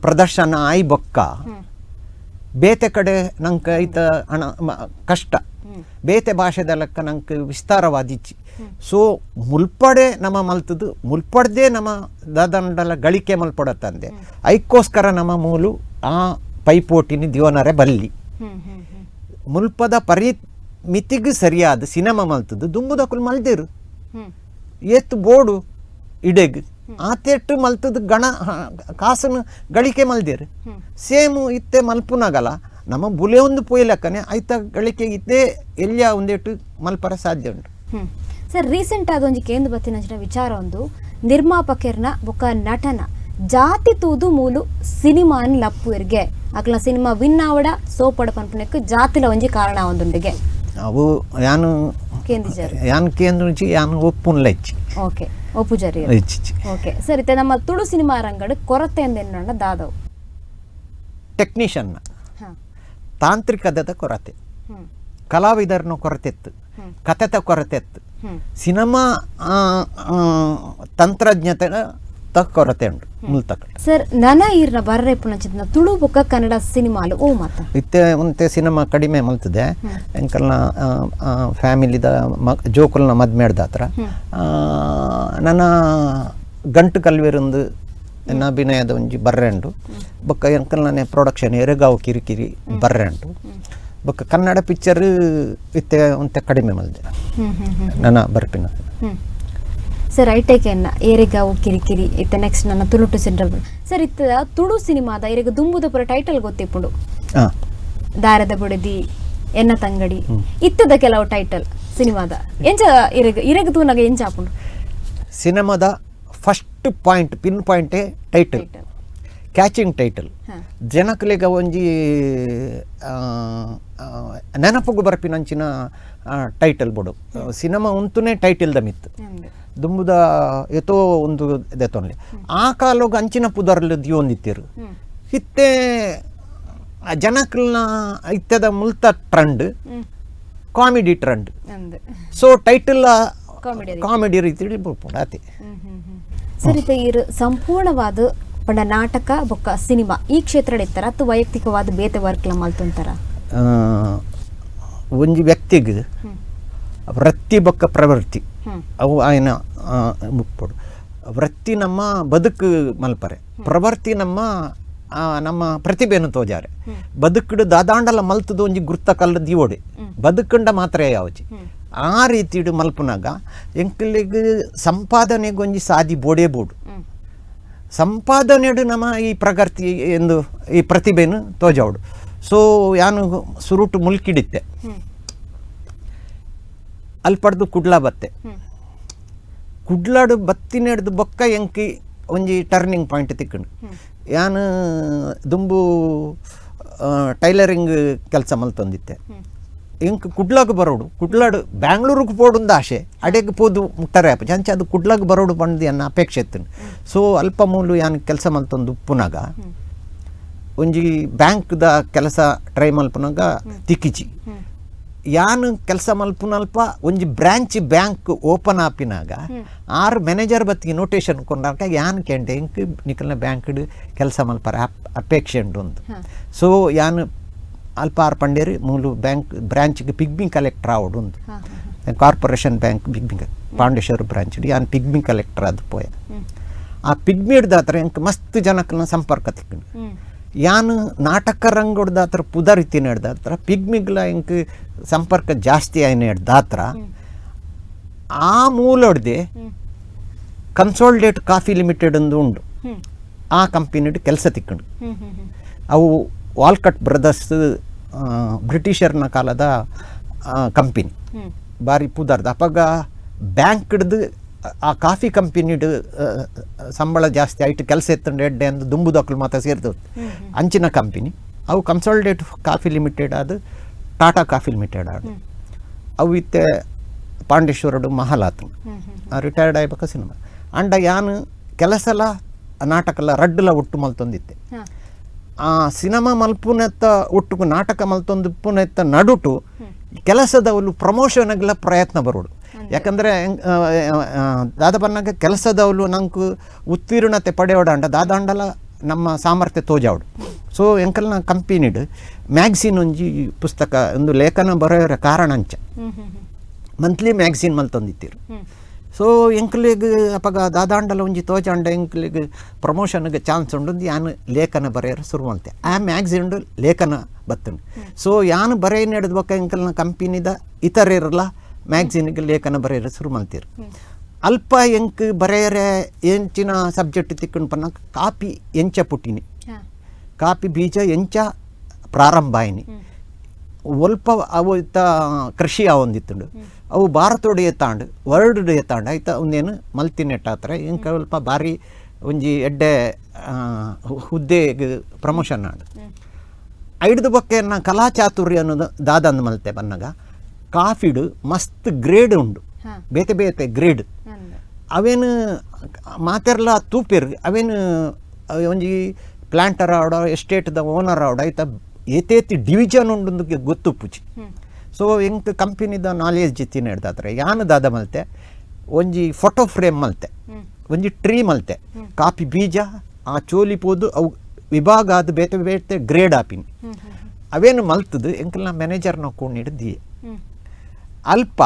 ಪ್ರದರ್ಶನ ಆಯ್ ಬೊಕ್ಕ ಬೇತೆ ಕಡೆ ನಂಗೆ ಐತ ಹಣ ಕಷ್ಟ ಬೇತೆ ಭಾಷೆದ ಲೆಕ್ಕ ನಂಗೆ ವಿಸ್ತಾರವಾದಿಚ್ಚಿ ಸೊ ಮುಲ್ಪಡೆ ನಮ್ಮ ಮಲ್ತದ್ದು ಮುಲ್ಪಡ್ದೇ ನಮ್ಮ ದಾದಂಡಲ ಗಳಿಕೆ ಮಲ್ಪಡತ್ತಂದೆ ಐಕ್ಕೋಸ್ಕರ ನಮ್ಮ ಮೂಲು ಆ ಪೈಪೋಟಿನ ದಿವನರೆ ಬಲ್ಲಿ ಮುಲ್ಪದ ಪರಿಮಿತಿಗೆ ಸರಿಯಾದ ಸಿನಿಮಾ ಮಲ್ತದ್ದು ದುಂಬುದಕ್ಕುಲ್ ಮಲ್ದೇರು ಏತ್ತು ಬೋಡು ಇಡೆಗ್ ಆತೆಟ್ಟು ಮಲ್ತದ್ದು ಗಣ ಕಾಸನ್ನು ಗಳಿಕೆ ಮಲ್ದೇರು ಸೇಮು ಇತ್ತೆ ಮಲ್ಪುನಾಗಲ್ಲ ನಮ್ಮ ಬುಲೆ ಒಂದು ಪೋಯ್ಲಕ್ಕನೆ ಐತ ಗಳಿಕೆ ಇದ್ದೇ ಎಲ್ಲಿಯ ಒಂದೇಟು ಮಲ್ಪರ ಸಾಧ್ಯ ಉಂಟು. ಸರ್ ರೀಸೆಂಟ್ ಆದ ಒಂಜಿ ಕೇಂದ್ರ ಬತ್ತಿನಂಚಿನ ವಿಚಾರ ಒಂದು ನಿರ್ಮಾಪಕರ್ನ ಬೊಕ್ಕ ನಟನ ಜಾತಿ ತೂದು ಮೂಲು ಸಿನಿಮಾನ್ ಲಪ್ಪುರ್ಗೆ ಅಕ್ಲ ಸಿನಿಮಾ ವಿನ್ ಆವಡ ಸೋಪಡ ಪನ್ಪುನಕ್ಕೆ ಜಾತಿಲ ಒಂಜಿ ಕಾರಣ ಒಂದುಂಡಿಗೆ ಅವು ಯಾನು ಕೇಂದ್ರಿಜರು ಯಾನ್ ಕೇಂದ್ರಿಜಿ ಯಾನು ಒಪ್ಪುನ್ಲ ಇಚ್ಚಿ. ಓಕೆ ಒಪ್ಪುಜರಿ ಇಚ್ಚಿಚ್ಚಿ. ಓಕೆ ಸರ್ ಇತ್ತೆ ನಮ್ಮ ತುಳು ಸಿನಿಮಾ ರಂಗಡು ಕೊರತೆ ಅಂದೆನ್ನೋಣ ದಾದವು ಟೆಕ್ನಿಷಿಯನ್ನ ತಾಂತ್ರಿಕದ ಕೊರತೆ, ಕಲಾವಿದರನ್ನ ಕೊರತೆ ಇತ್ತು, ಕಥೆತ ಕೊರತೆ ಇತ್ತು, ಸಿನಿಮಾ ತಂತ್ರಜ್ಞತೆ ಕೊರತೆ ಉಂಟು ಮುಲ್ತಕ. ಸರ್ ನನ ಈರ್ನ ಬರ್ರೆ ಪುನಚಿತ್ನ ತುಳು ಬೊಕ್ಕ ಕನ್ನಡ ಸಿನಿಮಾಲು ಓ ಮಾತ ಇತ್ತೆ ಒಂತೆ ಸಿನಿಮಾ ಕಡಿಮೆ ಮಲ್ತದೆ ಎಂಕಲ್ನ ಫ್ಯಾಮಿಲಿದ ಜೋಕುಲ್ನ ಮದ್ಮೇಡ್ದ ಹತ್ರ ನನ್ನ ಗಂಟು ಕಲ್ವಿರೊಂದು ಎನ್ನ ಅಭಿನಯದ ಒಂಜಿ ಬರ್ರೆ ಉಂಟು ಬೊಕ್ಕ ಎಂಕಲ್ನೇ ಪ್ರೊಡಕ್ಷನ್ ಎರೆಗಾವು ಕಿರಿಕಿರಿ ಬರ್ರೆ ಉಂಟು ಬೊಕ್ಕ ಕನ್ನಡ ಪಿಕ್ಚರ್ ಇತ್ತೆ ಒಂತೆ ಕಡಿಮೆ ಮಲ್ದೆ ನನ್ನ ಬರ್ಪಿನ. ಸರ್ ಐಟೆಕೆನ್ನ ಏರಿಗಾವು ಕಿರಿಕಿರಿ ಇತ್ತ ನೆಕ್ಸ್ಟ್ ನನ್ನ ತುಳು to central sir ಇತ್ತ ತುಳು ಸಿನಿಮಾದ ಏರಿಗ ದುಂಬುದ ಪುರ ಟೈಟಲ್ ಗೊತ್ತಿಪ್ಪುಂಡು ದಾರದ ಬುಡದಿ ಎನ್ನ ತಂಗಡಿ ಇತ್ತದ ಕೆಲವು ಟೈಟಲ್ ಸಿನಿಮಾದ ಎಂಚ ಇರೆಗ ಇರೆಗ ತೂನಾಗ ಎಂಚ ಆಪುಂಡು ಸಿನಿಮಾದ first point pin ಪಾಯಿಂಟೇ title, catching title ಜನಕಲಿಗ ಒಂಜಿ ನೆನಪುಗು ಬರ್ಪಿನಂಚಿನ ಟೈಟಲ್ ಬೋಡು ಸಿನಿಮಾ ಉಂತುನೇ ಟೈಟಲ್ the ಮಿತ್ತು ದುಂಬುದ ಏತೋ ಒಂದು ದೆತ್ತೊನ್ಲೆ ಆ ಕಾಲೋಗ ಅಂಚಿನ ಪುದರ್ಲು ದಿಯೊಂದಿತ್ತಿರು ಇತ್ತೆ ಜನಕಲ್ನ ಇತ್ತದ ಮುಲ್ತ trend comedy trend so title comedy ರೀತಿ ಬರ್ಪುಂಡು ಆತೆ. ಸರ್ ಇತ್ತೆ ಇರು ಸಂಪೂರ್ಣವಾದ ಪಂಡ ನಾಟಕ ಬೊಕ್ಕ ಸಿನಿಮಾ ಈ ಕ್ಷೇತ್ರ ಇತ್ತರ ಅಥವಾ ವೈಯಕ್ತಿಕವಾದ ಬೇತೆ ವರ್ಕ್ಲ ಮಲ್ತೊಂತಾರ? ಒಂಜಿ ವ್ಯಕ್ತಿಗೆ ವೃತ್ತಿ ಬೊಕ್ಕ ಪ್ರವೃತ್ತಿ ಅವು ಆಯ್ನ ಮುಪ್ಪಡು ವೃತ್ತಿ ನಮ್ಮ ಬದುಕು ಮಲ್ಪರೆ ಪ್ರವೃತ್ತಿ ನಮ್ಮ ನಮ್ಮ ಪ್ರತಿಭೆಯನ್ನು ತೋಜಾರೆ ಬದುಕುಡು ದಾದಾಂಡಲ ಮಲ್ತದ ಒಂಜಿ ಗುರ್ತ ಕಲ್ಲು ದಿವೋಡೆ ಬದುಕಂಡ ಮಾತ್ರ ಯಾವಚಿ ಆ ರೀತಿಡು ಮಲ್ಪುನಾಗ ಎಂಕಲಿಗೆ ಸಂಪಾದನೆಗೆ ಒಂಜಿ ಸಾದಿ ಬೋಡೇ ಬೋಡು ಸಂಪಾದನೆಡು ನಮ್ಮ ಈ ಪ್ರಗತಿ ಎಂದು ಈ ಪ್ರತಿಭೆಯನ್ನು ತೋಜಾವಡು. ಸೊ ಯಾನು ಸುರುಟು ಮುಲ್ಕಿಡಿತ್ತೆ ಅಲ್ಪಡ್ದು ಕುಡ್ಲ ಬತ್ತೆ ಕುಡ್ಲಾಡು ಬತ್ತಿನೆಡ್ದು ಬೊಕ್ಕ ಎಂಕಿ ಒಂಜಿ ಟರ್ನಿಂಗ್ ಪಾಯಿಂಟ್ ತಿಕ್ಕಂಡು ಯಾನು ದುಂಬು ಟೈಲರಿಂಗ್ ಕೆಲಸ ಮಲ್ತೊಂದಿತ್ತೆ ಎಂಕ್ ಕುಡ್ಲಾಗ ಬರೋಡು ಕುಡ್ಲಾಡು ಬ್ಯಾಂಗ್ಳೂರಿಗೆ ಪೋಡುಂದು ಆಶೆ ಅಡೆಗೆ ಪೋದು ಮುಟ್ಟರೆ ಅಪ್ಪ ಜಂಚ ಅದು ಕುಡ್ಲಾಗ ಬರೋಡು ಬಂದು ಅನ್ನ ಅಪೇಕ್ಷೆ ಇತ್ತು. ಸೊ ಅಲ್ಪ ಮೂಲು ಯಾನು ಕೆಲಸ ಮಲ್ತೊಂದು ಉಪ್ಪುನಾಗ ಒಂಜಿ ಬ್ಯಾಂಕ್ದ ಕೆಲಸ ಟ್ರೈ ಮಲ್ಪುನಾಗ ತಿಕ್ಕಿಚಿ ಯಾನು ಕೆಲಸ ಮಲ್ಪುನಲ್ಪ ಒಂಜಿ branch bank open ಆಪಿನಾಗ ಆರು ಮ್ಯಾನೇಜರ್ ಬತ್ತಿಗೆ ನೋಟೇಶನ್ ಕೊಂಡಾಗ ಯಾನ್ ಕೆಂಡೆ ಎಂಕ್ ನಿಕಲ್ನ ಬ್ಯಾಂಕ್ಡ್ ಕೆಲಸ ಮಲ್ಪರ ಅಪೇಕ್ಷೆ ಉಂಟು ಒಂದು. ಸೊ ಯಾನು ಅಲ್ಪ ಆರು ಪಂಡೇರಿ ಮೂಲು ಬ್ಯಾಂಕ್ ಬ್ರಾಂಚ್ಗೆ ಪಿಗ್ಮಿ ಕಲೆಕ್ಟರ್ ಆವಡು ಒಂದು corporation bank pigmy Pandeshwara branch ಯಾನ್ ಪಿಗ್ಮಿ ಕಲೆಕ್ಟರ್ ಅದು ಪೋಯ ಆ ಪಿಗ್ಮಿ ಹಿಡ್ದಾತ್ರ ಎಂಕ್ ಮಸ್ತ್ ಜನಕ್ಕನ್ನ ಸಂಪರ್ಕ ತಿಕ್ಕಂಡು ಯಾನು ನಾಟಕ ರಂಗೊಡ್ದಾತ್ರ ಪುದರಿತಿನ ಹಿಡ್ದಾತ್ರ ಪಿಗ್ಮಿಗ್ಲ ಎಂಕ್ ಸಂಪರ್ಕ ಜಾಸ್ತಿ ಆಯ್ನ ಹಿಡ್ದಾತ್ರ ಆ ಮೂಲೊಡ್ದೆ consolidate coffee limited ಒಂದು ಉಂಡು ಆ ಕಂಪನಿಡ್ ಕೆಲಸ ತಿಕ್ಕಂಡು ಅವು ವಾಲ್ಕಟ್ ಬ್ರದರ್ಸ್ ಬ್ರಿಟಿಷರ್ನ ಕಾಲದ ಕಂಪನಿ ಬಾರಿ ಪುದರ್ದ ಅಪಗ ಬ್ಯಾಂಕ್ ಹಿಡ್ದು ಆ ಕಾಫಿ ಕಂಪನಿಡು ಸಂಬಳ ಜಾಸ್ತಿ ಆಯ್ತು ಕೆಲಸ ಎತ್ತಂಡು ಎಡ್ಡೆ ಅಂದು ದುಂಬುದಕ್ಕಲು ಮಾತ್ರ ಸೇರಿದವು ಅಂಚಿನ ಕಂಪನಿ ಅವು consolidate coffee limited ಅದು ಟಾಟಾ ಕಾಫಿ ಲಿಮಿಟೆಡ್ ಆಡು ಅವು ಇತ್ತೆ ಪಾಂಡೇಶ್ವರಡು ಮಹಲಾತು ರಿಟೈರ್ಡ್ ಆಯ್ಬೇಕ ಸಿನಿಮಾ ಅಂಡ ಯಾನು ಕೆಲಸಲ ನಾಟಕಲ ರಡ್ಡುಲ ಒಟ್ಟು ಮಲ್ತೊಂದಿತ್ತೆ ಆ ಸಿನಿಮಾ ಮಲ್ಪುನೆತ್ತ ಒಟ್ಟುಗು ನಾಟಕ ಮಲ್ತೊಂದು ಪುನೆತ್ತ ನಡುಟು ಕೆಲಸದವಳು ಪ್ರಮೋಷನ್ಗೆಲ್ಲ ಪ್ರಯತ್ನ ಬರೋಡು. ಯಾಕಂದರೆ ದಾದ ಬನ್ನಾಗ ಕೆಲಸದವಳು ನಂಗೆ ಉತ್ತೀರ್ಣತೆ ಪಡೆಯೋಡಂಡ ದಾದಾಂಡಲ ನಮ್ಮ ಸಾಮರ್ಥ್ಯ ತೋಜಾವಡು. ಸೊ ಎಂಕಲ್ನ ಕಂಪನಿಡ್ ಮ್ಯಾಗ್ಝಿನ್ ಒಂಜಿ ಪುಸ್ತಕ ಒಂದು ಲೇಖನ ಬರೆಯೋರ ಕಾರಣ ಅಂಚ ಮಂತ್ಲಿ ಮ್ಯಾಗ್ಝಿನ್ ಮಲ್ತೊಂದಿತ್ತೀರು. ಸೊ ಎಂಕ್ಲಿಗ್ ಅಪಗ ದಾದಾಂಡಲ ಒಂಜಿ ತೋಜಾಂಡ ಎಂಕ್ಲಿಗ್ ಪ್ರಮೋಷನ್ಗೆ ಚಾನ್ಸ್ ಉಂಡು ಯಾನ್ ಲೇಖನ ಬರೆಯರು ಶುರು ಮಲ್ತೆ. ಆ ಮ್ಯಾಗ್ಝಿನ್ ಲೇಖನ ಬತ್ತುಂಡು. ಸೊ ಯಾನ್ ಬರೆಯ ನಡೆದ ಬೊಕ್ಕ ಎಂಕಲ್ನ ಕಂಪನಿದ ಇತರರಲ್ಲ ಮ್ಯಾಗ್ಝಿನ್ಗೆ ಲೇಖನ ಬರೆಯರು ಶುರು ಮಲ್ತೀರು. ಅಲ್ಪ ಎಂಕ್ ಬರೆಯರೆ ಎಂಚಿನ ಸಬ್ಜೆಕ್ಟ್ ತಿಕ್ಕುಂಡು ಪನ್ನ ಕಾಪಿ ಎಂಚ ಪುಟ್ಟಿನಿ, ಕಾಪಿ ಬೀಜ ಎಂಚ ಪ್ರಾರಂಭ ಆಯ್ನಿ, ಒಲ್ಪ ಅವು ಇತ್ತ ಕೃಷಿ ಆವೊಂದಿತ್ತುಂಡು, ಅವು ಭಾರತೋಡು ಎತ್ತಾಂಡು ವರ್ಲ್ಡ್ ಎತ್ತಾಂಡು ಆಯ್ತ ಒಂದೇನು ಮಲ್ತಿನೆಟ್ಟಾತ್ರ ಎಂಕ ಅಲ್ಪ ಭಾರಿ ಒಂಜಿ ಎಡ್ಡೆ ಹುದ್ದೆಗೆ ಪ್ರಮೋಷನ್ ಆಂಡು. ಐಡ್ದು ಬೊಕ್ಕೆ ನಾ ಕಲಾಚಾತುರ್ಯ ಅನ್ನೋದು ದಾದಂದು ಮಲ್ತೆ ಬನ್ನಗ ಕಾಫಿಡು ಮಸ್ತ್ ಗ್ರೇಡ್ ಉಂಡು, ಬೇತೆ ಬೇತೆ ಗ್ರೇಡ್ ಅವೇನು ಮಾತೆರ್ಲ ತೂಪೇರು ಅವೇನು ಒಂಜಿ ಪ್ಲಾಂಟರ್ ಆವಡ ಎಸ್ಟೇಟ್ದ ಓನರ್ ಆವಡ ಆಯ್ತ ಏತೇತಿ ಡಿವಿಜನ್ ಉಂಡು ಗೊತ್ತು ಪೂಜಿ. ಸೊ ಎಂಕ್ ಕಂಪನಿದ ನಾಲೆಜ್ ತಿನ್ನ ಹಿಡ್ದಾತ್ರೆ ಯಾನು ದಾದ ಮಲ್ತೆ ಒಂಜಿ ಫೋಟೋ ಫ್ರೇಮ್ ಮಲ್ತೆ, ಒಂಜಿ ಟ್ರೀ ಮಲ್ತೆ, ಕಾಪಿ ಬೀಜ ಆ ಚೋಲಿ ಪೋದು ಅವು ವಿಭಾಗ ಆದ ಬೇತೆ ಬೇತೆ ಗ್ರೇಡ್ ಆಪಿನಿ ಅವೇನು ಮಲ್ತದು ಎಂಕಲ್ನ ಮ್ಯಾನೇಜರ್ನ ಕೂಡಿಡ್ದಿ. ಅಲ್ಪ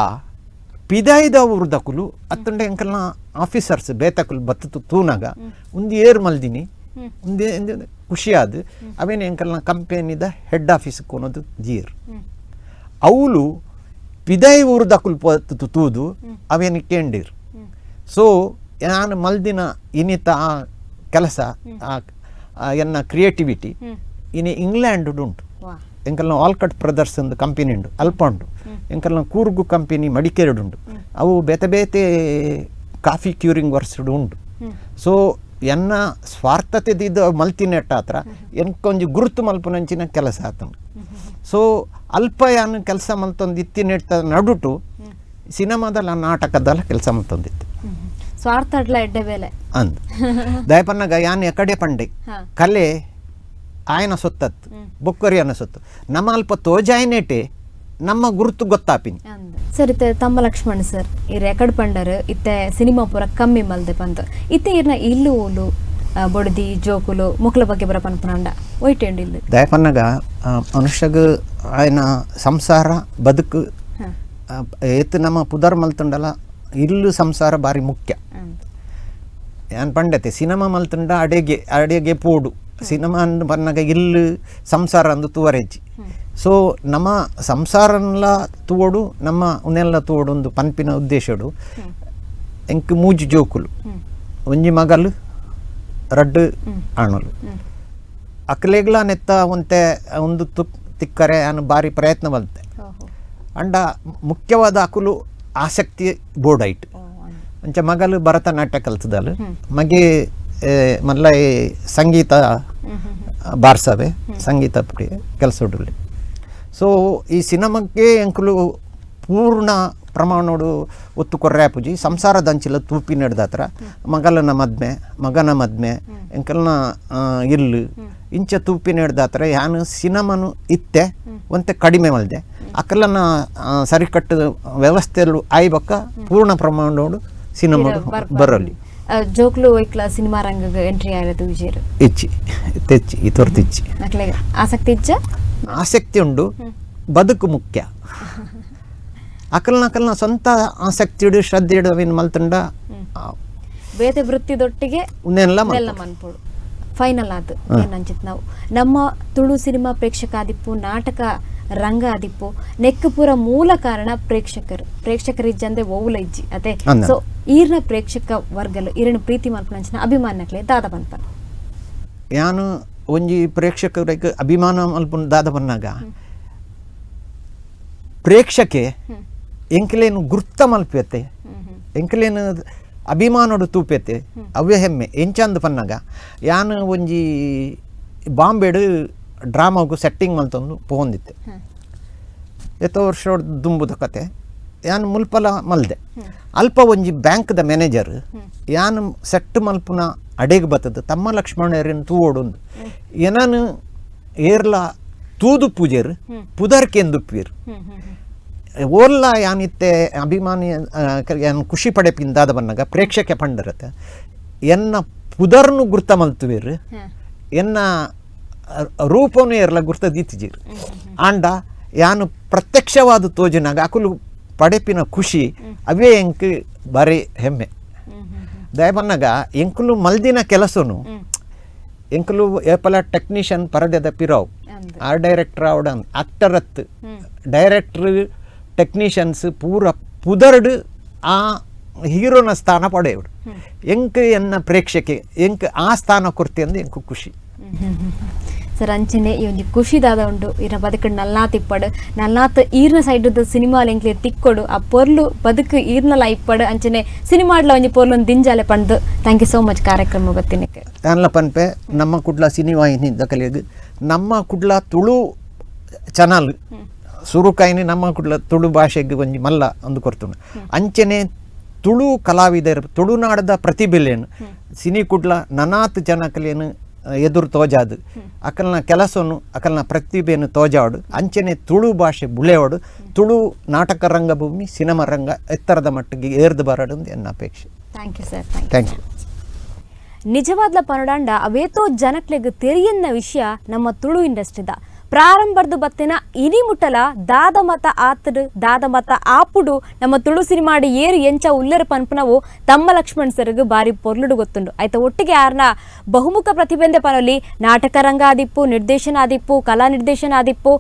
ಪಿದಾಯ್ದ ಊರ್ದಕುಲು ಅತ್ತಂಡೆ ಎಂಕಲ್ನ ಆಫೀಸರ್ಸ್ ಬೇತಕುಲು ಬತ್ತು ತೂನಾಗ ಒಂದು ಏರ್ ಮಲ್ದಿನಿ ಒಂದೇ ಖುಷಿಯಾದ ಅವೇನು ಎಂಕಲ್ನ ಕಂಪನಿದ ಹೆಡ್ ಆಫೀಸ್ ಕೊನೋದು ದಿಯರ್. ಅವಳು ಪಿದಾಯಿ ಊರ್ದಕುಲು ಪತ್ತು ತೂದು ಅವೇನು ಕೇಂಡಿರ್. ಸೊ ನಾನು ಮಲ್ದಿನ ಇನ್ನಿತ ಆ ಕೆಲಸ ಎನ್ನ ಕ್ರಿಯೇಟಿವಿಟಿ ಇನ್ನು ಇಂಗ್ಲೆಂಡ್ ಉಂಟು. ಎಂಕಲ್ನ ಆಲ್ಕಟ್ ಬ್ರದರ್ಸ್ ಒಂದು ಕಂಪನಿ ಉಂಡು ಅಲ್ಪ ಉಂಡು, ಎಂಕಲ್ನ ಕೂರ್ಗು ಕಂಪನಿ ಮಡಿಕೇರಿಡು ಉಂಡು, ಅವು ಬೇತೆ ಬೇತೆ ಕಾಫಿ ಕ್ಯೂರಿಂಗ್ ವರ್ಸ್ಡ್ ಉಂಡು. ಸೊ ಎನ್ನ ಸ್ವಾರ್ಥತೆದಿದ್ದು ಮಲ್ತಿನೆಟ್ಟಾತ್ರ ಎನ್ಕೊಂಜಿ ಗುರುತು ಮಲ್ಪುನಂಚಿನ ಕೆಲಸ ಆತಂಡು. ಸೊ ಅಲ್ಪ ಯಾನು ಕೆಲಸ ಮಲ್ತೊಂದು ಇತ್ತಿನೆಟ್ಟ ನಡುಟು ಸಿನಿಮಾದಲ್ಲ ನಾಟಕದಲ್ಲ ಕೆಲಸ ಮಲ್ತೊಂದಿತ್ತು. ಸ್ವಾರ್ಥ ಎಡ್ಡೆ ಬೇಲೆ ಅಂದ್ ದಯಪನ್ನಾಗ ಯಾನ್ ಎಕಡೆ ಪಂಡೆ ಕಲೆ ಆಯನ ಸೊತ್ತತ್ತು ಬೊಕ್ಕರಿಯನ ಸೊತ್ತು ನಮ್ಮ ಅಲ್ಪ ತೋಜಾಯನೇಟೆ ನಮ್ಮ ಗುರುತು ಗೊತ್ತಾಪಿನಿ. ಸರ್ ಇತ್ತೆ ತಮ್ಮ ಲಕ್ಷ್ಮಣ್ ಸರ್ ಈ ರೆಕಾರ್ಡ್ ಪಂಡರ್ ಇತ್ತೆ ಸಿನಿಮಾ ಪೂರ ಕಮ್ಮಿ ಮಲ್ದೆ ಪಂತ ಇತ್ತೆ ಇರ್ನ ಇಲ್ಲು ಓಲು ಬೊಡದಿ ಜೋಕುಲು ಮುಕ್ಲ ಬಗ್ಗೆ ಬರ ಪನ್ಪುನಂಡ ಒಯ್ಟೆಂಡು ಇಲ್ಲು ದಯಪನ್ನಾಗ ಮನುಷ್ಯಗ ಆಯನ ಸಂಸಾರ ಬದುಕು ಏತ್ ನಮ್ಮ ಪುದರ್ ಮಲ್ತುಂಡಲ ಇಲ್ಲು ಸಂಸಾರ ಭಾರಿ ಮುಖ್ಯ. ಯಾನ್ ಪಂಡತೆ ಸಿನಿಮಾ ಮಲ್ತುಂಡ ಅಡೆಗೆ ಅಡೆಗೆ ಪೋಡು ಸಿನಿಮಾ ಅಂದು ಪನ್ನಾಗ ಇಲ್ಲು ಸಂಸಾರ ಅಂದು ತುವರೆಜ್ಜಿ. ಸೊ ನಮ್ಮ ಸಂಸಾರನ್ಲ ತೂವೋಡು ನಮ್ಮ ಉನ್ನೆಲ್ಲ ತೂವೋಡು ಒಂದು ಪನ್ಪಿನ ಉದ್ದೇಶಡು. ಎಂಕ್ ಮೂಜಿ ಜೋಕುಲು, ಒಂಜಿ ಮಗಲು ರಡ್ಡು ಆಣಲು. ಅಕ್ಲೆಗ್ಲ ನೆತ್ತ ಒಂತೆ ಒಂದು ತಿಕ್ಕರೆ ನಾನು ಭಾರಿ ಪ್ರಯತ್ನ ಬಲ್ತೆ. ಅಂಡ ಮುಖ್ಯವಾದ ಅಕುಲು ಆಸಕ್ತಿ ಬೋರ್ಡ್ ಐಟ್. ಅಂಚ ಮಗಲು ಭರತನಾಟ್ಯ ಕಲ್ತದಲು, ಮಗೆ ಮಲ್ಲ ಸಂಗೀತ ಬಾರ್ಸವೆ ಸಂಗೀತ ಕೆಲಸ ಉಡುಲಿ. ಸೊ ಈ ಸಿನಿಮಾಕ್ಕೆ ಎಂಕುಲು ಪೂರ್ಣ ಪ್ರಮಾಣೋಡು ಒತ್ತು ಕೊರ್ರೆ ಪೂಜಿ ಸಂಸಾರದಂಚಿಲ ತೂಪಿ ನಡೆದತ್ರ ಮಗಲನ ಮದ್ಮೆ ಮಗನ ಮದ್ಮೆ ಎಂಕಲ್ನ ಇಲ್ಲು ಇಂಚ ತೂಪಿ ನಡೆದತ್ರ ಯಾನು ಸಿನಿಮಾನು ಇತ್ತೆ ಒಂತೆ ಕಡಿಮೆ ಮಲ್ದೆ ಅಕಲನ ಸರಿಕಟ್ಟು ವ್ಯವಸ್ಥೆಯಲ್ಲೂ ಆಯ್ಬಕ್ಕ ಪೂರ್ಣ ಪ್ರಮಾಣೋಡು ಸಿನಿಮಾ ಬರಲಿ. ಜೋಕ್ಲು ಒಯ್ಕ್ಲ ಸಿನಿಮಾ ರಂಗಗೆ ಎಂಟ್ರಿ ಆಯಿರೋದು ವಿಜಯರು ಇಚ್ಚಿ ತೆಚ್ಚಿ ಈ ತೊರ್ತಿಚ್ಚಿ ಆಸಕ್ತಿ ಇಚ್ಚ ಆಸಕ್ತಿ ಉಂಡು, ಬದುಕು ಮುಖ್ಯ. ಅಕಲ್ನ ಅಕಲ್ನ ಸ್ವಂತ ಆಸಕ್ತಿ ಇಡು ಶ್ರದ್ಧೆ ಇಡು ಅವೇನು ಮಲ್ತುಂಡ ಬೇತೆ ವೃತ್ತಿದೊಟ್ಟಿಗೆ ಉನ್ನೆಲ್ಲ ಮನ್ಪೋಡು. ಫೈನಲ್ ಆತು ಏನಂಚಿತ್ ನಾವು ನಮ್ಮ ತುಳು ಸಿನಿಮಾ ಪ್ರೇಕ್ಷಕ ಆದಿಪ್ಪು ನಾಟಕ ರಂಗ ಆದಿಪ್ಪು ನೆಕ್ಕು ಪೂರ ಮೂಲ ಕಾರಣ ಪ್ರೇಕ್ಷಕರು ಪ್ರೇಕ್ಷಕರು ಇಜ್ಜಂದೆ ಓವುಲ ಇಜ್ಜಿ ಅದೇ. ಸೊ ಈರ್ನ ಪ್ರೇಕ್ಷಕ ವರ್ಗಲು ಈರಣ ಪ್ರೀತಿ ಮಲ್ಪುನಂಚಿನ ಅಭಿಮಾನಕ್ಲೆ ದಾದ ಪನ್ಪ ಯಾನು ಒಂಜಿ ಪ್ರೇಕ್ಷಕರಿಗೆ ಅಭಿಮಾನ ಮಲ್ಪುನ ದಾದ ಬನ್ನಾಗ ಪ್ರೇಕ್ಷಕೆ ಎಂಕಲೇನು ಗುರ್ತ ಮಲ್ಪೆತ್ತೆ ಎಂಕಲೇನು ಅಭಿಮಾನೋಡು ತೂಪೆತ್ತೆ ಅವೇ ಹೆಮ್ಮೆ ಎಂಚಂದು ಪನ್ನಾಗ ಯಾನು ಒಂಜಿ ಬಾಂಬೆಡು ಡ್ರಾಮಾಗು ಸೆಟ್ಟಿಂಗ್ ಮಲ್ತೊಂದು ಪೋಂದಿತ್ತೆ ಎತ್ತೋ ವರ್ಷ ದುಂಬುದ ಕತೆ. ಯಾನು ಮುಲ್ಪಲ ಮಲ್ದೆ ಅಲ್ಪ ಒಂಜಿ ಬ್ಯಾಂಕ್ದ ಮ್ಯಾನೇಜರ್ ಯಾನು ಸೆಟ್ ಮಲ್ಪುನ ಅಡೆಗೆ ಬತ್ತದ ತಮ್ಮ ಲಕ್ಷ್ಮಣರನ್ನು ತೂವೋಡೊಂದು ಏನಾನು ಏರ್ಲ ತೂದು ಪೂಜೆರ್ ಪುದರ್ಕೆಂದು ಪೀರ್. ಓಲ್ಲ ಯಾನಿತ್ತೆ ಅಭಿಮಾನಿ ಯಾನ್ ಖುಷಿ ಪಡೆಪಿಂದಾದ ಬನ್ನಗ ಪ್ರೇಕ್ಷಕೆ ಪಂಡರತ್ತೆ ಎನ್ನ ಪುದರ್ನು ಗುರ್ತ ಮಲ್ತುವೇರು ಎನ್ನ ರೂಪನು ಎರ್ಲ ಗುರ್ತ ದೀತಿಜೀರು ಆಂಡ ಯಾನು ಪ್ರತ್ಯಕ್ಷವಾದ ತೋಜಿನಾಗ ಅಕುಲು ಪಡೆಪಿನ ಖುಷಿ ಅವೇ ಎಂಕ್ ಬಾರಿ ಹೆಮ್ಮೆ. ದಯಬನ್ನಾಗ ಎಂಕುಲು ಮಲ್ದಿನ ಕೆಲಸನು ಎಂಕುಲು ಏಪಲ ಟೆಕ್ನಿಷಿಯನ್ ಪರದೆದ ಪಿರಾವ್ ಆ ಡೈರೆಕ್ಟರ್ ಆವಡ ಆಕ್ಟರ್ ಅತ್ ಡೈರೆಕ್ಟ್ರ್ ಟೆಕ್ನಿಷಿಯನ್ಸ್ ಪೂರ ಪುದರ್ಡು ಆ ಹೀರೋನ ಸ್ಥಾನ ಪಡೆಯವರು ಎಂಕ್ ಎನ್ನ ಪ್ರೇಕ್ಷಕೆ ಎಂಕ್ ಆ ಸ್ಥಾನ ಕೊರ್ತಿ ಅಂದು ಎಂಕು ಖುಷಿ. ಸರ್ ಅಂಚನೆ ಈ ಒಂಜಿ ಖುಷಿದಾದ ಉಂಡು ಇರ ಬದುಕು ನಲ್ನಾತ್ ಇಪ್ಪಡು ನಲ್ನಾತ್ ಈರ್ನ ಸೈಡ್ ಸಿನಿಮಾ ಎಂಕ್ಲೆ ತಿಕ್ಕೊಡು ಆ ಪೊರ್ಲು ಬದುಕು ಈರ್ನಲ ಇಪ್ಪಡು ಅಂಚನೆ ಸಿನಿಮಾಡ್ಲ ಒಂಜಿ ಪೊರ್ಲು ದಿಂಜಾಲೆ Pandu. Thank you so much ಕಾರ್ಯಕ್ರಮ ಬತ್ತಿನಕ್ಕೆ. ಯಾನ್ಲ ಪನ್ಪೆ ನಮ್ಮ ಕುಡ್ಲ ಸಿನಿವಾಹಿನಿ ದಕಲಿಗ್ ನಮ್ಮ ಕುಡ್ಲ ತುಳು ಚಾನಲ್ ಸುರುಕಾಯಿನಿ ನಮ್ಮ ಕುಡ್ಲ ತುಳು ಭಾಷೆಗೆ ಒಂಜಿ ಮಲ್ಲ ಒಂದು ಕೊರ್ತುಂಡು. ಅಂಚನೆ ತುಳು ಕಲಾವಿದರು ತುಳುನಾಡದ ಪ್ರತಿಭೆಲೇನು ಸಿನಿ ಕುಡ್ಲ ನನಾತ್ ಜನಕಲೇನು ಎದುರು ತೋಜಾದು ಅಕಲ್ನ ಕೆಲಸನು ಅಕಲ್ನ ಪ್ರತಿಭೆಯನ್ನು ತೋಜಾಡು ಅಂಚನೆ ತುಳು ಭಾಷೆ ಬುಳೆಯೋಡು ತುಳು ನಾಟಕ ರಂಗಭೂಮಿ ಸಿನಿಮಾ ರಂಗ ಎತ್ತರದ ಮಟ್ಟಿಗೆ ಏರ್ದು ಬರಡು ಎನ್ನ ಅಪೇಕ್ಷೆ. Thank you sir. Thank you. ನಿಜವಾದ್ಲ ಪನಡಾಂಡ ಅವೇತೋ ಜನಕ್ಲೆಗ್ ತೆರಿಯನ್ನ ವಿಷಯ ನಮ್ಮ ತುಳು ಇಂಡಸ್ಟ್ರಿದ ಪ್ರಾರಂಭದ ಬತ್ತಿನ ಇನಿ ಮುಟ್ಟಲ ದಾದ ಮತ ಆತಡು ದಾದ ಮತ ಆಪುಡು ನಮ್ಮ ತುಳು ಸಿನಿಮಾಡು ಏರು ಎಂಚ ಉಲ್ಲರ ಪನ್ಪನವು ತಮ್ಮ ಲಕ್ಷ್ಮಣ್ ಸರ್ಗ್ ಬಾರಿ ಪೊರ್ಲುಡು ಗೊತ್ತುಂಡು. ಆಯ್ತ ಒಟ್ಟಿಗೆ ಆರ್ನ ಬಹುಮುಖ ಪ್ರತಿಬಂಧೆ ಪನೊಲಿ ನಾಟಕ ರಂಗ ಆದಿಪ್ಪು ನಿರ್ದೇಶನ ಆದಿಪ್ಪು ಕಲಾ ನಿರ್ದೇಶನ ಆದಿಪ್ಪು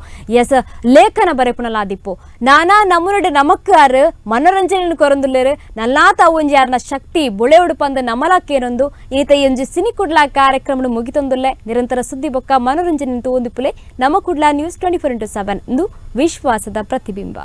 ಎಸ್ ಲೇಖನ ಬರೆಪುನಲಾದಿಪ್ಪು ನಾನಾ ನಮುನಡು ನಮಕ್ ಆರು ಮನೋರಂಜನೆ ಕೊರಂದುಲ್ಲೇರು ನಲ್ಲಾತ ಒಂಜಿ ಆರ್ನ ಶಕ್ತಿ ಬುಳೆಯುಡು ಪಂದ ನಮಲಕ್ಕೇನೊಂದು ಈತ ಒಂಜಿ ಸಿನಿ ಕುಡ್ಲ ಕಾರ್ಯಕ್ರಮ ಮುಗಿತೊಂದುಲ್ಲೆ. ನಿರಂತರ ಸುದ್ದಿ ಬೊಕ್ಕ ಮನೋರಂಜನೆ ತೋಂದಿಪ್ಪುಲೆ ನಮ್ಮ ಕುಡ್ಲ ನ್ಯೂಸ್ 24x7 ಇಂದು ವಿಶ್ವಾಸದ ಪ್ರತಿಬಿಂಬ.